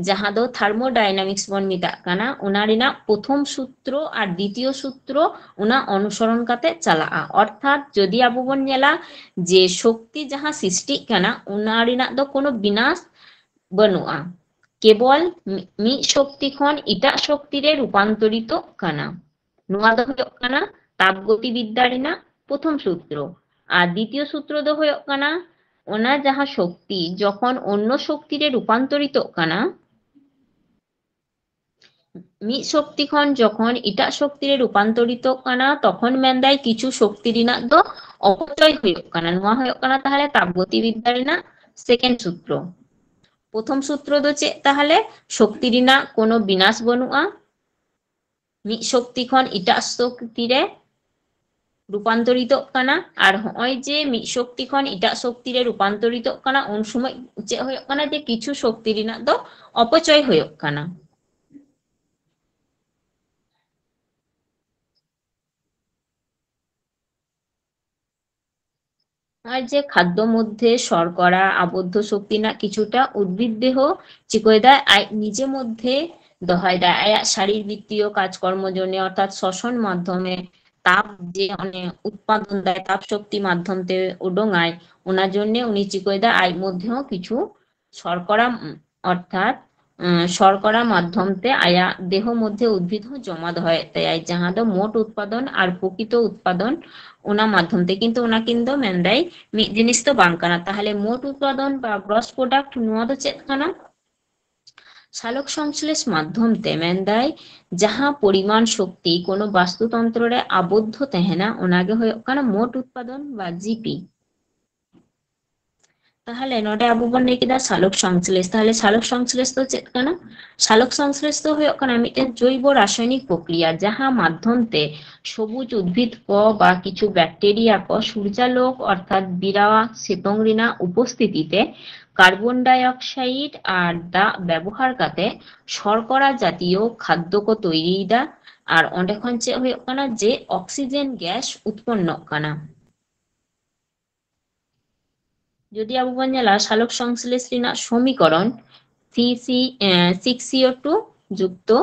ᱡᱟᱦᱟᱸ ᱫᱚ ᱛᱷᱟᱨᱢᱳᱰᱟᱭᱱᱟᱢᱤᱠᱥ ᱵᱚᱱ ᱢᱮᱛᱟᱜ ᱠᱟᱱᱟ, ᱚᱱᱟ ᱨᱮᱱᱟᱜ ᱯᱨᱚᱛᱷᱚᱢ ᱥᱩᱛᱨᱚ ᱟᱨ ᱫᱤᱛᱤᱭᱚ ᱥᱩᱛᱨᱚ ᱚᱱᱟ ᱚᱱᱩᱥᱚᱨᱚᱱ ᱠᱟᱛᱮ ᱪᱟᱞᱟᱜᱼᱟ᱾ ᱚᱨᱛᱷᱟᱛ ᱡᱩᱫᱤ ᱟᱵᱚ ᱵᱚᱱ ᱧᱮᱞᱟ ᱡᱮ ᱥᱚᱠᱛᱤ ᱡᱟᱦᱟᱸ ᱥᱨᱤᱥᱴᱤᱜ ᱠᱟᱱᱟ, ᱚᱱᱟ ᱨᱮᱱᱟᱜ ᱫᱚ ᱠᱳᱱᱳ ᱵᱤᱱᱟᱥ ᱵᱟᱹᱱᱩᱜᱼᱟ, ᱠᱮᱵᱚᱞ ᱢᱤ-, ᱢᱤᱫ ᱥᱚᱠᱛᱤ ᱠᱷᱚᱱ ᱮᱴᱟᱜ ᱥᱚᱠᱛᱤ ᱨᱮ ᱨᱩᱯᱟᱱᱛᱚᱨᱤᱛᱚᱜ ᱠᱟᱱᱟ᱾ ᱱᱚᱣᱟ ᱫᱚ ᱦᱩᱭᱩᱜ ᱠᱟᱱᱟ ᱛᱟᱯᱜᱚᱛᱤ ᱵᱤᱫᱽᱫᱟ ᱨᱮᱱᱟᱜ ᱯᱨᱚᱛᱷᱚᱢ ᱥᱩᱛᱨᱚ᱾ ᱟᱨ ᱫᱤᱛᱤᱭᱚ ᱥᱩᱛᱨᱚ ᱫᱚ ᱦᱩᱭᱩᱜ ᱠᱟᱱᱟ, ᱚᱱᱟ ᱡᱟᱦᱟᱸ ᱥᱚᱠᱛᱤ ᱡᱚᱠᱷᱚᱱ ᱚᱱᱱᱚ ᱥᱚᱠᱛᱤ ᱨᱮ ᱨᱩᱯᱟᱱᱛᱚᱨᱤᱛᱚᱜ ᱠᱟᱱᱟ, ᱢᱤᱫ ᱥᱚᱠᱛᱤ ᱠᱷᱚᱱ ᱡᱚᱠᱷᱚᱱ ᱮᱴᱟᱜ ᱥᱚᱠᱛᱤ ᱨᱮ ᱨᱩᱯᱟᱱᱛᱚᱨᱤᱛᱚᱜ ᱠᱟᱱᱟ, ᱛᱚᱠᱷᱚᱱ ᱢᱮᱱᱫᱟᱭ ᱠᱤᱪᱷᱩ ᱥᱚᱠᱛᱤ ᱨᱮᱱᱟᱜ ᱫᱚ ᱚᱯᱚᱪᱚᱭ ᱦᱩᱭᱩᱜ ᱠᱟᱱᱟ᱾ ᱱᱚᱣᱟ ᱦᱩᱭᱩᱜ ᱠᱟᱱᱟ ᱛᱟᱦᱞᱮ ᱛᱟᱯᱜᱚᱛᱤ ᱵᱤᱫᱽᱫᱟ ᱨᱮᱱᱟᱜ ᱥᱮᱠᱮᱱᱰ ᱥᱩᱛᱨᱚ᱾ ᱯᱨᱚᱛᱷᱚᱢ ᱥᱩᱛᱨᱚ ᱫᱚ ᱪᱮᱫ ᱛᱟᱦᱞᱮ? ᱥᱚᱠᱛᱤ ᱨᱮᱱᱟᱜ ᱠᱳᱱᱳ ᱵᱤᱱᱟᱥ ᱵᱟᱹᱱᱩᱜᱼᱟ, ᱢᱤᱫ ᱥᱚᱠᱛᱤ ᱠᱷᱚᱱ ᱮᱴᱟᱜ ᱥᱚᱠᱛᱤ ᱨᱮ ᱨᱩᱯᱟᱱᱛᱚᱨᱤᱛᱚᱜ ᱠᱟᱱᱟ᱾ ᱟᱨ ᱦᱚᱸᱜᱼᱚᱭ ᱡᱮ ᱢᱤᱫ ᱥᱚᱠᱛᱤ ᱠᱷᱚᱱ ᱮᱴᱟᱜ ᱥᱚᱠᱛᱤ ᱨᱮ ᱨᱩᱯᱟᱱᱛᱚᱨᱤᱛᱚᱜ ᱠᱟᱱᱟ, ᱩᱱ ᱥᱚᱢᱚᱭ ᱪᱮᱫ ᱦᱩᱭᱩᱜ ᱠᱟᱱᱟ? ᱡᱮ ᱠᱤᱪᱷᱩ ᱥᱚᱠᱛᱤ ᱨᱮᱱᱟᱜ ᱫᱚ ᱚᱯᱚᱪᱚᱭ ᱦᱩᱭᱩᱜ ᱠᱟᱱᱟ᱾ ᱱᱚᱜᱼᱚᱭ ᱡᱮ ᱠᱷᱟᱫᱽᱫᱚ ᱢᱚᱫᱽᱫᱷᱮ ᱥᱚᱨᱠᱚᱨᱟ ᱟᱵᱚᱫᱽᱫᱷᱚ ᱥᱚᱠᱛᱤ ᱨᱮᱱᱟᱜ ᱠᱤᱪᱷᱩᱴᱟ ᱩᱫᱽᱵᱷᱤᱫ ᱫᱮᱦᱚ ᱪᱤᱠᱟᱹᱭᱮᱫᱟᱭ? ᱟᱡ ᱱᱤᱡᱮ ᱢᱚᱫᱽᱫᱷᱮ ᱫᱚᱦᱚᱭᱮᱫᱟᱭ, ᱟᱭᱟᱜ ᱥᱟᱨᱤᱨ ᱵᱤᱛᱛᱤᱭᱚ ᱠᱟᱡᱽᱠᱚᱨᱢᱚ ᱡᱚᱱᱱᱮ, ᱚᱨᱛᱷᱟᱛ ᱥᱚᱥᱚᱱ ᱢᱟᱫᱽᱫᱷᱚᱢᱮ ᱛᱟᱯ ᱡᱮ ᱚᱱᱮ ᱩᱛᱯᱟᱫᱚᱱ ᱫᱟᱭ, ᱛᱟᱯ ᱥᱚᱠᱛᱤ ᱢᱟᱫᱽᱫᱷᱚᱢ ᱛᱮ ᱩᱰᱩᱝᱟᱭ, ᱚᱱᱟ ᱡᱚᱱᱱᱮ ᱩᱱᱤ ᱪᱤᱠᱟᱹᱭᱮᱫᱟ? ᱟᱡ ᱢᱚᱫᱽᱫᱷᱮ ᱦᱚᱸ ᱠᱤᱪᱷᱩ ᱥᱚᱨᱠᱚᱨᱟ, ᱩᱸ, ᱚᱨᱛᱷᱟᱛ, ᱩᱸ, ᱥᱚᱨᱠᱚᱨᱟ ᱢᱟᱫᱽᱫᱷᱚᱢ ᱛᱮ ᱟᱭᱟᱜ ᱫᱮᱦᱚ ᱢᱚᱫᱽᱫᱷᱮ ᱩᱫᱽᱵᱷᱤᱫ ᱦᱚᱸ ᱡᱚᱢᱟ ᱫᱚᱦᱚᱭᱮᱫ ᱛᱟᱭᱟᱭ, ᱡᱟᱦᱟᱸ ᱫᱚ ᱢᱳᱴ ᱩᱛᱯᱟᱫᱚᱱ ᱟᱨ ᱯᱨᱚᱠᱤᱛᱚ ᱩᱛᱯᱟᱫᱚᱱ, ᱚᱱᱟ ᱢᱟᱫᱽᱫᱷᱚᱢ ᱛᱮ᱾ ᱠᱤᱱᱛᱩ ᱚᱱᱟ ᱠᱤᱱ ᱫᱚ ᱢᱮᱱᱫᱟᱭ ᱢᱤᱫ ᱡᱤᱱᱤᱥ ᱫᱚ ᱵᱟᱝ ᱠᱟᱱᱟ᱾ ᱛᱟᱦᱞᱮ ᱢᱳᱴ ᱩᱛᱯᱟᱫᱚᱱ ᱵᱟ ᱜᱨᱚᱥ ᱯᱨᱚᱰᱟᱠᱴ, ᱱᱚᱣᱟ ᱫᱚ ᱪᱮᱫ ᱠᱟᱱᱟ? ᱥᱟᱞᱚᱠ ᱥᱚᱝᱥᱞᱮᱥ ᱢᱟᱫᱽᱫᱷᱚᱢ ᱛᱮ ᱢᱮᱱᱫᱟᱭ ᱡᱟᱦᱟᱸ ᱯᱚᱨᱤᱢᱟᱱ ᱥᱚᱠᱛᱤ ᱠᱳᱱᱳ ᱵᱟᱥᱛᱩᱛᱚᱱᱛᱨᱚ ᱨᱮ ᱟᱵᱚᱫᱽᱫᱷᱚ ᱛᱟᱦᱮᱱᱟ, ᱚᱱᱟᱜᱮ ᱦᱩᱭᱩᱜ ᱠᱟᱱᱟ ᱢᱳᱴ ᱩᱛᱯᱟᱫᱚᱱ ᱵᱟ ᱡᱤᱯᱤ᱾ ᱛᱟᱦᱞᱮ ᱱᱚᱰᱮ ᱟᱵᱚ ᱵᱚᱱ ᱞᱟᱹᱭ ᱠᱮᱫᱟ ᱥᱟᱞᱚᱠ ᱥᱚᱝᱥᱞᱮᱥ᱾ ᱛᱟᱦᱞᱮ ᱥᱟᱞᱚᱠ ᱥᱚᱝᱥᱞᱮᱥ ᱫᱚ ᱪᱮᱫ ᱠᱟᱱᱟ? ᱥᱟᱞᱚᱠ ᱥᱚᱝᱥᱞᱮᱥ ᱫᱚ ᱦᱩᱭᱩᱜ ᱠᱟᱱᱟ ᱢᱤᱫᱴᱮᱱ ᱡᱳᱭᱵᱚ ᱨᱟᱥᱟᱭᱚᱱᱤᱠ ᱯᱨᱚᱠᱨᱤᱭᱟ, ᱡᱟᱦᱟᱸ ᱢᱟᱫᱽᱫᱷᱚᱢ ᱛᱮ ᱥᱚᱵᱩᱡ ᱩᱫᱽᱵᱷᱤᱫ ᱠᱚ ᱵᱟ ᱠᱤᱪᱷᱩ ᱵᱮᱠᱴᱮᱨᱤᱭᱟ ᱠᱚ ᱥᱩᱨᱡᱟᱞᱳᱠ ᱚᱨᱛᱷᱟᱛ ᱵᱤᱨᱟᱣᱟ ᱥᱤᱛᱩᱝ ᱨᱮᱱᱟᱜ ᱩᱯᱚᱥᱛᱷᱤᱛᱤ ᱛᱮ ᱠᱟᱨᱵᱚᱱ ᱰᱟᱭ ᱚᱠᱥᱟᱭᱤᱰ ᱟᱨ ᱫᱟᱜ ᱵᱮᱵᱚᱦᱟᱨ ᱠᱟᱛᱮ ᱥᱚᱨᱠᱚᱨᱟ ᱡᱟᱛᱤᱭᱚ ᱠᱷᱟᱫᱽᱫᱚ ᱠᱚ ᱛᱚᱭᱨᱤᱭᱮᱫᱟ᱾ ᱟᱨ ᱚᱸᱰᱮ ᱠᱷᱚᱱ ᱪᱮᱫ ᱦᱩᱭᱩᱜ ᱠᱟᱱᱟ? ᱡᱮ ᱚᱠᱥᱤᱡᱮᱱ ᱜᱮᱥ ᱩᱛᱯᱚᱱᱱᱚᱜ ᱠᱟᱱᱟ᱾ ᱡᱩᱫᱤ ᱟᱵᱚ ᱵᱚᱱ ᱧᱮᱞᱟ ᱥᱟᱞᱚᱠ ᱥᱚᱝᱥᱞᱮᱥ ᱨᱮᱱᱟᱜ ᱥᱚᱢᱤᱠᱚᱨᱚᱱ, ᱥᱤ ᱥᱤ, ᱮ, ᱥᱤᱠᱥ ᱥᱤ ᱳ ᱴᱩ ᱡᱩᱠᱛᱚ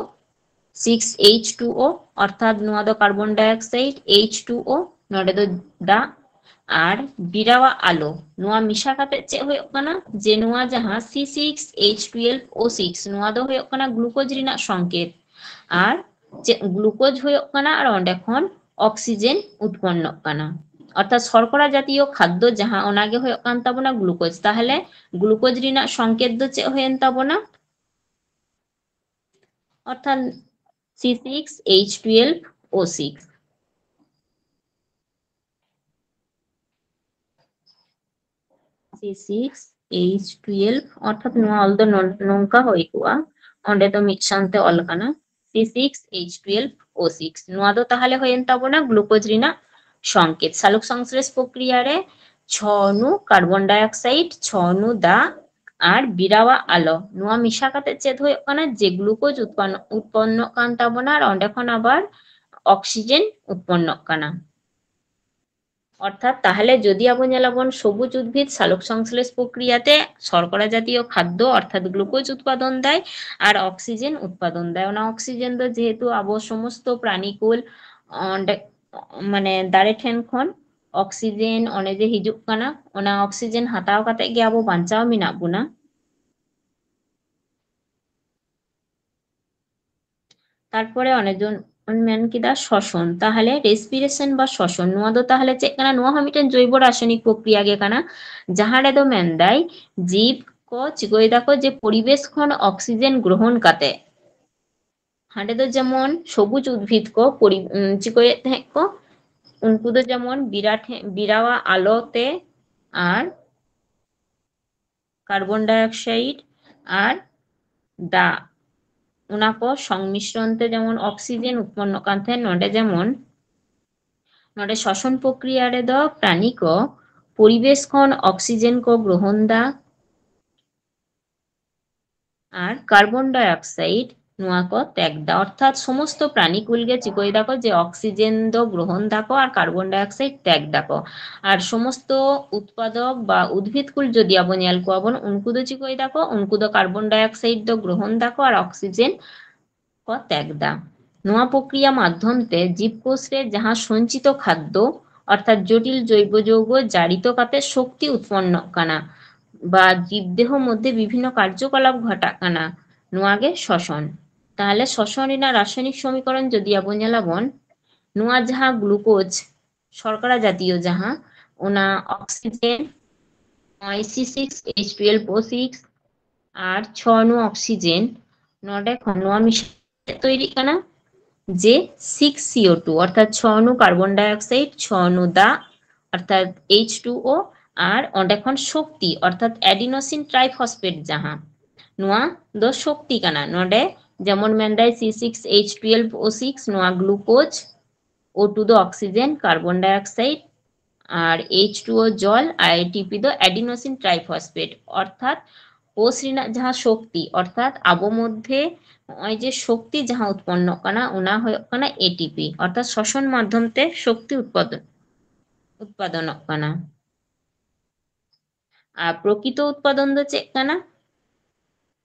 ᱥᱤᱠᱥ ᱮᱭᱤᱪ ᱴᱩ ᱳ, ᱚᱨᱛᱷᱟᱛ ᱱᱚᱣᱟ ᱫᱚ ᱠᱟᱨᱵᱚᱱ ᱰᱟᱭᱚᱠᱥᱟᱭᱤᱰ, ᱮᱭᱤᱪ ᱴᱩ ᱳ, ᱱᱚᱰᱮ ᱫᱚ ᱫᱟᱜ, ᱟᱨ ᱵᱤᱨᱟᱣᱟᱜ ᱟᱞᱚ, ᱱᱚᱣᱟ ᱢᱮᱥᱟ ᱠᱟᱛᱮ ᱪᱮᱫ ᱦᱩᱭᱩᱜ ᱠᱟᱱᱟ? ᱡᱮ ᱱᱚᱣᱟ ᱡᱟᱦᱟᱸ ᱥᱤ ᱥᱤᱠᱥ ᱮᱭᱤᱪ ᱴᱩᱭᱮᱞᱵᱷ ᱳ ᱥᱤᱠᱥ, ᱱᱚᱣᱟ ᱫᱚ ᱦᱩᱭᱩᱜ ᱠᱟᱱᱟ ᱜᱞᱩᱠᱳᱡᱽ ᱨᱮᱱᱟᱜ ᱥᱚᱝᱠᱮᱛ, ᱟᱨ ᱪᱮᱫ ᱜᱞᱩᱠᱳᱡᱽ ᱦᱩᱭᱩᱜ ᱠᱟᱱᱟ ᱟᱨ ᱚᱸᱰᱮ ᱠᱷᱚᱱ ᱚᱠᱥᱤᱡᱮᱱ ᱩᱛᱯᱚᱱᱱᱚᱜ ᱠᱟᱱᱟ᱾ ᱚᱨᱛᱷᱟᱛ ᱥᱚᱨᱠᱚᱨᱟ ᱡᱟᱛᱤᱭᱚ ᱠᱷᱟᱫᱽᱫᱚ ᱡᱟᱦᱟᱸ, ᱚᱱᱟᱜᱮ ᱦᱩᱭᱩᱜ ᱠᱟᱱ ᱛᱟᱵᱚᱱᱟ ᱜᱞᱩᱠᱳᱡᱽ᱾ ᱛᱟᱦᱚᱞᱮ ᱜᱞᱩᱠᱳᱡᱽ ᱨᱮᱱᱟᱜ ᱥᱚᱝᱠᱮᱛ ᱫᱚ ᱪᱮᱫ ᱦᱩᱭᱮᱱ ᱛᱟᱵᱚᱱᱟ? ᱚᱨᱛᱷᱟᱛ C six H twelve O six, C six H twelve, ᱚᱨᱛᱷᱟᱛ ᱱᱚᱣᱟ ᱚᱞ ᱫᱚ ᱱᱚ-, ᱱᱚᱝᱠᱟ ᱦᱩᱭ ᱠᱚᱜᱼᱟ, ᱚᱸᱰᱮ ᱫᱚ ᱢᱤᱫ ᱥᱟᱶᱛᱮ ᱚᱞ ᱟᱠᱟᱱᱟ C six H twelve O six᱾ ᱱᱚᱣᱟ ᱫᱚ ᱛᱟᱦᱚᱞᱮ ᱦᱩᱭᱮᱱ ᱛᱟᱵᱚᱱᱟ ᱜᱞᱩᱠᱳᱡᱽ ᱨᱮᱱᱟᱜ ᱥᱚᱝᱠᱮᱛ᱾ ᱥᱟᱞᱩᱠ ᱥᱚᱝᱥᱞᱮᱥ ᱯᱨᱚᱠᱨᱤᱭᱟ ᱨᱮ ᱪᱷᱚ ᱚᱱᱩ ᱠᱟᱨᱵᱚᱱ ᱰᱟᱭ ᱚᱠᱥᱟᱭᱤᱰ, ᱪᱷᱚ ᱚᱱᱩ ᱫᱟᱜ ᱟᱨ ᱵᱤᱨᱟᱣᱟᱜ ᱟᱞᱚ, ᱱᱚᱣᱟ ᱢᱮᱥᱟ ᱠᱟᱛᱮ ᱪᱮᱫ ᱦᱩᱭᱩᱜ ᱠᱟᱱᱟ? ᱡᱮ ᱜᱞᱩᱠᱳᱡᱽ ᱩᱛᱯᱚᱱᱱᱚ, ᱩᱛᱯᱚᱱᱱᱚᱜ ᱠᱟᱱ ᱛᱟᱵᱚᱱᱟ ᱟᱨ ᱚᱸᱰᱮ ᱠᱷᱚᱱ ᱟᱵᱟᱨ ᱚᱠᱥᱤᱡᱮᱱ ᱩᱛᱯᱚᱱᱱᱚᱜ ᱠᱟᱱᱟ᱾ ᱚᱨᱛᱷᱟᱛ ᱛᱟᱦᱚᱞᱮ ᱡᱩᱫᱤ ᱟᱵᱚ ᱧᱮᱞᱟᱵᱚᱱ ᱥᱚᱵᱩᱡ ᱩᱫᱵᱷᱤᱫ ᱥᱟᱞᱚᱠ ᱥᱚᱝᱥᱞᱮᱥ ᱯᱨᱚᱠᱨᱤᱭᱟ ᱛᱮ ᱥᱚᱨᱠᱚᱨᱟ ᱡᱟᱛᱤᱭᱚ ᱠᱷᱟᱫᱽᱫᱚ ᱚᱨᱛᱷᱟᱛ ᱜᱞᱩᱠᱳᱡᱽ ᱩᱛᱯᱟᱫᱚᱱ ᱫᱟᱭ ᱟᱨ ᱚᱠᱥᱤᱡᱮᱱ ᱩᱛᱯᱟᱫᱚᱱ ᱫᱟᱭ᱾ ᱚᱱᱟ ᱚᱠᱥᱤᱡᱮᱱ ᱫᱚ ᱡᱮᱦᱮᱛᱩ ᱟᱵᱚ ᱥᱚᱢᱚᱥᱛᱚ ᱯᱨᱟᱱᱤᱠᱩᱞ ᱚᱸᱰᱮ ᱢᱟᱱᱮ ᱫᱟᱨᱮ ᱴᱷᱮᱱ ᱠᱷᱚᱱ ᱚᱠᱥᱤᱡᱮᱱ ᱚᱱᱮ ᱡᱮ ᱦᱤᱡᱩᱜ ᱠᱟᱱᱟ, ᱚᱱᱟ ᱚᱠᱥᱤᱡᱮᱱ ᱦᱟᱛᱟᱣ ᱠᱟᱛᱮ ᱜᱮ ᱟᱵᱚ ᱵᱟᱧᱪᱟᱣ ᱢᱮᱱᱟᱜ ᱵᱚᱱᱟ᱾ ᱛᱟᱨᱯᱚᱨᱮ ᱚᱱᱮ ᱡᱚᱱ ᱢᱮᱱ ᱠᱮᱫᱟ ᱥᱚᱥᱚᱱ, ᱛᱟᱦᱚᱞᱮ ᱨᱮᱥᱯᱤᱨᱮᱥᱚᱱ ᱵᱟ ᱥᱚᱥᱚᱱ, ᱱᱚᱣᱟ ᱫᱚ ᱛᱟᱦᱚᱞᱮ ᱪᱮᱫ ᱠᱟᱱᱟ? ᱱᱚᱣᱟ ᱦᱚᱸ ᱢᱤᱫᱴᱮᱱ ᱡᱚᱭᱵᱚ ᱨᱟᱥᱟᱭᱚᱱᱤᱠ ᱯᱨᱚᱠᱨᱤᱭᱟ ᱜᱮ ᱠᱟᱱᱟ, ᱡᱟᱦᱟᱸ ᱨᱮᱫᱚ ᱢᱮᱱᱫᱟᱭ ᱡᱤᱵ ᱠᱚ ᱪᱤᱠᱟᱹᱭ ᱫᱟᱠᱚ ᱡᱮ ᱯᱚᱨᱤᱵᱮᱥ ᱠᱷᱚᱱ ᱚᱠᱥᱤᱡᱮᱱ ᱜᱨᱚᱦᱚᱱ ᱠᱟᱛᱮ, ᱦᱟᱸᱰᱮ ᱫᱚ ᱡᱮᱢᱚᱱ ᱥᱚᱵᱩᱡ ᱩᱫᱵᱷᱤᱫ ᱠᱚ ᱯᱚᱨᱤ-, ᱩᱢ, ᱪᱤᱠᱟᱹᱭᱮᱫ ᱛᱟᱦᱮᱸᱫ ᱠᱚ, ᱩᱱᱠᱩ ᱫᱚ ᱡᱮᱢᱚᱱ ᱵᱤᱨᱟ ᱴᱷᱮ-, ᱵᱤᱨᱟᱣᱟᱜ ᱟᱞᱚ ᱛᱮ ᱟᱨ ᱠᱟᱨᱵᱚᱱ ᱰᱟᱭ ᱚᱠᱥᱟᱭᱤᱰ ᱟᱨ ᱫᱟᱜ, ᱚᱱᱟ ᱠᱚ ᱥᱚᱝᱢᱤᱥᱨᱚᱱ ᱛᱮ ᱡᱮᱢᱚᱱ ᱚᱠᱥᱤᱡᱮᱱ ᱩᱛᱯᱚᱱᱱᱚᱜ ᱠᱟᱱ ᱛᱟᱦᱮᱸᱫ, ᱱᱚᱰᱮ ᱡᱮᱢᱚᱱ ᱱᱚᱰᱮ ᱥᱚᱥᱚᱱ ᱯᱨᱚᱠᱨᱤᱭᱟ ᱨᱮᱫᱚ ᱯᱨᱟᱱᱤ ᱠᱚ ᱯᱚᱨᱤᱵᱮᱥ ᱠᱷᱚᱱ ᱚᱠᱥᱤᱡᱮᱱ ᱠᱚ ᱜᱨᱚᱦᱚᱱ ᱫᱟ ᱟᱨ ᱠᱟᱨᱵᱚᱱ ᱰᱟᱭ ᱚᱠᱥᱟᱭᱤᱰ ᱱᱚᱣᱟ ᱠᱚ ᱛᱮᱜ ᱫᱟ᱾ ᱚᱨᱛᱷᱟᱛ ᱥᱚᱢᱚᱥᱛᱚ ᱯᱨᱟᱱᱤᱠᱩᱞ ᱜᱮ ᱪᱤᱠᱟᱹᱭ ᱫᱟᱠᱚ ᱡᱮ ᱚᱠᱥᱤᱡᱮᱱ ᱫᱚ ᱜᱨᱚᱦᱚᱱ ᱫᱟᱠᱚ ᱟᱨ ᱠᱟᱨᱵᱚᱱ ᱰᱟᱭ ᱚᱠᱥᱟᱭᱤᱰ ᱛᱮᱜ ᱫᱟᱠᱚ᱾ ᱟᱨ ᱥᱚᱢᱚᱥᱛᱚ ᱩᱛᱯᱟᱫᱚᱠ ᱵᱟ ᱩᱫᱵᱷᱤᱫ ᱠᱩᱞ ᱡᱚᱫᱤ ᱟᱵᱚ ᱧᱮᱞ ᱠᱚᱣᱟ ᱵᱚᱱ, ᱩᱱᱠᱩ ᱫᱚ ᱪᱤᱠᱟᱹᱭ ᱫᱟᱠᱚ? ᱩᱱᱠᱩ ᱫᱚ ᱠᱟᱨᱵᱚᱱ ᱰᱟᱭ ᱚᱠᱥᱟᱭᱤᱰ ᱫᱚ ᱜᱨᱚᱦᱚᱱ ᱫᱟᱠᱚ ᱟᱨ ᱚᱠᱥᱤᱡᱮᱱ ᱠᱚ ᱛᱮᱜ ᱫᱟ᱾ ᱱᱚᱣᱟ ᱯᱨᱚᱠᱨᱤᱭᱟ ᱢᱟᱫᱽᱫᱷᱚᱢ ᱛᱮ ᱡᱤᱵᱠᱳᱥ ᱨᱮ ᱡᱟᱦᱟᱸ ᱥᱚᱧᱪᱤᱛᱚ ᱠᱷᱟᱫᱽᱫᱚ ᱚᱨᱛᱷᱟᱛ ᱡᱚᱴᱤᱞ ᱡᱚᱭᱵᱚ ᱡᱳᱜ ᱡᱟᱲᱤᱛᱚ ᱠᱟᱛᱮ ᱥᱚᱠᱛᱤ ᱩᱛᱯᱚᱱᱱᱚᱜ ᱠᱟᱱᱟ ᱵᱟ ᱡᱤᱵ ᱫᱮᱦᱚ ᱢᱚᱫᱽᱫᱷᱮ ᱵᱤᱵᱷᱤᱱᱱᱚ ᱠᱟᱨᱡᱚᱠᱚᱞᱟᱯ ᱜᱷᱚᱴᱟᱜ ᱠᱟᱱᱟ, ᱱᱚᱣᱟ ᱜᱮ ᱥᱚᱥᱚᱱ᱾ ᱛᱟᱦᱚᱞᱮ ᱥᱚᱥᱚᱱ ᱨᱮᱱᱟᱜ ᱨᱟᱥᱟᱭᱚᱱᱤᱠ ᱥᱚᱢᱤᱠᱚᱨᱚᱱ ᱡᱚᱫᱤ ᱟᱵᱚ ᱧᱮᱞᱟᱵᱚᱱ, ᱱᱚᱣᱟ ᱡᱟᱦᱟᱸ ᱜᱞᱩᱠᱳᱡᱽ ᱥᱚᱨᱠᱟᱨᱟ ᱡᱟᱛᱤᱭᱚ ᱡᱟᱦᱟᱸ, ᱚᱱᱟ ᱚᱠᱥᱤᱡᱮᱱ, ᱱᱚᱜᱼᱚᱭ C six H twelve O six ᱟᱨ ᱪᱷᱚ ᱚᱱᱩ ᱚᱠᱥᱤᱡᱮᱱ, ᱱᱚᱰᱮ ᱠᱷᱚᱱ ᱱᱚᱣᱟ ᱢᱤᱥᱨᱚ ᱛᱚᱭᱨᱤᱜ ᱠᱟᱱᱟ ᱡᱮ six C O two, ᱚᱨᱛᱷᱟᱛ ᱪᱷᱚ ᱚᱱᱩ ᱠᱟᱨᱵᱚᱱ ᱰᱟᱭ ᱚᱠᱥᱟᱭᱤᱰ, ᱪᱷᱚ ᱚᱱᱩ ᱫᱟᱜ ᱚᱨᱛᱷᱟᱛ H two O, ᱟᱨ ᱚᱸᱰᱮ ᱠᱷᱚᱱ ᱥᱚᱠᱛᱤ ᱚᱨᱛᱷᱟᱛ adenosine triphosphate ᱡᱟᱦᱟᱸ, ᱱᱚᱣᱟ ᱫᱚ ᱥᱚᱠᱛᱤ ᱠᱟᱱᱟ᱾ ᱱᱚᱰᱮ ᱡᱮᱢᱚᱱ ᱢᱮᱱᱫᱟᱭ C six H twelve O six, ᱱᱚᱣᱟ ᱜᱞᱩᱠᱳᱡᱽ, O two ᱫᱚ ᱚᱠᱥᱤᱡᱮᱱ, ᱠᱟᱨᱵᱚᱱ ᱰᱟᱭ ᱚᱠᱥᱟᱭᱤᱰ, ᱟᱨ H two O ᱡᱚᱞ, ᱟᱨ A T P ᱫᱚ adenosine triphosphate, ᱚᱨᱛᱷᱟᱛ ᱠᱳᱥ ᱨᱮᱱᱟᱜ ᱡᱟᱦᱟᱸ ᱥᱚᱠᱛᱤ, ᱚᱨᱛᱷᱟᱛ ᱟᱵᱚ ᱢᱚᱫᱽᱫᱷᱮ ᱱᱚᱜᱼᱚᱭ ᱡᱮ ᱥᱚᱠᱛᱤ ᱡᱟᱦᱟᱸ ᱩᱛᱯᱚᱱᱱᱚᱜ ᱠᱟᱱᱟ, ᱚᱱᱟ ᱦᱩᱭᱩᱜ ᱠᱟᱱᱟ A T P, ᱚᱨᱛᱷᱟᱛ ᱥᱚᱥᱚᱱ ᱢᱟᱫᱽᱫᱷᱚᱢ ᱛᱮ ᱥᱚᱠᱛᱤ ᱩᱛᱯᱟᱫᱚᱱ, ᱩᱛᱯᱟᱫᱚᱱᱚᱜ ᱠᱟᱱᱟ᱾ ᱟᱨ ᱯᱨᱚᱠᱤᱛᱚ ᱩᱛᱯᱟᱫᱚᱱ ᱫᱚ ᱪᱮᱫ ᱠᱟᱱᱟ?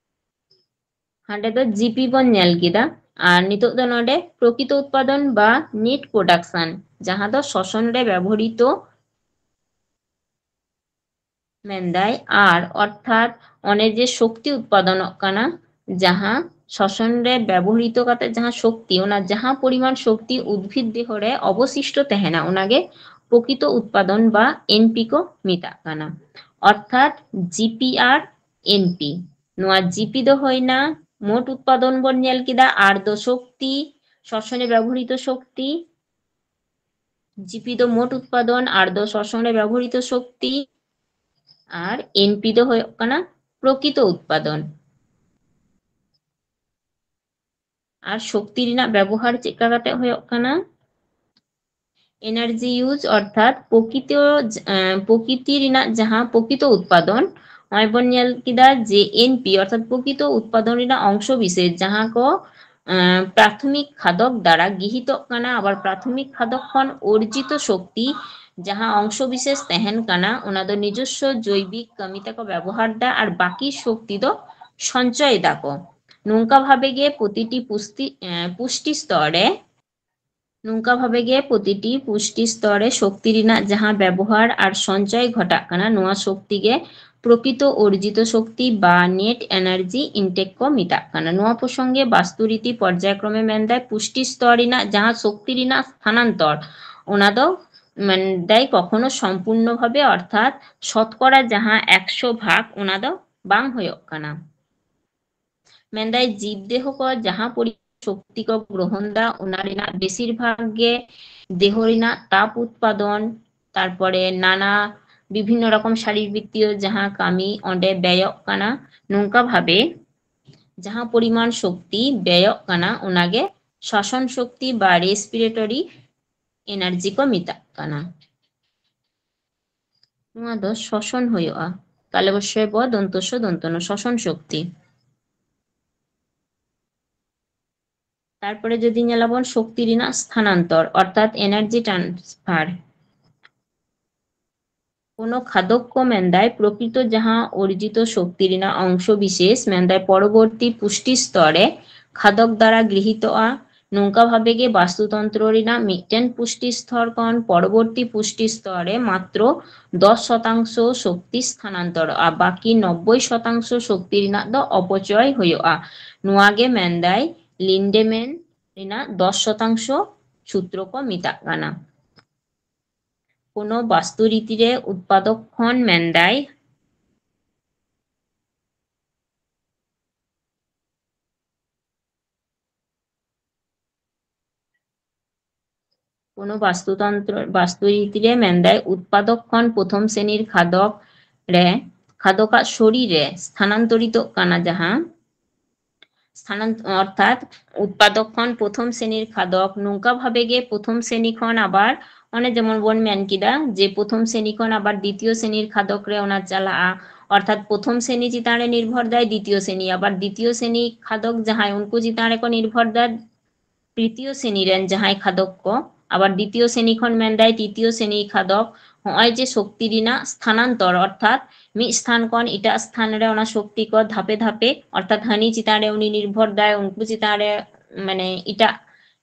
ᱦᱟᱸᱰᱮ ᱫᱚ G P ᱵᱚᱱ ᱧᱮᱞ ᱠᱮᱫᱟ, ᱟᱨ ᱱᱤᱛᱚᱜ ᱫᱚ ᱱᱚᱰᱮ ᱯᱨᱚᱠᱤᱛᱚ ᱩᱛᱯᱟᱫᱚᱱ ᱵᱟ net production, ᱡᱟᱦᱟᱸ ᱫᱚ ᱥᱚᱥᱚᱱ ᱨᱮ ᱵᱮᱵᱚᱦᱨᱤᱛᱚ ᱢᱮᱱᱫᱟᱭ, ᱟᱨ ᱚᱨᱛᱷᱟᱛ ᱚᱱᱮ ᱡᱮ ᱥᱚᱠᱛᱤ ᱩᱛᱯᱟᱫᱚᱱᱚᱜ ᱠᱟᱱᱟ, ᱡᱟᱦᱟᱸ ᱥᱚᱥᱚᱱ ᱨᱮ ᱵᱮᱵᱚᱦᱨᱤᱛᱚ ᱠᱟᱛᱮ ᱡᱟᱦᱟᱸ ᱥᱚᱠᱛᱤ, ᱚᱱᱟ ᱡᱟᱦᱟᱸ ᱯᱚᱨᱤᱢᱟᱱ ᱥᱚᱠᱛᱤ ᱩᱫᱵᱷᱤᱫ ᱫᱮᱦᱚ ᱨᱮ ᱚᱵᱚᱥᱤᱥᱴᱚ ᱛᱟᱦᱮᱱᱟ, ᱚᱱᱟᱜᱮ ᱯᱨᱚᱠᱤᱛᱚ ᱩᱛᱯᱟᱫᱚᱱ ᱵᱟ N P ᱠᱚ ᱢᱮᱛᱟᱜ ᱠᱟᱱᱟ᱾ ᱚᱨᱛᱷᱟᱛ G P ᱟᱨ N P, ᱱᱚᱣᱟ G P ᱫᱚ ᱦᱩᱭᱱᱟ ᱢᱳᱴ ᱩᱛᱯᱟᱫᱚᱱ ᱵᱚᱱ ᱧᱮᱞ ᱠᱮᱫᱟ, ᱟᱨ ᱫᱚ ᱥᱚᱠᱛᱤ, ᱥᱚᱥᱚᱱ ᱨᱮ ᱵᱮᱵᱚᱦᱨᱤᱛᱚ ᱥᱚᱠᱛᱤ, G P ᱫᱚ ᱢᱳᱴ ᱩᱛᱯᱟᱫᱚᱱ, ᱟᱨ ᱫᱚ ᱥᱚᱥᱚᱱ ᱨᱮ ᱵᱮᱵᱚᱦᱨᱤᱛᱚ ᱥᱚᱠᱛᱤ, ᱟᱨ N P ᱫᱚ ᱦᱩᱭᱩᱜ ᱠᱟᱱᱟ ᱯᱨᱚᱠᱤᱛᱚ ᱩᱛᱯᱟᱫᱚᱱ᱾ ᱟᱨ ᱥᱚᱠᱛᱤ ᱨᱮᱱᱟᱜ ᱵᱮᱵᱚᱦᱟᱨ ᱪᱮᱫ ᱞᱮᱠᱟ ᱠᱟᱛᱮ ᱦᱩᱭᱩᱜ ᱠᱟᱱᱟ? Energy use, ᱚᱨᱛᱷᱟᱛ ᱯᱨᱚᱠᱤᱛᱚ, ᱮᱸ, ᱯᱨᱚᱠᱤᱛᱤ ᱨᱮᱱᱟᱜ ᱡᱟᱦᱟᱸ ᱯᱨᱚᱠᱤᱛᱚ ᱩᱛᱯᱟᱫᱚᱱ, ᱱᱚᱜᱼᱚᱭ ᱵᱚᱱ ᱧᱮᱞ ᱠᱮᱫᱟ ᱡᱮ N P, ᱚᱨᱛᱷᱟᱛ ᱯᱨᱚᱠᱤᱛᱚ ᱩᱛᱯᱟᱫᱚᱱ ᱨᱮᱱᱟᱜ ᱚᱝᱥᱚ ᱵᱤᱥᱮᱥ, ᱡᱟᱦᱟᱸ ᱠᱚ, ᱮᱸ, ᱯᱨᱟᱛᱷᱚᱢᱤᱠ ᱠᱷᱟᱫᱚᱠ ᱫᱟᱨᱟ ᱜᱤᱦᱤᱛᱚᱜ ᱠᱟᱱᱟ, ᱟᱵᱟᱨ ᱯᱨᱟᱛᱷᱚᱢᱤᱠ ᱠᱷᱟᱫᱚᱠ ᱠᱷᱚᱱ ᱚᱨᱡᱤᱛᱚ ᱥᱚᱠᱛᱤ, ᱡᱟᱦᱟᱸ ᱚᱝᱥᱚ ᱵᱤᱥᱮᱥ ᱛᱟᱦᱮᱱ ᱠᱟᱱᱟ, ᱚᱱᱟ ᱫᱚ ᱱᱤᱡᱚᱥᱥᱚ ᱡᱳᱭᱵᱤᱠ ᱠᱟᱹᱢᱤ ᱛᱮᱠᱚ ᱵᱮᱵᱚᱦᱟᱨ ᱫᱟ, ᱟᱨ ᱵᱟᱹᱠᱤ ᱥᱚᱠᱛᱤ ᱫᱚ ᱥᱚᱧᱪᱚᱭ ᱫᱟᱠᱚ᱾ ᱱᱚᱝᱠᱟ ᱵᱷᱟᱵᱮ ᱜᱮ ᱯᱨᱚᱛᱤᱴᱤ ᱯᱩᱥᱴᱤ, ᱮᱸ, ᱯᱩᱥᱴᱤ ᱥᱛᱚᱨ ᱨᱮ ᱱᱚᱝᱠᱟ ᱵᱷᱟᱵᱮ ᱜᱮ ᱯᱨᱚᱛᱤᱴᱤ ᱯᱩᱥᱴᱤ ᱥᱛᱚᱨ ᱨᱮ ᱥᱚᱠᱛᱤ ᱨᱮᱱᱟᱜ ᱡᱟᱦᱟᱸ ᱵᱮᱵᱚᱦᱟᱨ ᱟᱨ ᱥᱚᱧᱪᱚᱭ ᱜᱷᱚᱴᱟᱜ ᱠᱟᱱᱟ, ᱱᱚᱣᱟ ᱥᱚᱠᱛᱤ ᱜᱮ ᱯᱨᱚᱠᱤᱛᱚ ᱚᱨᱡᱤᱛᱚ ᱥᱚᱠᱛᱤ ᱵᱟ net energy intake ᱠᱚ ᱢᱮᱛᱟᱜ ᱠᱟᱱᱟ᱾ ᱱᱚᱣᱟ ᱯᱨᱚᱥᱚᱝᱜᱮ ᱵᱟᱥᱛᱩ ᱨᱤᱛᱤ ᱯᱚᱨᱡᱟᱭᱠᱨᱚᱢᱮ ᱢᱮᱱᱫᱟᱭ, ᱯᱩᱥᱴᱤ ᱥᱛᱚᱨ ᱨᱮᱱᱟᱜ ᱡᱟᱦᱟᱸ ᱥᱚᱠᱛᱤ ᱨᱮᱱᱟᱜ ᱥᱛᱷᱟᱱᱟᱱᱛᱚᱨ, ᱚᱱᱟ ᱫᱚ ᱢᱮᱱᱫᱟᱭ ᱠᱚᱠᱷᱚᱱᱳ ᱥᱚᱢᱯᱩᱨᱱᱚ ᱵᱷᱟᱵᱮ, ᱚᱨᱛᱷᱟᱛ ᱥᱚᱛᱠᱚᱨᱟ ᱡᱟᱦᱟᱸ ᱮᱠᱥᱚ ᱵᱷᱟᱜᱽ, ᱚᱱᱟ ᱫᱚ ᱵᱟᱝ ᱦᱩᱭᱩᱜ ᱠᱟᱱᱟ᱾ ᱢᱮᱱᱫᱟᱭ ᱡᱤᱵᱽ ᱫᱮᱦᱚ ᱠᱚ ᱡᱟᱦᱟᱸ ᱯᱚᱨᱤ ᱥᱚᱠᱛᱤ ᱠᱚ ᱜᱨᱚᱦᱚᱱ ᱫᱟ, ᱚᱱᱟ ᱨᱮᱱᱟᱜ ᱵᱮᱥᱤᱨ ᱵᱷᱟᱜᱽ ᱜᱮ ᱫᱮᱦᱚ ᱨᱮᱱᱟᱜ ᱛᱟᱯ ᱩᱛᱯᱟᱫᱚᱱ, ᱛᱟᱨᱯᱚᱨᱮ ᱱᱟᱱᱟ ᱵᱤᱵᱷᱤᱱᱱᱚ ᱨᱚᱠᱚᱢ ᱥᱟᱨᱤᱨᱵᱤᱛᱛᱤᱭᱚ ᱡᱟᱦᱟᱸ ᱠᱟᱹᱢᱤ ᱚᱸᱰᱮ ᱵᱮᱭᱚᱜ ᱠᱟᱱᱟ᱾ ᱱᱚᱝᱠᱟ ᱵᱷᱟᱵᱮ ᱡᱟᱦᱟᱸ ᱯᱚᱨᱤᱢᱟᱱ ᱥᱚᱠᱛᱤ ᱵᱮᱭᱚᱜ ᱠᱟᱱᱟ, ᱚᱱᱟᱜᱮ ᱥᱟᱥᱚᱱ ᱥᱚᱠᱛᱤ ᱵᱟ ᱨᱮᱥᱯᱤᱨᱮᱴᱚᱨᱤ ᱮᱱᱟᱨᱡᱤ ᱠᱚ ᱢᱮᱛᱟᱜ ᱠᱟᱱᱟ᱾ ᱱᱚᱣᱟ ᱫᱚ ᱥᱚᱥᱚᱱ ᱦᱩᱭᱩᱜᱼᱟ᱾ ᱛᱟᱞᱮᱵᱚᱥᱭᱚ ᱵᱚ ᱫᱚᱱᱛᱚᱥᱭᱚ ᱫᱚᱱᱛᱚᱱᱚ, ᱥᱚᱥᱚᱱ ᱥᱚᱠᱛᱤ᱾ ᱛᱟᱨᱯᱚᱨᱮ ᱡᱩᱫᱤ ᱧᱮᱞᱟᱵᱚᱱ ᱥᱚᱠᱛᱤ ᱨᱮᱱᱟᱜ ᱥᱛᱷᱟᱱᱟᱱᱛᱚᱨ, ᱚᱨᱛᱷᱟᱛ ᱮᱱᱟᱨᱡᱤ ᱴᱨᱟᱱᱥᱯᱷᱟᱨ᱾ ᱠᱳᱱᱳ ᱠᱷᱟᱫᱚᱠ ᱠᱚ ᱢᱮᱱᱫᱟᱭ ᱯᱨᱚᱠᱨᱤᱛᱚ ᱡᱟᱦᱟᱸ ᱚᱨᱡᱤᱛᱚ ᱥᱚᱠᱛᱤ ᱨᱮᱱᱟᱜ ᱚᱝᱥᱚ ᱵᱤᱥᱮᱥ, ᱢᱮᱱᱫᱟᱭ ᱯᱚᱨᱚᱵᱚᱨᱛᱤ ᱯᱩᱥᱴᱤ ᱥᱛᱚᱨ ᱨᱮ ᱠᱷᱟᱫᱚᱠ ᱫᱟᱨᱟ ᱜᱨᱤᱦᱤᱛᱚᱜᱼᱟ᱾ ᱱᱚᱝᱠᱟ ᱵᱷᱟᱵᱮ ᱜᱮ ᱵᱟᱥᱛᱩᱛᱚᱱᱛᱨᱚ ᱨᱮᱱᱟᱜ ᱢᱤᱫᱴᱮᱱ ᱯᱩᱥᱴᱤ ᱥᱛᱚᱨ ᱠᱷᱚᱱ ᱯᱚᱨᱚᱵᱚᱨᱛᱤ ᱯᱩᱥᱴᱤ ᱥᱛᱚᱨ ᱨᱮ ᱢᱟᱛᱨᱚ ᱫᱚᱥ ᱥᱚᱛᱟᱝᱥᱚ ᱥᱚᱠᱛᱤ ᱥᱛᱷᱟᱱᱟᱱᱛᱚᱨᱚᱜᱼᱟ, ᱵᱟᱹᱠᱤ ᱱᱚᱵᱵᱳᱭ ᱥᱚᱛᱟᱝᱥᱚ ᱥᱚᱠᱛᱤ ᱨᱮᱱᱟᱜ ᱫᱚ ᱚᱯᱚᱪᱚᱭ ᱦᱩᱭᱩᱜᱼᱟ᱾ ᱱᱚᱣᱟ ᱜᱮ ᱢᱮᱱᱫᱟᱭ ᱞᱤᱱᱰᱮᱢᱮᱱ ᱨᱮᱱᱟᱜ ᱫᱚᱥ ᱥᱚᱛᱟᱝᱥᱚ ᱥᱩᱛᱨᱚ ᱠᱚ ᱢᱮᱛᱟᱜ ᱠᱟᱱᱟ᱾ ᱠᱳᱱᱳ ᱵᱟᱥᱛᱩ ᱨᱤᱛᱤ ᱨᱮ ᱩᱛᱯᱟᱫᱚᱠ ᱠᱷᱚᱱ ᱢᱮᱱᱫᱟᱭ ᱠᱳᱱᱳ ᱵᱟᱥᱛᱩᱛᱚᱱᱛᱨᱚ, ᱵᱟᱥᱛᱩ ᱨᱤᱛᱤ ᱨᱮ ᱢᱮᱱᱫᱟᱭ ᱩᱛᱯᱟᱫᱚᱠ ᱠᱷᱚᱱ ᱯᱨᱚᱛᱷᱚᱢ ᱥᱨᱮᱱᱤᱨ ᱠᱷᱟᱫᱚᱠ ᱨᱮ, ᱠᱷᱟᱫᱚᱠᱟᱜ ᱥᱚᱨᱤᱨ ᱨᱮ ᱥᱛᱷᱟᱱᱟᱱᱛᱚᱨᱤᱛᱚᱜ ᱠᱟᱱᱟ ᱡᱟᱦᱟᱸ, ᱥᱛᱷᱟᱱᱟᱱᱛ-, ᱚᱨᱛᱷᱟᱛ ᱩᱛᱯᱟᱫᱚᱠ ᱠᱷᱚᱱ ᱯᱨᱚᱛᱷᱚᱢ ᱥᱨᱮᱱᱤᱨ ᱠᱷᱟᱫᱚᱠ, ᱱᱚᱝᱠᱟ ᱵᱷᱟᱵᱮ ᱜᱮ ᱯᱨᱚᱛᱷᱚᱢ ᱥᱨᱮᱱᱤ ᱠᱷᱚᱱ ᱟᱵᱟᱨ ᱚᱱᱮ ᱡᱮᱢᱚᱱ ᱵᱚᱱ ᱢᱮᱱ ᱠᱮᱫᱟ ᱡᱮ ᱯᱨᱚᱛᱷᱚᱢ ᱥᱨᱮᱱᱤ ᱠᱷᱚᱱ ᱟᱵᱟᱨ ᱫᱤᱛᱤᱭᱚ ᱥᱨᱮᱱᱤᱨ ᱠᱷᱟᱫᱚᱠ ᱨᱮ ᱚᱱᱟ ᱪᱟᱞᱟᱜᱼᱟ, ᱚᱨᱛᱷᱟᱛ ᱯᱨᱚᱛᱷᱚᱢ ᱥᱨᱮᱱᱤ ᱪᱮᱛᱟᱱ ᱨᱮ ᱱᱤᱨᱵᱷᱚᱨ ᱫᱟᱭ ᱫᱤᱛᱤᱭᱚ ᱥᱨᱮᱱᱤ, ᱟᱵᱟᱨ ᱫᱤᱛᱤᱭᱚ ᱥᱨᱮᱱᱤ ᱠᱷᱟᱫᱚᱠ ᱡᱟᱦᱟᱸᱭ ᱩᱱᱠᱩ ᱪᱮᱛᱟᱱ ᱨᱮᱠᱚ ᱱᱤᱨᱵᱷᱚᱨ ᱫᱟ ᱛᱨᱤᱛᱤᱭᱚ ᱥᱨᱮᱱᱤ ᱨᱮᱱ ᱡᱟᱦᱟᱸᱭ ᱠᱷᱟᱫᱚᱠ ᱠᱚ, ᱟᱵᱟᱨ ᱫᱤᱛᱤᱭᱚ ᱥᱨᱮᱱᱤ ᱠᱷᱚᱱ ᱢᱮᱱᱫᱟᱭ ᱛᱨᱤᱛᱤᱭᱚ ᱥᱨᱮᱱᱤ ᱠᱷᱟᱫᱚᱠ, ᱱᱚᱜᱼᱚᱭ ᱡᱮ ᱥᱚᱠᱛᱤ ᱨᱮᱱᱟᱜ ᱥᱛᱷᱟᱱᱟᱱᱛᱚᱨ, ᱚᱨᱛᱷᱟᱛ ᱢᱤᱫ ᱥᱛᱷᱟᱱ ᱠᱷᱚᱱ ᱮᱴᱟᱜ ᱥᱛᱷᱟᱱ ᱨᱮ ᱚᱱᱟ ᱥᱚᱠᱛᱤ ᱠᱚ ᱫᱷᱟᱯᱮ ᱫᱷᱟᱯᱮ, ᱚᱨᱛᱷᱟᱛ ᱦᱟᱹᱱᱤ ᱪᱮᱛᱟᱱ ᱨᱮ ᱩᱱᱤ ᱱᱤᱨᱵᱷᱚᱨ ᱫᱟᱭ, ᱩᱱᱠᱩ ᱪᱮᱛᱟᱱ ᱨᱮ ᱢᱟᱱᱮ ᱮᱴᱟᱜ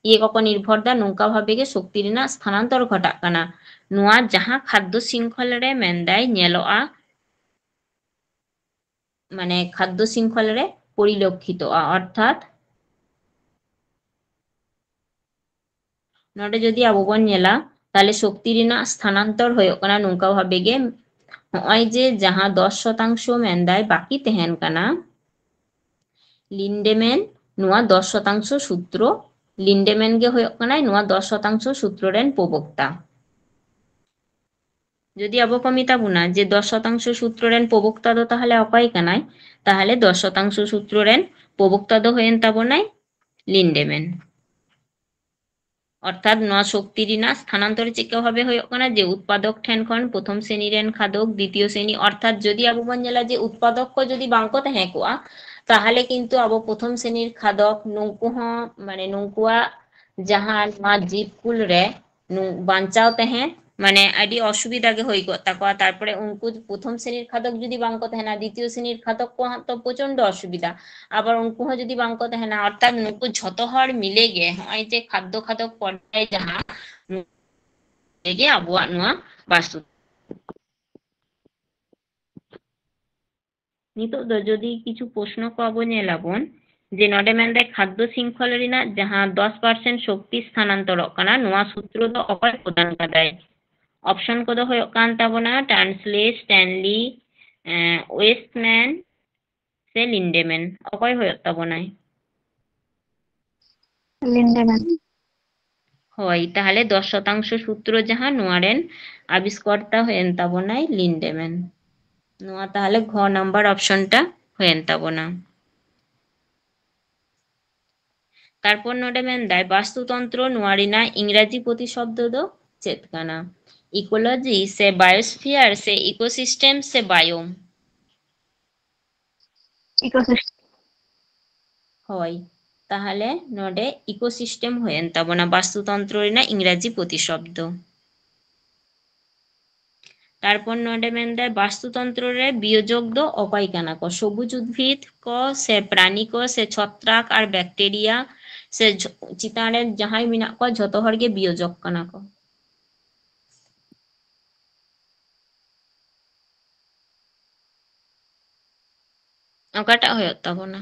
ᱤᱭᱟᱹ ᱠᱚᱠᱚ ᱱᱤᱨᱵᱷᱚᱨ ᱫᱟ, ᱱᱚᱝᱠᱟ ᱵᱷᱟᱵᱮ ᱜᱮ ᱥᱚᱠᱛᱤ ᱨᱮᱱᱟᱜ ᱥᱛᱷᱟᱱᱟᱱᱛᱚᱨ ᱜᱷᱚᱴᱟᱜ ᱠᱟᱱᱟ᱾ ᱱᱚᱣᱟ ᱡᱟᱦᱟᱸ ᱠᱷᱟᱫᱽᱫᱚ ᱥᱤᱝᱠᱷᱚᱞ ᱨᱮ ᱢᱮᱱᱫᱟᱭ ᱧᱮᱞᱚᱜᱼᱟ, ᱢᱟᱱᱮ ᱠᱷᱟᱫᱽᱫᱚ ᱥᱤᱝᱠᱷᱚᱞ ᱨᱮ ᱯᱚᱨᱤᱞᱚᱠᱠᱷᱤᱛᱚᱜᱼᱟ, ᱚᱨᱛᱷᱟᱛ ᱱᱚᱰᱮ ᱡᱩᱫᱤ ᱟᱵᱚ ᱵᱚᱱ ᱧᱮᱞᱟ, ᱛᱟᱦᱞᱮ ᱥᱚᱠᱛᱤ ᱨᱮᱱᱟᱜ ᱥᱛᱷᱟᱱᱟᱱᱛᱚᱨ ᱦᱩᱭᱩᱜ ᱠᱟᱱᱟ ᱱᱚᱝᱠᱟ ᱵᱷᱟᱵᱮ ᱜᱮ, ᱱᱚᱜᱼᱚᱭ ᱡᱮ ᱡᱟᱦᱟᱸ ᱫᱚᱥ ᱥᱚᱛᱟᱝᱥᱚ ᱢᱮᱱᱫᱟᱭ ᱵᱟᱹᱠᱤ ᱛᱟᱦᱮᱱ ᱠᱟᱱᱟ, ᱞᱤᱱᱰᱮᱢᱮᱱ ᱱᱚᱣᱟ ᱫᱚᱥ ᱥᱚᱛᱟᱝᱥᱚ ᱥᱩᱛᱨᱚ, ᱞᱤᱱᱰᱮᱢᱮᱱ ᱜᱮ ᱦᱩᱭᱩᱜ ᱠᱟᱱᱟᱭ ᱱᱚᱣᱟ ᱫᱚᱥ ᱥᱚᱛᱟᱝᱥᱚ ᱥᱩᱛᱨᱚ ᱨᱮᱱ ᱯᱨᱚᱵᱚᱠᱛᱟ᱾ ᱡᱩᱫᱤ ᱟᱵᱚ ᱠᱚ ᱢᱮᱛᱟ ᱵᱚᱱᱟ ᱡᱮ ᱫᱚᱥ ᱥᱚᱛᱟᱝᱥᱚ ᱥᱩᱛᱨᱚ ᱨᱮᱱ ᱯᱨᱚᱵᱚᱠᱛᱟ ᱫᱚ ᱛᱟᱦᱞᱮ ᱚᱠᱚᱭ ᱠᱟᱱᱟᱭ, ᱛᱟᱦᱞᱮ ᱫᱚᱥ ᱥᱚᱛᱟᱝᱥᱚ ᱥᱩᱛᱨᱚ ᱨᱮᱱ ᱯᱨᱚᱵᱚᱠᱛᱟ ᱫᱚ ᱦᱩᱭᱮᱱ ᱛᱟᱵᱚᱱᱟᱭ ᱞᱤᱱᱰᱮᱢᱮᱱ᱾ ᱚᱨᱛᱷᱟᱛ ᱱᱚᱣᱟ ᱥᱚᱠᱛᱤ ᱨᱮᱱᱟᱜ ᱥᱛᱷᱟᱱᱟᱱᱛᱚᱨ ᱪᱮᱫᱠᱟ ᱵᱷᱟᱵᱮ ᱦᱩᱭᱩᱜ ᱠᱟᱱᱟ, ᱡᱮ ᱩᱛᱯᱟᱫᱚᱠ ᱴᱷᱮᱱ ᱠᱷᱚᱱ ᱯᱨᱚᱛᱷᱚᱢ ᱥᱨᱮᱱᱤ ᱨᱮᱱ ᱠᱷᱟᱫᱚᱠ, ᱫᱤᱛᱤᱭᱚ ᱥᱨᱮᱱᱤ, ᱚᱨᱛᱷᱟᱛ ᱡᱩᱫᱤ ᱟᱵᱚ ᱵᱚᱱ ᱧᱮᱞᱟ ᱡᱮ ᱩᱛᱯᱟᱫᱚᱠ ᱠᱚ ᱡᱩᱫᱤ ᱵᱟᱝ ᱠᱚ ᱛᱟᱦᱮᱸ ᱠᱚᱜᱼᱟ, ᱛᱟᱦᱞᱮ ᱠᱤᱱᱛᱩ ᱟᱵᱚ ᱯᱨᱚᱛᱷᱚᱢ ᱥᱨᱮᱱᱤᱨ ᱠᱷᱟᱫᱚᱠ ᱱᱩᱠᱩ ᱦᱚᱸ, ᱢᱟᱱᱮ ᱱᱩᱠᱩᱣᱟᱜ ᱡᱟᱦᱟᱸ ᱱᱚᱣᱟ ᱡᱤᱵᱽᱠᱩᱞ ᱨᱮ ᱱᱩ-, ᱵᱟᱧᱪᱟᱣ ᱛᱟᱦᱮᱸ ᱢᱟᱱᱮ ᱟᱹᱰᱤ ᱚᱥᱩᱵᱤᱫᱷᱟ ᱜᱮ ᱦᱩᱭ ᱠᱚᱜ ᱛᱟᱠᱚᱣᱟ᱾ ᱛᱟᱨᱯᱚᱨᱮ ᱩᱱᱠᱩ ᱯᱨᱚᱛᱷᱚᱢ ᱥᱨᱮᱱᱤᱨ ᱠᱷᱟᱫᱚᱠ ᱡᱩᱫᱤ ᱵᱟᱝ ᱠᱚ ᱛᱟᱦᱮᱱᱟ, ᱫᱤᱛᱤᱭᱚ ᱥᱨᱮᱱᱤᱨ ᱠᱷᱟᱫᱚᱠ ᱠᱚ ᱦᱟᱸᱜ ᱛᱚ ᱯᱨᱚᱪᱚᱱᱰᱚ ᱚᱥᱩᱵᱤᱫᱷᱟ, ᱟᱵᱟᱨ ᱩᱱᱠᱩ ᱦᱚᱸ ᱡᱩᱫᱤ ᱵᱟᱝ ᱠᱚ ᱛᱟᱦᱮᱱᱟ, ᱚᱨᱛᱷᱟᱛ ᱱᱩᱠᱩ ᱡᱷᱚᱛᱚ ᱦᱚᱲ ᱢᱤᱞᱮ ᱜᱮ ᱱᱚᱜᱼᱚᱭ ᱡᱮ ᱠᱷᱟᱫᱽᱫᱚ ᱠᱷᱟᱫᱚᱠ ᱯᱚᱨᱡᱟᱭ ᱡᱟᱦᱟᱸ ᱛᱮᱜᱮ ᱟᱵᱚᱣᱟᱜ ᱱᱚᱣᱟ ᱵᱟᱥᱛᱩ᱾ ᱱᱤᱛᱚᱜ ᱫᱚ ᱡᱩᱫᱤ ᱠᱤᱪᱷᱩ ᱯᱨᱚᱥᱱᱚ ᱠᱚ ᱟᱵᱚ ᱧᱮᱞᱟᱵᱚᱱ, ᱡᱮ ᱱᱚᱰᱮ ᱢᱮᱱᱫᱟᱭ ᱠᱷᱟᱫᱽᱫᱚ ᱥᱤᱝᱠᱷᱚᱞ ᱨᱮᱱᱟᱜ ᱡᱟᱦᱟᱸ ᱫᱚᱥ ᱯᱟᱨᱥᱮᱱᱴ ᱥᱚᱠᱛᱤ ᱥᱛᱷᱟᱱᱟᱱᱛᱚᱨᱚᱜ ᱠᱟᱱᱟ, ᱱᱚᱣᱟ ᱥᱩᱛᱨᱚ ᱫᱚ ᱚᱠᱚᱭ ᱯᱨᱚᱫᱟᱱ ᱠᱟᱫᱟᱭ? ᱚᱯᱥᱚᱱ ᱠᱚᱫᱚ ᱦᱩᱭᱩᱜ ᱠᱟᱱ ᱛᱟᱵᱚᱱᱟ ᱴᱟᱱᱥᱞᱮ, ᱥᱴᱮᱱᱞᱤ, ᱮᱸ, ᱳᱭᱮᱥᱴᱢᱮᱱ ᱥᱮ ᱞᱤᱱᱰᱮᱢᱮᱱ᱾ ᱚᱠᱚᱭ ᱦᱩᱭᱩᱜ ᱛᱟᱵᱚᱱᱟᱭ? ᱞᱤᱱᱰᱮᱢᱮᱱ᱾ ᱦᱳᱭ, ᱛᱟᱦᱞᱮ ᱫᱚᱥ ᱥᱚᱛᱟᱝᱥᱚ ᱥᱩᱛᱨᱚ ᱡᱟᱦᱟᱸ, ᱱᱚᱣᱟ ᱨᱮᱱ ᱟᱵᱤᱥᱠᱚᱨᱛᱟ ᱦᱩᱭᱮᱱ ᱛᱟᱵᱚᱱᱟᱭ ᱞᱤᱱᱰᱮᱢᱮᱱ᱾ ᱱᱚᱣᱟ ᱛᱟᱦᱞᱮ ᱜᱷᱚ ᱱᱟᱢᱵᱟᱨ ᱚᱯᱥᱚᱱ ᱴᱟ ᱦᱩᱭᱮᱱ ᱛᱟᱵᱚᱱᱟ᱾ ᱛᱟᱨᱯᱚᱨ ᱱᱚᱰᱮ ᱢᱮᱱᱫᱟᱭ ᱵᱟᱥᱛᱩᱛᱚᱱᱛᱨᱚ, ᱱᱚᱣᱟ ᱨᱮᱱᱟᱜ ᱤᱝᱨᱟᱡᱤ ᱯᱨᱚᱛᱤᱥᱚᱵᱫᱚ ᱫᱚ ᱪᱮᱫ ᱠᱟᱱᱟ? ᱤᱠᱳᱞᱚᱡᱤ ᱥᱮ ᱵᱟᱭᱳᱥᱯᱷᱤᱭᱟᱨ ᱥᱮ ᱤᱠᱳᱥᱤᱥᱴᱮᱢ ᱥᱮ ᱵᱟᱭᱳᱢ? ᱤᱠᱳᱥᱤᱥᱴᱮᱢ᱾ ᱦᱳᱭ, ᱛᱟᱦᱞᱮ ᱱᱚᱰᱮ ᱤᱠᱳᱥᱤᱥᱴᱮᱢ ᱦᱩᱭᱮᱱ ᱛᱟᱵᱚᱱᱟ ᱵᱟᱥᱛᱩᱛᱚᱱᱛᱨᱚ ᱨᱮᱱᱟᱜ ᱤᱝᱨᱟᱡᱤ ᱯᱨᱚᱛᱤᱥᱚᱵᱫᱚ᱾ ᱛᱟᱨᱯᱚᱨ ᱱᱚᱰᱮ ᱢᱮᱱᱫᱟᱭ ᱵᱟᱥᱛᱩᱛᱚᱱᱛᱨᱚ ᱨᱮ ᱵᱤᱭᱳᱡᱚᱠ ᱫᱚ ᱚᱠᱚᱭ ᱠᱟᱱᱟ ᱠᱚ? ᱥᱚᱵᱩᱡ ᱩᱫᱽᱵᱷᱤᱫ ᱠᱚ ᱥᱮ ᱯᱨᱟᱱᱤ ᱠᱚ ᱥᱮ ᱪᱷᱚᱛᱨᱟᱠ ᱟᱨ ᱵᱮᱠᱴᱮᱨᱤᱭᱟ ᱥᱮ ᱡᱷ-, ᱪᱮᱛᱟᱱ ᱨᱮ ᱡᱟᱦᱟᱸᱭ ᱢᱮᱱᱟᱜ ᱠᱚᱣᱟ ᱡᱷᱚᱛᱚ ᱦᱚᱲ ᱜᱮ ᱵᱤᱭᱳᱡᱚᱠ ᱠᱟᱱᱟ ᱠᱚ᱾ ᱚᱠᱟᱴᱟᱜ ᱦᱩᱭᱩᱜ ᱛᱟᱵᱚᱱᱟ?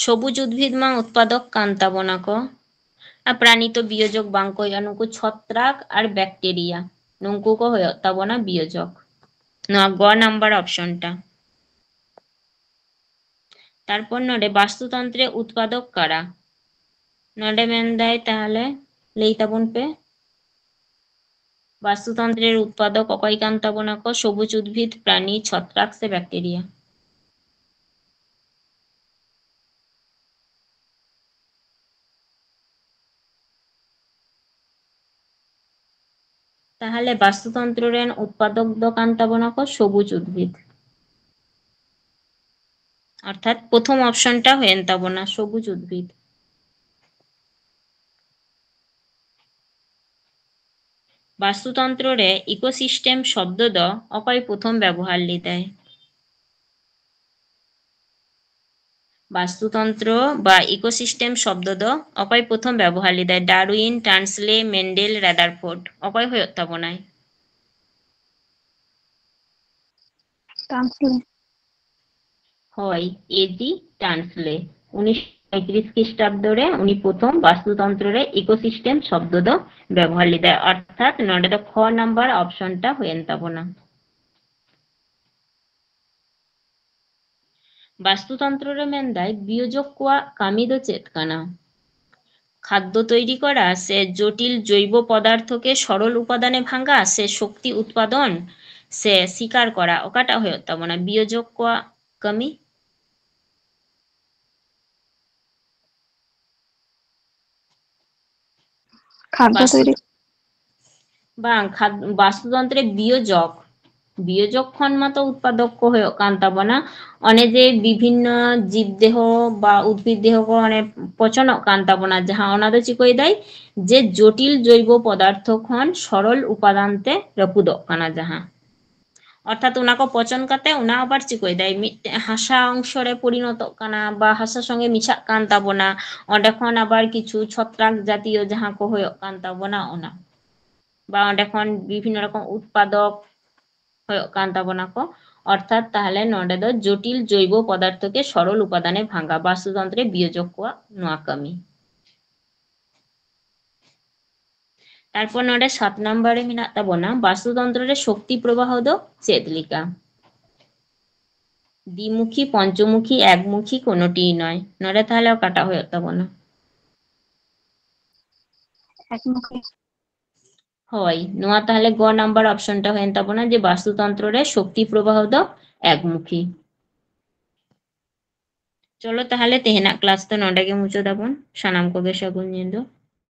ᱥᱚᱵᱩᱡ ᱩᱫᱵᱷᱤᱫ ᱢᱟ ᱩᱛᱯᱟᱫᱚᱠ ᱠᱟᱱ ᱛᱟᱵᱚᱱᱟ ᱠᱚ, ᱟᱨ ᱯᱨᱟᱱᱤ ᱛᱚ ᱵᱤᱭᱳᱡᱚᱠ ᱵᱟᱝ ᱠᱚ ᱦᱩᱭᱩᱜᱼᱟ, ᱱᱩᱠᱩ ᱪᱷᱚᱛᱨᱟᱠ ᱟᱨ ᱵᱮᱠᱴᱮᱨᱤᱭᱟ, ᱱᱩᱠᱩ ᱠᱚ ᱦᱩᱭᱩᱜ ᱛᱟᱵᱚᱱᱟ ᱵᱤᱭᱳᱡᱚᱠ᱾ ᱱᱚᱣᱟ ᱜᱚ ᱱᱟᱢᱵᱟᱨ ᱚᱯᱥᱚᱱ ᱴᱟ᱾ ᱛᱟᱨᱯᱚᱨ ᱱᱚᱰᱮ ᱵᱟᱥᱛᱩᱛᱚᱱᱛᱨᱮ ᱩᱛᱯᱟᱫᱚᱠ ᱠᱟᱨᱟ, ᱱᱚᱰᱮ ᱢᱮᱱᱫᱟᱭ ᱛᱟᱦᱞᱮ ᱞᱟᱹᱭ ᱛᱟᱵᱚᱱ ᱯᱮ, ᱵᱟᱥᱛᱩᱛᱚᱱᱛᱨᱮᱨ ᱩᱛᱯᱟᱫᱚᱠ ᱚᱠᱚᱭ ᱠᱟᱱ ᱛᱟᱵᱚᱱᱟ ᱠᱚ? ᱥᱚᱵᱩᱡ ᱩᱫᱵᱷᱤᱫ, ᱯᱨᱟᱱᱤ, ᱪᱷᱚᱛᱨᱟᱠ ᱥᱮ ᱵᱮᱠᱴᱮᱨᱤᱭᱟ? ᱛᱟᱦᱞᱮ ᱵᱟᱥᱛᱩᱛᱚᱱᱛᱨᱚ ᱨᱮᱱ ᱩᱛᱯᱟᱫᱚᱠ ᱫᱚ ᱠᱟᱱ ᱛᱟᱵᱚᱱᱟ ᱠᱚ ᱥᱚᱵᱩᱡ ᱩᱫᱵᱷᱤᱫ, ᱚᱨᱛᱷᱟᱛ ᱯᱨᱚᱛᱷᱚᱢ ᱚᱯᱥᱚᱱ ᱴᱟ ᱦᱩᱭᱮᱱ ᱛᱟᱵᱚᱱᱟ ᱥᱚᱵᱩᱡ ᱩᱫᱵᱷᱤᱫ᱾ ᱵᱟᱥᱛᱩᱛᱚᱱᱛᱨᱚ ᱨᱮ ᱤᱠᱳᱥᱤᱥᱴᱮᱢ ᱥᱚᱵᱫᱚ ᱫᱚ ᱚᱠᱚᱭ ᱯᱨᱚᱛᱷᱚᱢ ᱵᱮᱵᱚᱦᱟᱨ ᱞᱮᱫᱟᱭ? ᱵᱟᱥᱛᱩᱛᱚᱱᱛᱨᱚ ᱵᱟ ᱤᱠᱳᱥᱤᱥᱴᱮᱢ ᱥᱚᱵᱫᱚ ᱫᱚ ᱚᱠᱚᱭ ᱯᱨᱚᱛᱷᱚᱢ ᱵᱮᱵᱚᱦᱟᱨ ᱞᱮᱫᱟᱭ? ᱰᱟᱨᱣᱤᱱ, ᱴᱟᱱᱥᱞᱮ, ᱢᱮᱱᱰᱮᱞ, ᱨᱟᱫᱟᱨᱯᱷᱳᱨᱰ᱾ ᱚᱠᱚᱭ ᱦᱩᱭᱩᱜ ᱛᱟᱵᱚᱱᱟᱭ? ᱴᱟᱱᱥᱞᱮ᱾ ᱦᱳᱭ, ᱮ ᱡᱤ ᱴᱟᱱᱥᱞᱮ᱾ ᱩᱱᱤᱥᱥᱚ ᱯᱚᱸᱭᱛᱨᱤᱥ ᱠᱷᱨᱤᱥᱴᱟᱵᱫᱚ ᱨᱮ ᱩᱱᱤ ᱯᱨᱚᱛᱷᱚᱢ ᱵᱟᱥᱛᱩᱛᱚᱱᱛᱨᱚ ᱨᱮ ᱤᱠᱳᱥᱤᱥᱴᱮᱢ ᱥᱚᱵᱫᱚ ᱫᱚ ᱵᱮᱵᱚᱦᱟᱨ ᱞᱮᱫᱟᱭ, ᱚᱨᱛᱷᱟᱛ ᱱᱚᱰᱮ ᱫᱚ ᱠᱷᱚ ᱱᱟᱢᱵᱟᱨ ᱚᱯᱥᱚᱱ ᱴᱟ ᱦᱩᱭᱮᱱ ᱛᱟᱵᱚᱱᱟ᱾ ᱵᱟᱥᱛᱩᱛᱚᱱᱛᱨᱚ ᱨᱮ ᱢᱮᱱᱫᱟᱭ ᱵᱤᱭᱳᱡᱚᱠ ᱠᱚᱣᱟᱜ ᱠᱟᱹᱢᱤ ᱫᱚ ᱪᱮᱫ ᱠᱟᱱᱟ? ᱠᱷᱟᱫᱽᱫᱚ ᱛᱚᱭᱨᱤ ᱠᱚᱨᱟ ᱥᱮ ᱡᱚᱴᱤᱞ ᱡᱚᱭᱵᱚ ᱯᱚᱫᱟᱨᱛᱷᱚ ᱠᱮ ᱥᱚᱨᱚᱞ ᱩᱯᱟᱫᱟᱱᱮ ᱵᱷᱟᱸᱜᱟ ᱥᱮ ᱥᱚᱠᱛᱤ ᱩᱛᱯᱟᱫᱚᱱ ᱥᱮ ᱥᱤᱠᱟᱨ ᱠᱚᱨᱟ, ᱚᱠᱟᱴᱟᱜ ᱦᱩᱭᱩᱜ ᱛᱟᱵᱚᱱᱟ ᱵᱤᱭᱳᱡᱚᱠ ᱠᱚᱣᱟᱜ ᱠᱟᱹᱢᱤ? ᱠᱷᱟᱫᱽᱫᱚ ᱵᱟᱥᱛᱩ-, ᱛᱚᱭᱨᱤ᱾ ᱵᱟᱝ, ᱠᱷᱟᱫ-, ᱵᱟᱥᱛᱩᱛᱚᱱᱛᱨᱮ ᱵᱤᱭᱳᱡᱚᱠ, ᱵᱤᱭᱳᱡᱚᱠ ᱠᱷᱚᱱ ᱢᱟᱛᱚ ᱩᱛᱯᱟᱫᱚᱠ ᱠᱚ ᱦᱩᱭᱩᱜ ᱠᱟᱱ ᱛᱟᱵᱚᱱᱟ᱾ ᱚᱱᱮ ᱡᱮ ᱵᱤᱵᱷᱤᱱᱱᱚ ᱡᱤᱵᱽ ᱫᱮᱦᱚ ᱵᱟ ᱩᱫᱵᱷᱤᱫ ᱫᱮᱦᱚ ᱠᱚ ᱚᱱᱮ ᱯᱚᱪᱚᱱᱚᱜ ᱠᱟᱱ ᱛᱟᱵᱚᱱᱟ, ᱡᱟᱦᱟᱸ ᱚᱱᱟ ᱫᱚ ᱪᱤᱠᱟᱹᱭ ᱫᱟᱭ? ᱡᱮ ᱡᱚᱴᱤᱞ ᱡᱚᱭᱵᱚ ᱯᱚᱫᱟᱨᱛᱷᱚ ᱠᱷᱚᱱ ᱥᱚᱨᱚᱞ ᱩᱯᱟᱫᱟᱱ ᱛᱮ ᱨᱟᱹᱯᱩᱫᱚᱜ ᱠᱟᱱᱟ ᱡᱟᱦᱟᱸ᱾ ᱚᱨᱛᱷᱟᱛ ᱚᱱᱟ ᱠᱚ ᱯᱚᱪᱚᱱ ᱠᱟᱛᱮ ᱚᱱᱟ ᱟᱵᱟᱨ ᱪᱤᱠᱟᱹᱭ ᱫᱟᱭ? ᱢᱤᱫᱴᱮᱱ ᱦᱟᱥᱟ ᱚᱝᱥᱚ ᱨᱮ ᱯᱚᱨᱤᱱᱚᱛᱚᱜ ᱠᱟᱱᱟ ᱵᱟ ᱦᱟᱥᱟ ᱥᱚᱸᱜᱮ ᱢᱮᱥᱟᱜ ᱠᱟᱱ ᱛᱟᱵᱚᱱᱟ᱾ ᱚᱸᱰᱮ ᱠᱷᱚᱱ ᱟᱵᱟᱨ ᱠᱤᱪᱷᱩ ᱪᱷᱚᱛᱨᱟᱠ ᱡᱟᱛᱤᱭᱚ ᱡᱟᱦᱟᱸ ᱠᱚ ᱦᱩᱭᱩᱜ ᱠᱟᱱ ᱛᱟᱵᱚᱱᱟ ᱚᱱᱟ, ᱵᱟ ᱚᱸᱰᱮ ᱠᱷᱚᱱ ᱵᱤᱵᱷᱤᱱᱱᱚ ᱨᱚᱠᱚᱢ ᱩᱛᱯᱟᱫᱚᱠ ᱦᱩᱭᱩᱜ ᱠᱟᱱ ᱛᱟᱵᱚᱱᱟ ᱠᱚ, ᱚᱨᱛᱷᱟᱛ ᱛᱟᱦᱚᱞᱮ ᱱᱚᱰᱮ ᱫᱚ ᱡᱚᱴᱤᱞ ᱡᱚᱭᱵᱚ ᱯᱚᱫᱟᱨᱛᱷᱚ ᱠᱮ ᱥᱚᱨᱚᱞ ᱩᱯᱟᱫᱟᱱᱮ ᱵᱷᱟᱝᱜᱟ, ᱵᱟᱥᱛᱩᱛᱚᱱᱛᱨᱚ ᱨᱮ ᱵᱤᱭᱳᱡᱚᱠ ᱠᱚᱣᱟᱜ ᱱᱚᱣᱟ ᱠᱟᱹᱢᱤ᱾ ᱛᱟᱨᱯᱚᱨ ᱱᱚᱰᱮ ᱥᱟᱛ ᱱᱟᱢᱵᱟᱨ ᱨᱮ ᱢᱮᱱᱟᱜ ᱛᱟᱵᱚᱱᱟ, ᱵᱟᱥᱛᱩᱛᱚᱱᱛᱨᱚ ᱨᱮ ᱥᱚᱠᱛᱤ ᱯᱨᱚᱵᱟᱦᱚ ᱫᱚ ᱪᱮᱫ ᱞᱮᱠᱟ? ᱫᱤᱢᱩᱠᱷᱤ, ᱯᱚᱧᱪᱚᱢᱩᱠᱷᱤ, ᱮᱠᱢᱩᱠᱷᱤ, ᱠᱳᱱᱳᱴᱤ ᱱᱚᱭ᱾ ᱱᱚᱰᱮ ᱛᱟᱦᱚᱞᱮ ᱚᱠᱟᱴᱟᱜ ᱦᱩᱭᱩᱜ ᱛᱟᱵᱚᱱᱟ? ᱮᱠᱢᱩᱠᱷᱤ᱾ ᱦᱳᱭ, ᱱᱚᱣᱟ ᱛᱟᱦᱚᱞᱮ ᱜᱚ ᱱᱟᱢᱵᱟᱨ ᱚᱯᱥᱚᱱ ᱴᱟ ᱦᱩᱭᱮᱱ ᱛᱟᱵᱚᱱᱟ ᱡᱮ ᱵᱟᱥᱛᱩᱛᱚᱱᱛᱨᱚ ᱨᱮ ᱥᱚᱠᱛᱤ ᱯᱨᱚᱵᱟᱦᱚ ᱫᱚ ᱮᱠᱢᱩᱠᱷᱤ᱾ ᱪᱚᱞᱚ ᱛᱟᱦᱚᱞᱮ ᱛᱮᱦᱮᱧᱟᱜ ᱠᱞᱟᱥ ᱫᱚ ᱱᱚᱰᱮ ᱜᱮ ᱢᱩᱪᱟᱹᱫ ᱟᱵᱚᱱ᱾ ᱥᱟᱱᱟᱢ ᱠᱚᱜᱮ ᱥᱟᱹᱜᱩᱱ ᱧᱤᱫᱟᱹ᱾